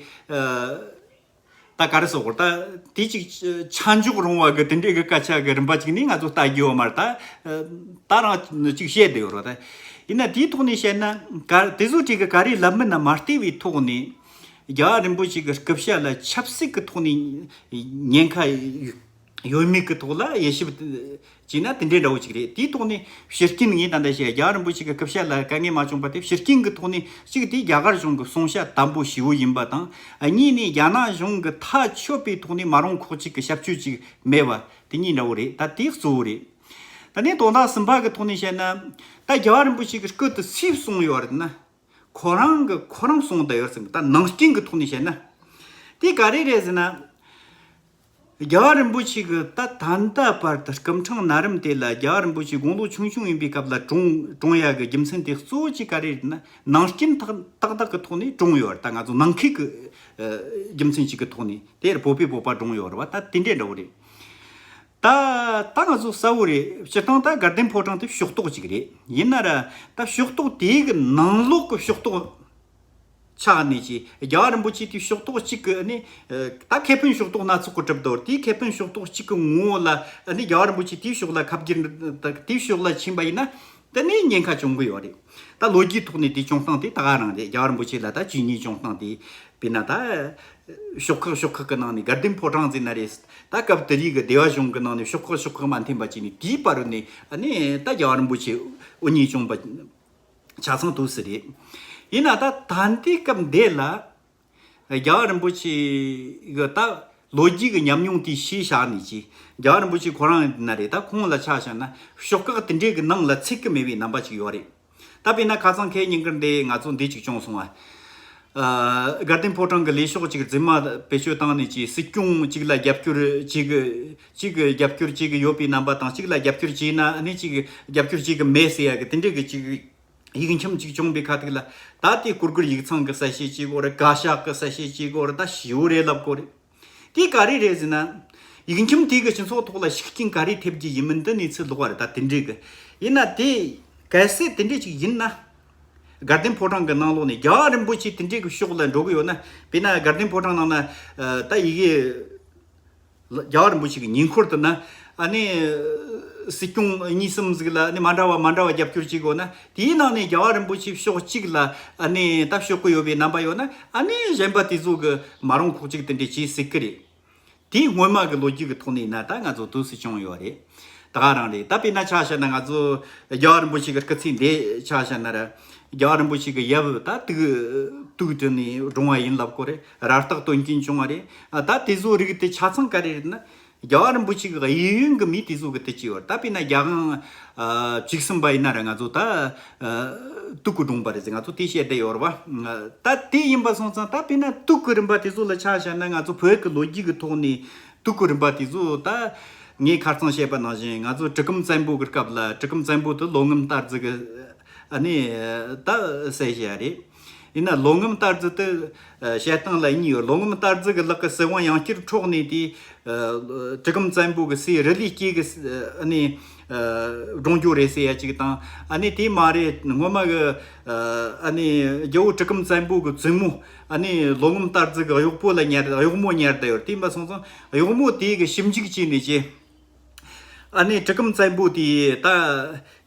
ཨ་ད་ག་རེ་ཟེར་དགོས་རེད། ད་དེ་ཅིག་ཆ་འཇོག་རུང་བ་གི་དེ་འདྲས་གི་སྐད་ཆ་གི་རིམ་པ་ཅིག་ནི་ང་ཚོ་ལྟ་རྒྱུ་ཡོད་མ་རེད། ད་ད་རང་ཅིག་བཤད་བསྡད་ཡོད་རེད། ད་ཡིན་ན་དེའི་ཐོག་ནས་བཤད་ན་ག་དེ་ཟུ་རིག་གི་ག་རེ་ལབ་མིན་ན་མ་བལྟས་པའི་ཐོག་ནས་རྒྱལ་བ་རིན་པོ་ཆེ་གི་སྐུ་ཕྱྭ་ལ་ཆབ་སྲིད་ཀྱི་ཐོག་ནས་ཉེན་ཁ་ཡོད་མེད་ཀྱི་ཐོག་ལ་དབྱེ་ཞིབ་བྱས་ན་དེ་འདྲའི་འདྲ་བོ་ཅིག་རེད། དེའི་ཐོག་ནས་ཕྱི་རྐྱེན་ངས་ད་ལྟ་བཤད་རྒྱལ་བ་རིན་པོ་ཆེ་གི་སྐུ་ཕྱྭ་ལ་དཀའ་ངལ་མ་བྱུང་པ་དེ་ཕྱི་རྐྱེན་གྱི་ཐོག་ནས་གཅིག་དེ་རྒྱ་གར་གཞུང་གི་བསྲུང་བྱ་དམ་པོ་ཞེ་བོ་ཡིན་པ་དང་། གཉིས་ནས་རྒྱ་ནག་གཞུང་གི་ཐག་ཆོད་པའི་ཐོག་ནས་མ་རུངས་ཁག་ཅིག་གི་ཞབས་ཞུ་ཅིག་མེད་པ་དེ་གཉིས་འདྲ་བོ་རེད། ད་དེ་གཙོ་བོ་རེད། ད་ནས་དོན་དག་གསུམ་པ་གི་ཐོག་ནས་བཤད་ན། ད་རྒྱལ་བ་རིན་པོ་ཆེ་གི་སྐུ་དེ་སུས་བསྲུངས་ཡོད་རེད་ན། ཁོ་རང་གི་ཁོ་རང་བསྲུངས་བསྡད་ཡོད་ཟེར་གི། ད་ནང་རྐྱེན་གི་ཐོག་ནས་བཤད་ན། དེ་ག་རེ་རེད་ཟེར་ན། རྒྱལ་བ་རིན་པོ་ཆེ་གི་ད་ད་ལྟ་བར་དུ་སྐུ་འཕྲེང་ན་རིམ་དེ་ལ་རྒྱལ་བ་རིན་པོ་ཆེ་དགུང་ལོ་ཆུང་ཆུང་ཡིན་པའི་སྐབས་ལ་བཀྲོངས་བཀྲོངས་ཡ་གི་རྒྱུ་མཚན་དེ་གཙོ་བོ་གཅིག་ག་རེ་རེད་ན། ནང་རྐྱེན་ཏག་ཏག་ཏག་གི་ཐོག་ནས་བཀྲོངས་ཡོད་རེད། ད་ང་ཚོ་ནང་ཁུལ་གི་ཨ་རྒྱུ་མཚན་གཅིག་གི་ཐོག་ནས་དེར་བོད་པའི་བོད་པ་བཀྲོངས་ཡོད་རེད་བ། ད་དེ་འདྲའི་འདྲ་བོ་རེད། ད་ད་ང་ཚོ་གསལ་བོ་རེད། སྤྱིར་བཏང་ད་དགའ་ལྡན་ཕོ་བྲང་དེ་ཕྱོགས་གཏོགས་གཅིག་རེད། ཡིན་ན་ར་ད་ཕྱོགས་གཏོགས་དེ་གི་ནང་ལོགས་གི་ཕྱོགས་གཏོགས་ཆགས་ནས་ཀྱི་རྒྱལ་བ་རིན་པོ་ཆེ་དེ་ཕྱོགས་གཏོགས་གཅིག་གི་ནི་ད་ཁེ་ཕན་ཕྱོགས་གཏོགས་སྣ་ཚོགས་ཀྱི་གྲུབ་འདུག་དེའི་ཁེ་ཕན་ཕྱོགས་གཏོགས་གཅིག་གི་ངོ་བོ་ལ་ནི་རྒྱལ་བ་རིན་པོ་ཆེ་དེའི་ཕྱོགས་ལ་ཁ་བསྒྱུར་དེའི་ཕྱོགས་ལ་ཕྱིན་པ་ཡིན་ན། དེ་ནས་ཉེན་ཁ་བྱུང་གི་ཡོད་རེད། ད་ལོ་རྒྱུས་ཐོག་ནས་དེ་བྱུང་སྟངས་དེ་ད་ག་རང་རེད། རྒྱལ་བ་རིན་པོ་ཆེ་ལ་ད་ཇུས་ཉེས་བྱུང་སྟངས་དེ། དཔེར་ན་ད་ཤོག་ཁག་ཤོག་ཁག་གི་ནང་ནས་དགའ་ལྡན་ཕོ་བྲང་ཟེར་ན་རེད། ད་སྐབས་དེ་རིགས་ཀྱི་སྡེ་བ་གཞུང་གི་ནང་ནས་ཤོག་ཁག་ཤོག་ཁག་མ་མཐུན་པ་བྱས་ནས་དེའི་བར་ནས་ཨ་ནི་ད་རྒྱལ་བ་རིན་པོ་ཆེ་དབུ་བརྙེས་བྱུང་པ་ཆ་ཚང་དུ་ཟེར་རེད། ཡིན་ན་ད་ད་ལྟའི་སྐབས་འདི་ལ། རྒྱལ་བ་རིན་པོ་ཆེ་གི་ད་ལོ་རྒྱུས་ཀྱི་ཉམས་མྱོང་དེ་ཤེས་བཞག་ནས་ཀྱི་རྒྱལ་བ་རིན་པོ་ཆེ་ཁོ་རང་ཡིན་ན་རེད། ད་ཁོང་ལ་ཆ་བཞག་ན་ཤོག་ཁག་དེ་འདྲའི་གི་ནང་ལ་ཚུད་ཀྱི་མེད་པའི་རྣམ་པ་ཅིག་ཡོད་རེད། ད་དཔེར་ན་ཁ་སང་ཁའི་ཉིན་དཀར་འདི་ང་ཚོ་འདི་ཅིག་བྱུང་སོང་ཨ། ཨ་དགའ་ལྡན་ཕོ་བྲང་གི་ལས་ཤོག་ཅིག་རྫུན་མ་བེད་སྤྱོད་བཏང་ནས་ཀྱི་སྲིད་སྐྱོང་གཅིག་ལ་རྒྱབ་སྐྱོར་བྱེད་གི་གཅིག་གི་རྒྱབ་སྐྱོར་བྱེད་གི་ཡོད་པའི་རྣམ་པ་དང་གཅིག་ལ་རྒྱབ་སྐྱོར་བྱས་ན་ཨ་ནི་གཅིག་གི་རྒྱབ་སྐྱོར་བྱེད་གི་མེད་ཟེར་ཡ་གི་དེ་འདྲའི་གི་གཅིག་ཡིག་ཁྱིམ་གཅིག་བྱུང་བའི་ཁ་ཐུག་ལ། ད་དེ་གུར་གུར་ཡིག་ཚང་གི་གསལ་བཤད་བྱེད་དགོས་རེད། བཀའ་ཤག་གི་གསལ་བཤད་བྱེད་དགོས་རེད། ད་ཞེ་པོ་རེད་ལབ་དགོས་རེད། དེ་ག་རེ་རེད་ཟེར་ན། ཡིག་ཁྱིམ་དེ་གི་སྤྱི་ཚོགས་ཐོག་ལ་ཤུགས་རྐྱེན་ག་རེ་ཐེབས་ཀྱི་ཡིན་མིན་དེ་གནས་ཚུལ་ལོགས་པ་རེད། ད་དེ་འདྲའི་གི་ཡིན་ན་དེ་གལ་སྲིད་དེ་འདྲའི་ཅིག་ཡིན་ན། དགའ་ལྡན་ཕོ་བྲང་གི་ནང་ལོགས་ནས་རྒྱལ་བ་རིན་པོ་ཆེ་དེ་འདྲའི་གི་ཕྱོགས་ལ་འགྲོ་གི་ཡོད་ན། དཔེར་ན་དགའ་ལྡན་ཕོ་བྲང་ནང་ན་ད་ཡི་གེ་རྒྱལ་བ་རིན་པོ་ཆེ་གི་ཉེ་འཁོར་དུ་ན་ཨ་ནི་སྲིད་སྐྱོང་གཉིས་གསུམ་ཟིག་ལ་ཨ་ནི་མ་འདྲ་བ་མ་འདྲ་བ་རྒྱབ་སྐྱོར་བྱེད་དགོས་ན། དེའི་ནང་ནས་རྒྱལ་བ་རིན་པོ་ཆེ་ཕྱོགས་གཅིག་ལ་ཨ་ནི་ད་ཕྱོགས་གི་ཡོད་པའི་རྣམ་པ་ཡོད་ན། ཨ་ནི་གཞན་པ་དེ་ཚོ་གི་མ་རུངས་ཁག་ཅིག་དེ་འདྲས་བྱེད་སྲིད་གི་རེད། དེའི་སྔོན་མ་གི་ལོ་རྒྱུས་ཀྱི་ཐོག་ནས་ཡིན་ན་ད་ང་ཚོ་དུས་སུ་བྱུང་ཡོད་རེད། ད་ག་རང་རེད། ད་དཔེར་ན་ཆ་བཞག་ན་ང་ཚོ་རྒྱལ་བ་རིན་པོ་ཆེ་གི་སྐུ་ཚེ་འདི་ཆ་བཞག་ན་ར། རྒྱལ་བ་རིན་པོ་ཆེ་གི་ཡབ་ད་དུག་དུག་དྲངས་ནས་བཀྲོངས་པ་ཡིན་ལབ་དགོས་རེད། རབ་རྟོག་སྟོན་གྱིན་བྱུང་བ་རེད། ཨ། ད་དེ་ཚོ་རིགས་དེ་ཆ་ཚང་ག་རེ་རེད་ན། རྒྱལ་བ་རིན་པོ་ཆེ་གི་གཡས་གཡོན་གི་མི་དེ་ཚོ་གི་དེ་ཅི་ཡོད། ད་དཔེར་ན་རྒྱལ་དབང་ཨ་བཅུ་གསུམ་པ་ཡིན་ན་ར་ང་ཚོ་ད་ཨ་དུག་གིས་བཀྲོངས་པ་རེད་ཟེར། ང་ཚོ་དེ་བཤད་བསྡད་ཡོད་རེད་བ། ད་དེ་ཡིན་པ་སོང་ཙང་ད་དཔེར་ན་དུག་གི་རིམ་པ་དེ་ཚོ་ལ་ཆ་བཞག་ན། ང་ཚོ་བོད་ཀྱི་ལོ་རྒྱུས་ཀྱི་ཐོག་ནས་དུག་གི་རིམ་པ་དེ་ཚོ་ད་ངས་ཁ་རྩང་བཤད་པ་ནང་བཞིན། ང་ཚོ་གྲི་གུམ་བཙན་པོ་གི་སྐབས་ལ། གྲི་གུམ་བཙན་པོ་དེ་ལོ་ངམ་རྟ་རྫི་གི་ཨ་ནི་ད་སྲས་བྱས་རེད། ཡིན་ན་ལོ་ངམ་རྟ་རྫི་དེ་ཨ་བཤད་སྟངས་ལ་གཉིས་ཡོད། ལོ་ངམ་རྟ་རྫི་གི་ལག་གི་སྲིད་དབང་ཡང་བསྐྱར་འཕྲོག་ནས། དེ་ཨ་གྲི་གུམ་བཙན་པོ་གི་སྲས་རུ་ལི་སྐྱེས་གི་ཨ་ནི་ཨ་བཀྲོངས་རྒྱུ་རེད་ཟེར་ཡ་ཅིག་དང་། ཨ་ནི་དེ་མ་རེད། སྔོན་མ་གི་ཨ་ནི་རྒྱལ་པོ་གྲི་གུམ་བཙན་པོ་གི་བཙུན་མོ་ཨ་ནི་ལོ་ངམ་རྟ་རྫི་གི་གཡོག་པོ་ལ་ཉར། གཡོག་མོ་ཉར་བསྡད་ཡོད། དེ་ཡིན་པ་སོང་ཙང་གཡོག་མོ་དེ་གི་ཞིབ་འཇུག་བྱས་ནས་ཀྱི། ཨ་ནི་གྲི་གུམ་བཙན་པོ་དེ་ད་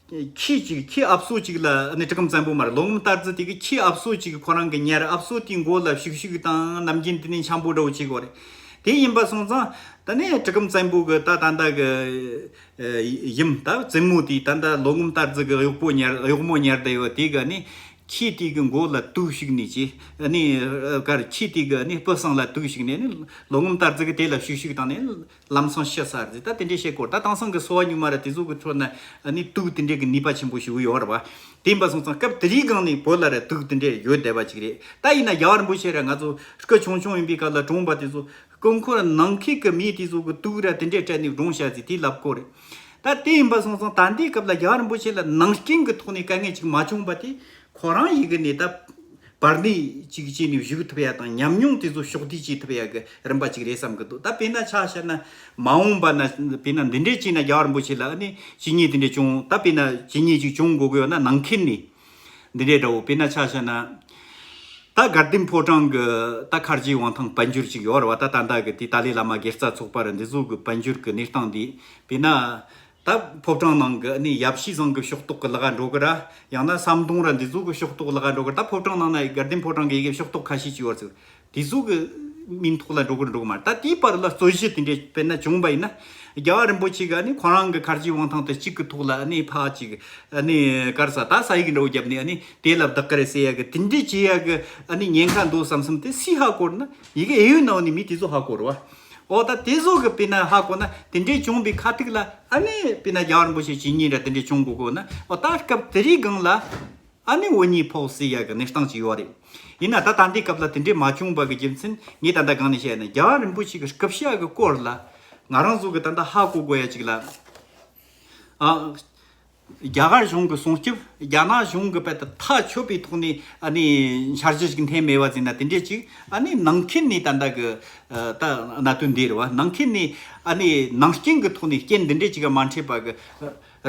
ཁྱི་གཅིག་ཁྱི་ཨབ་སོ་གཅིག་ལ། ཨ་ནི་གྲི་གུམ་བཙན་པོ་མ་རེད། ལོ་ངམ་རྟ་རྫི་དེ་གི་ཁྱི་ཨབ་སོ་གཅིག་ཁོ་རང་གི་ཉར། ཨབ་སོ་དེའི་མགོ་ལ་ཤུག་ཤུག་དང་ནམ་རྒྱུན་དེ་ནས་འཆམ་པོ་འདྲ་བོ་བྱེད་དགོས་རེད། དེ་ཡིན་པ་སོང་ཙང་ད་ནི་གྲི་གུམ་བཙན་པོ་གི་ད་ད་ལྟ་གི་ཨ་ཡུམ་ད་བཙུན་མོ་དེ་ད་ལྟ་ལོ་ངམ་རྟ་རྫི་གི་གཡོག་པོ་ཉར། གཡོག་མོ་ཉར་བསྡད་ཡོད། དེ་གི་ཨ་ནི་ཁྱི་དེ་གི་མགོ་ལ་དུག་ཞུགས་ནས་ཀྱི། ཨ་ནི་ཨ་གར་ཁྱི་དེ་གི་ཨ་ནི་སྤུ་གསང་ལ་དུག་ཞུགས་ནས། ཨ་ནི་ལོ་ངམ་རྟ་རྫི་གི་དེ་ལ་ཤུག་ཤུག་བཏང་ནས་ལམ་སང་ཤི་ཚར་ཟེར། ད་དེ་འདྲས་བཤད་སྐོར། ད་དེང་སང་གི་གསོ་བ་གཉུག་མ་ར་དེ་ཚོ་གི་ཁྲོད་ན་ཨ་ནི་དུག་དེ་འདྲས་གི་ནུས་པ་ཆེན་པོ་ཞིག་ཡོད་རེད་བ། དེ་ཡིན་པ་སོང་ཙང་སྐབས་དེ་རིང་སྒང་ནས་བོད་ལ་ར་དུག་དེ་འདྲས་ཡོད་བསྡད་པ་ཅིག་རེད། ད་ཡིན་ན་རྒྱལ་བ་རིན་པོ་ཆེ་ར་ང་ཚོ་སྐུ་ཆུང་ཆུང་ཡིན་པའི་སྐབས་ལ་བཀྲོངས་པ་དེ་ཚོ་སྐུ་འཁོར་ནང་ཁུལ་གི་མི་དེ་ཚོ་གི་དུག་ར་དེ་འདྲས་སྤྲད་ནས་བཀྲོངས་བཞག་ཟེར་དེ་ལབ་སྐོར་རེད། ད་དེ་ཡིན་པ་སོང་ཙང་ད་ལྟའི་སྐབས་ལ་རྒྱལ་བ་རིན་པོ་ཆེ་ལ་ནང་རྐྱེན་གི་ཐོག་ནས་དཀའ་ངལ་ཅིག་མ་བྱུང་པ་དེ། ཁོ་རང་ཡི་གི་ནས་ད་བར་གནས་ཅིག་བྱས་ནས་བཞུགས་ཐུབ་ཡ་དང་། ཉམས་མྱོང་དེ་ཚོ་ཕྱོགས་བསྡུས་བྱེད་ཐུབ་ཡ་གི་རིམ་པ་ཅིག་རེད་བསམ་གི་འདུག་ད་དཔེར་ན་ཆ་བཞག་ན་མ་འོངས་པ་ན་དཔེར་ན་འདི་འདྲས་བྱས་ན་རྒྱལ་བ་རིན་པོ་ཆེ་ལ་ཨ་ནི་ཇི་སྙེད་དེ་འདྲས་བྱུང་། ད་དཔེར་ན་ཇི་སྙེད་ཅིག་བྱུང་དགོས་གི་ཡོད་ན་ནང་ཁུལ་ནས་འདི་འདྲས་འདྲ་བོ། དཔེར་ན་ཆ་བཞག་ན་ད་དགའ་ལྡན་ཕོ་བྲང་གི་ད་མཁར་རྗེ་དབང་ཐང་དཔལ་འབྱོར་ཅིག་ཡོད་རེད་བ། ད་ད་ལྟ་གི་དེ་ཏཱ་ལའི་བླ་མ་དགེ་རྩ་ཚོགས་པ་ར་འདི་ཚོ་གི་དཔལ་འབྱོར་གི་གནས་སྟངས་འདི། དཔེར་ན། ད་ཕོ་བྲང་ནང་གི་ནི་ཡབ་གཞིས་ཚང་གི་ཕྱོགས་གཏོགས་གི་ལག་འགྲོ་གི་ར། ཡང་ན་ཟམ་གདོང་ར་འདི་ཚོ་གི་ཕྱོགས་གཏོགས་ལག་འགྲོ་གི་ར། ད་ཕོ་བྲང་ནང་ན་དགའ་ལྡན་ཕོ་བྲང་གི་ཡི་གེ་ཕྱོགས་གཏོགས་ཁ་ཤས་ཅིག་ཡོད་ཟེར། དེ་ཚོ་གི་མིང་ཐོག་ལ་འགྲོ་གི་འགྲོ་གི་མ་རེད། ད་དེའི་བར་ལ་རྩོད་གཞི་དེ་འདྲས་དཔེར་ན་བྱུང་བ་ཡིན་ན། རྒྱལ་བ་རིན་པོ་ཆེ་གི་ནི་ཁོ་རང་གི་མཁར་རྗེ་དབང་ཐང་དེ་གཅིག་གི་ཐོག་ལ་ནི་ཕ་གཅིག་ནི་གར་ས་ད་ས་ཡིག་འདྲ་བོ་བརྒྱབ་ནས་ནི་དེ་ལ་བདག་གི་རེད་ཟེར་ཡ་གི་དེ་འདྲས་བྱེད་ཡ་གི་ནི་ཉེན་ཁ་འདུག་བསམ་བསམ་དེ་སུས་ཧ་གོ་རེད་ན། ཡི་གེ་གཡས་གཡོན་ནང་ནས་མི་དེ་ཚོ་ཧ་གོ་རེད་བ། འོ་ད་དེ་ཚོ་གི་དཔེར་ན་ཧ་གོ་ན་དེ་འདྲའི་བྱུང་བའི་ཁ་ཐུག་ལ་ཨ་ནི་དཔེར་ན་རྒྱལ་བ་རིན་པོ་ཆེ་ཇི་སྙེད་ར་དེ་འདྲའི་བྱུང་དགོས་གོ་ན། འོ་ད་སྐབས་དེ་རིང་སྒང་ལ་ཨ་ནི་འོ་ཉིད་ཕོག་སྲིད་ཡ་གི་གནས་སྟངས་ཅིག་ཡོད་རེད། ཡིན་ན་ད་ད་ལྟའི་སྐབས་ལ་དེ་འདྲའི་མ་བྱུང་བ་གི་རྒྱུ་མཚན་ངས་ད་ལྟ་སྒང་ནས་བཤད་ན་རྒྱལ་བ་རིན་པོ་ཆེ་གི་སྐུ་ཕྱྭ་གི་སྐོར་ལ་ང་རང་ཚོ་གི་ད་ལྟ་ཧ་གོ་དགོས་ཡ་ཅིག་ལ། ཨ། རྒྱ་གར་གཞུང་གི་སྲུང་སྐྱོབ། རྒྱ་ནག་གཞུང་གི་དཔེ་ད་ཐག་ཆོད་པའི་ཐོག་ནས་ཨ་ནི་འཆར་གཞི་ཞིག་འཐེན་མེད་པ་ཟེར་ན་དེ་འདྲས་ཅིག་ཨ་ནི་ནང་ཁུལ་ནས་ད་ལྟ་གི་ཨ་ད་གནད་དོན་འདི་རེད་བ། ནང་ཁུལ་ནས་ཨ་ནི་ནང་རྐྱེན་གི་ཐོག་ནས་རྐྱེན་འདི་འདྲས་ཅིག་ག་མ་འཕྲད་པ་གི་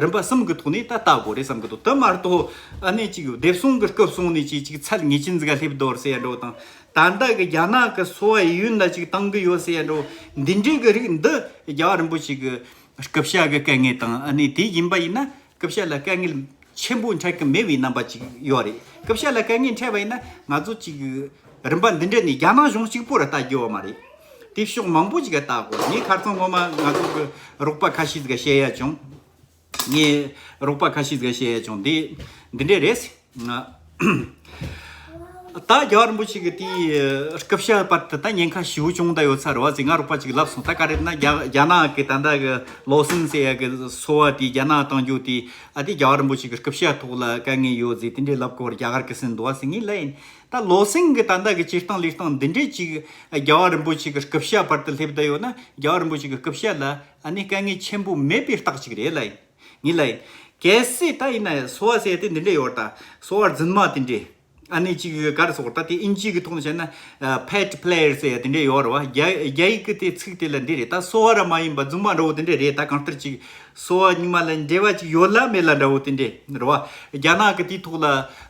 རིམ་པ་གསུམ་གི་ཐོག་ནས་ད་ལྟ་དགོས་རེད་བསམ་གི་འདུག་དེ་མ་གཏོགས་ཨ་ནི་ཅིག་སྡེབ་སྲུང་གི་སྐབས་སོང་ནས་ཅིག་ཅིག་ཚད་ངེས་ཅན་ཟིག་ག་སླེབས་འདུག་ཟེར་ཡ་འགྲོ་དང་། ད་ལྟ་གི་རྒྱ་ནག་གི་སོ་བ་གཡས་གཡོན་ལ་ཅིག་བཏང་གི་ཡོད་ཟེར་ཡ་འགྲོ། འདི་འདྲས་གི་རིགས་འདི་རྒྱལ་བ་རིན་པོ་ཆེ་གི་སྐུ་ཕྱྭ་གི་དཀའ་ངལ་དང་། ཨ་ནི་དེ་ཡིན་པ་ཡིན་ན་སྐུ་ཕྱྭ་ལ་དཀའ་ངལ་ཆེན་པོ་འཕྲད་གི་མེད་པའི་རྣམ་པ་ཅིག་ཡོད་རེད། སྐུ་ཕྱྭ་ལ་དཀའ་ངལ་འཕྲད་པ་ཡིན་ན་ང་ཚོ་ཅིག་རིམ་པ་འདི་འདྲ་ནས་རྒྱ་ནག་གཞུང་གཅིག་པོ་ར་ལྟ་རྒྱུ་བ་མ་རེད། དེ་ཕྱོགས་མང་པོ་ཅིག་ག་ལྟ་དགོས། ངས་ཁ་རྩང་ངོ་མ་ང་ཚོ་གི་རོགས་པ་ཁ་ཤས་ཟིག་ག་བཤད་ཡ་བྱུང་། ངས་རོགས་པ་ཁ་ཤས་ཟིག་ག་བཤད་ཡ་བྱུང་། འདི་འདི་འདྲ་རེད། ད་རྒྱལ་བ་རིན་པོ་ཆེ་གི་དེའི་སྐུ་ཕྱྭ་བར་དུ་ད་ཉེན་ཁ་ཞེ་པོ་བྱུང་བསྡད་ཡོད་ས་རེད་བ་ཟེར་ང་རོགས་པ་ཅིག་ལབ་སོང་། ད་ག་རེ་ན་རྒྱ་རྒྱ་ནག་གི་ད་ལྟ་གི་ལོ་སིན་ཟེར་ཡ་གི་སོ་བ་དེ་རྒྱ་ནག་བཏང་རྒྱུ་དེ་ཨ་དེ་རྒྱལ་བ་རིན་པོ་ཆེ་གི་སྐུ་ཕྱྭ་ཐོག་ལ་དཀའ་ངལ་ཡོད་ཟེར་དེ་འདྲའི་ལབ་སྐོར་རྒྱ་གར་གི་ཟིན་འདུག་བ་ཟེར་ངས་ལབ་ཡིན། ད་ལོ་སིན་གི་ད་ལྟ་གི་སྤྱིར་བཏང་ལུས་སྟངས་འདི་འདྲའི་ཅིག་རྒྱལ་བ་རིན་པོ་ཆེ་གི་སྐུ་ཕྱྭ་བར་དུ་སླེབས་བསྡད་ཡོད་ན་རྒྱལ་བ་རིན་པོ་ཆེ་གི་སྐུ་ཕྱྭ་ལ་ཨ་ནི་དཀའ་ངལ་ཆེན་པོ་མེད་པའི་རྟགས་ཅིག་རེད་ལབ་ཡིན། ངས་ལབ་ཡིན། གལ་སྲིད་ད་ཡིན་ན་སོ་བ་ཟེར་ཡ་དེ་འདི་འདྲ་ཡོད་ད། སོ་བ་རྫུན་མ་དེ་འདྲ། ཨ་ནི་ཅིག་ག་རེ་ཟེར་ད་དེ་ཨིན་ཇི་གི་ཐོག་ནས་བཤད་ན་ཕེཊ་པི་ལེ་ཡར་ཟེར་ཡ་དེ་འདྲ་ཡོད་རེད་བ། རྒྱ་རྒྱ་ཡིག་གི་དེ་ཚིག་དེ་ལ་འདི་རེད། ད་སོ་བ་ར་མ་ཡིན་པ་རྫུན་མ་འདྲ་བོ་དེ་འདྲ་རེད། ད་གང་ལྟར་ཅིག་སོ་བ་ཉི་མ་ལ་འབྲེལ་བ་ཅིག་ཡོད་ལ་མེད་ལ་འདྲ་བོ་དེ་འདྲ་རེད་བ། རྒྱ་ནག་གི་དེའི་ཐོག་ལ་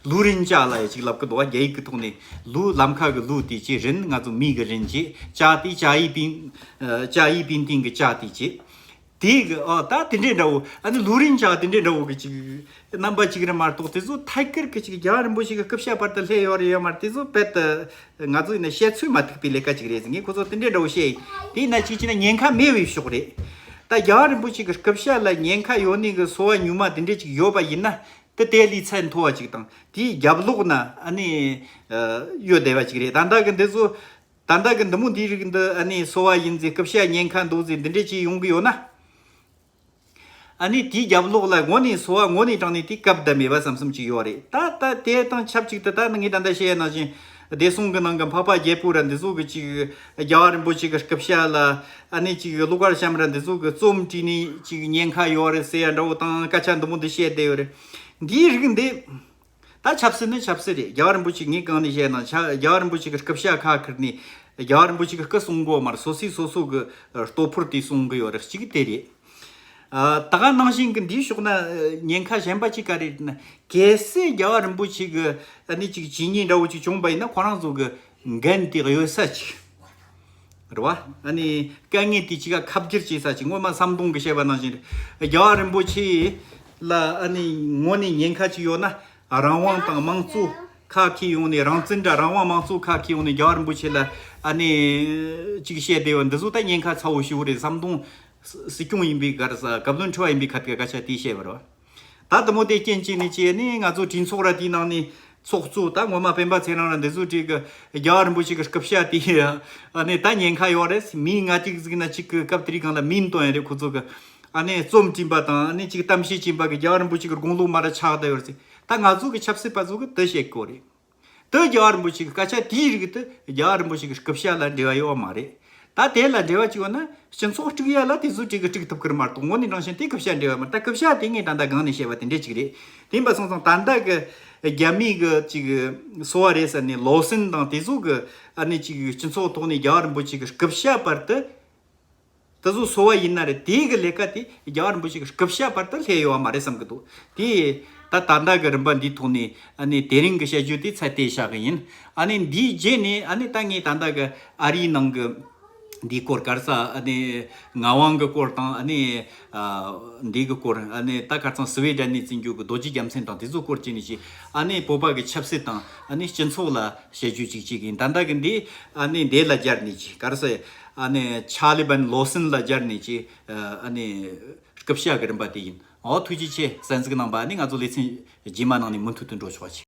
ལུའུ་རིན་ཅཱ་ལབ་ཡ་ཅིག་ལབ་གི་འདུག་བ། རྒྱ་ཡིག་གི་ཐོག་ནས་ལུའུ་ལམ་ཁ་གི་ལུའུ་དེ་ཅིག་རིན་ང་ཚོ་མི་གི་རིན་ཅིག་ཅཱ་དེ་ཅཱ་ཡི་པིན་ཅཱ་ཡི་པིན་ཏིང་གི་ཅཱ་དེ་ཅིག་དེ་གི་ཨ་ད་དེ་འདྲའི་འདྲ་བོ་ཨ་ནི་ལུའུ་རིན་ཅཱ་དེ་འདྲའི་འདྲ་བོ་གི་ཅིག་རྣམ་པ་ཅིག་རེད་མ་གཏོགས་དེ་ཚོ་ཐད་ཀར་གི་ཅིག་རྒྱལ་བ་རིན་པོ་ཆེ་གི་སྐུ་ཕྱྭ་བར་དུ་སླེབས་ཡོད་རེད་ཡོད་མ་རེད། དེ་ཚོ་རྦད་དེ་ང་ཚོ་ཡིན་ན་བཤད་ཚོད་མ་ཐིག་པའི་ལས་ཀ་ཅིག་རེད་ཟེར། ངས་ཁོ་ཚོ་དེ་འདྲའི་འདྲ་བོ་བཤད་ཡིན། དེ་ཡིན་ན་ཅིག་བྱས་ན་ཉེན་ཁ་མེད་པའི་ཕྱོགས་རེད། ད་རྒྱལ་བ་རིན་པོ་ཆེ་གི་སྐུ་ཕྱྭ་ལ་ཉེན་ཁ་ཡོད་ནི་གི་སོ་བ་ཉུང་མ་དེ་འདྲའི་ཅིག་ཡོད་པ་ཡིན་ན། དེ་དེ་ལས་ཚད་མཐོ་བ་ཅིག་དང་དེའི་རྒྱབ་ལོགས་ན་ཨ་ནི་ཡོད་བསྡད་པ་ཅིག་རེད། ད་ལྟ་གི་འདི་ཚོ། ད་ལྟ་གི་འདི་མོ་འདིའི་རིགས་འདི་ཨ་ནི་གསོ་བ་ཡིན་ཟེར། སྐུ་བཤད་ཉེན་ཁ་འདུག་ཟེར། འདི་འདྲས་ཅིག་ཡོང་གི་ཡོད་ན། ཨ་ནི་དེའི་རྒྱབ་ལོགས་ལ་དངོས་ནས་གསོ་བ་དངོས་གནས་དྲང་གནས་དེ་སྐབས་དང་མེད་པ་བསམ་བསམ་ཅིག་ཡོད་རེད། ད་ལྟ་དེ་དང་ཆབས་ཅིག་ཏུ་ད་ནི་ངས་ད་ལྟ་བཤད་ཡ་ནང་བཞིན་བདེ་སྲུང་གི་ནང་གི་འཕགས་པ་རྒྱལ་པོ་ར་འདི་ཚོ་གི་ཅིག་རྒྱལ་བ་རིན་པོ་ཆེ་གི་སྐུ་བཤད་ལ་ཨ་ནི་ཅིག་ཀླུ་མཁར་བྱམས་ར་འདི་ཚོ་གི་རྩོམ་བྲིས་ནས་ཅིག་ཉེན་ཁ་ཡོད་རེད་ཟེར་ཡ་འདྲ་བོ་དང་སྐད་ཆ་འདི་མོ་འདི་བཤད་བསྡད་ཡོད་རེད། འདིའི་རིགས་འདི། ད་ཆབ་སྲིད་ནི་ཆབ་སྲིད་རེད། རྒྱལ་བ་རིན་པོ་ཆེ་ངས་གང་ནས་བཤད་ན་ཆ་རྒྱལ་བ་རིན་པོ་ཆེ་གི་སྐུ་བཤད་ཁ་ཁུར་ནས་རྒྱལ་བ་རིན་པོ་ཆེ་གི་སྐུ་གསུང་གོ་མར་སོ་སོས་སོ་སོ་གི་ལྟོ་ཕོར་དེ་གསུང་གི་ཡོད་རེད། གཅིག་དེ་རེད། ཨ། ད་ག་ནང་བཞིན་གི་འདིའི་ཕྱོགས་ན་ཉེན་ཁ་གཞན་པ་ཅིག་ག་རེ་རེད་ན། གལ་སྲིད་རྒྱལ་བ་རིན་པོ་ཆེ་གི་ཨ་ནི་ཅིག་ཇུས་ཉེས་འདྲ་བོ་ཅིག་བྱུང་པ་ཡིན་ན་ཁོ་རང་ཚོ་གི་འགན་དེ་གཡོལ་ས་ཅིག་རེད་བ། ཨ་ནི་དཀའ་ངལ་དེ་ཅིག་ག་ཁ་བསྒྱུར་བྱེད་ས་ཅིག་སྔོན་མ་ཟམ་གདོང་གིས་བཤད་པ་ནང་བཞིན་རེད། རྒྱལ་བ་རིན་པོ་ཆེ་ལ་ཨ་ནི་དངོས་གནས་ཉེན་ཁ་ཅིག་ཡོད་ན་རང་དབང་དང་དམངས་གཙོ་ཁ་ཁེ་ཡོང་ནས། རང་བཙན་འདྲ་རང་དབང་དམངས་གཙོ་ཁ་ཁེ་ཡོང་ནས་རྒྱལ་བ་རིན་པོ་ཆེ་ལ་ཨ་ནི་ཅིག་བཤད་བསྡད་ཡོད། འདི་ཚོ་ད་ཉེན་ཁ་ཚ་བོ་ཞེ་པོ་རེད། ཟམ་གདོང་སྲིད་སྐྱོང་ཡིན་པའི་ག་རེ་ཟ། བཀའ་བློན་ཁྲི་པ་ཡིན་པའི་ཁ་ཐུག་སྐད་ཆ་དེ་བཤད་པ་རེད་བ། ད་དེ་མོ་དེ་རྐྱེན་བྱས་ནས་བྱས་ནས་ང་ཚོ་གྲོས་ཚོགས་ར་དེའི་ནང་ནས་ཚོགས་གཙོ་ད་ངོ་མ་སྤེན་པ་ཚེ་རིང་ར་འདི་ཚོ་གྲས་ཀྱི་རྒྱལ་བ་རིན་པོ་ཆེ་གི་སྐུ་བཤད་དེ་ཨ་ནི་ད་ཉེན་ཁ་ཡོད་རེད། མི་ང་གཅིག་གཟིགས་ན་གཅིག་གི་སྐབས་དེའི་སྒང་ལ་མིང་བཏོན་ཡ་རེད། ཁོ་ཚོ་གི་ཨ་ནི་རྩོམ་བྲིས་པ་དང་ཨ་ནི་གཅིག་གཏམ་བཤད་བྱས་པ་གི་རྒྱལ་བ་རིན་པོ་ཆེ་གི་དགུང་ལོ་མར་ར་ཆགས་བསྡད་ཡོད་རེད་ཟེར། ད་ང་ཚོ་གི་ཆབ་སྲིད་པ་ཚོ་གི་དེ་བཤད་དགོས་རེད། དེ་རྒྱལ་བ་རིན་པོ་ཆེ་གི་སྐད་ཆ་དེའི་རིགས་དེ་རྒྱལ་བ་རིན་པོ་ཆེ་གི་སྐུ་བཤད་ལ་འབྲེལ་བ་ཡོད་མ་རེད། ད་དེ་ལ་འབྲེལ་བ་ཅིག་ཡོད་ན་སྤྱི་ཚོགས་དཀྲུག་ཡ་ལ་དེ་ཚོ་དཀྲུག་གི་དཀྲུག་ཐུབ་ཀྱི་རེད་མ་གཏོགས་དངོས་གནས་དྲང་གཞག་དེ་སྐུ་བཤད་འབྲེལ་བ་མ་རེད། ད་སྐུ་བཤད་དེ་ངས་ད་ལྟ་སྒང་ནས་བཤད་པ་དེ་འདྲས་ཅིག་རེད། དེ་ཡིན་པ་སོང་ཙང་ད་ལྟ་གི་རྒྱ་མི་གི་ཅིག་གསོ་བ་རེད་ཟེར་ནས་ལོ་སིན་དང་དེ་ཚོ་གི་ཨ་ནི་ཅིག་སྤྱི་ཚོགས་ཐོག་ནས་རྒྱལ་བ་རིན་པོ་ཆེ་གི་སྐུ་བཤད་བར་དུ། དེ་ཚོ་གསོ་བ་ཡིན་ན་རེད། དེའི་གི་ལས་ཀ་དེ་རྒྱལ་བ་རིན་པོ་ཆེ་གི་སྐུ་བཤད་བར་དུ་སླེབས་ཡོད་པ་མ་རེད་བསམ་གི་འདུག་དེ་ད་ད་ལྟ་གི་རིམ་པ་འདིའི་ཐོག་ནས་ཨ་ནི་དེ་རིང་གི་བཤད་རྒྱུ་དེ་ཚད་དེ་བཞག་གི་ཡིན། ཨ་ནི་འདིའི་རྗེས་ནས་ཨ་ནི་ད་ངས་ད་ལྟ་གི་ཨ་རིའི་ནང་གི་འདིའི་སྐོར་ག་རེ་ཟ། ཨ་ནི་ངག་དབང་གི་སྐོར་དང་ཨ་ནི་ཨ་འདི་གི་སྐོར། ཨ་ནི་ད་ཁ་སང་སི་ཝེ་ཌེན་ནས་བཙུན་རྒྱུ་གི་རྡོ་རྗེ་རྒྱལ་མཚན་དང་དེ་ཚོའི་སྐོར་བྱས་ནས་ཅིག་ཨ་ནི་བོད་པ་གི་ཆབ་སྲིད་དང་ཨ་ནི་སྤྱི་ཚོགས་ལ་བཤད་རྒྱུ་ཅིག་བྱེད་གི་ཡིན། ད་ལྟ་གི་འདི་ཨ་ནི་འདི་ལ་སྦྱར་ནས་ཅིག་ག་རེ་ཟ། ཨ་ནི་ཆར་ལི་བན་ལོ་སིན་ལ་སྦྱར་ནས་ཅིག་ཨ་ནི་སྐུ་བཤད་གི་རིམ་པ་དེ་ཡིན། འོ་ཐུགས་རྗེ་ཆེ། གསན་གཟིགས་གནང་བ་ཨ་ནི་ང་ཚོ་ལེ་ཚན་རྗེས་མ་ནང་ནས་མུ་མཐུད་དུ་འགྲོ་ཆོག་པ་བྱེད།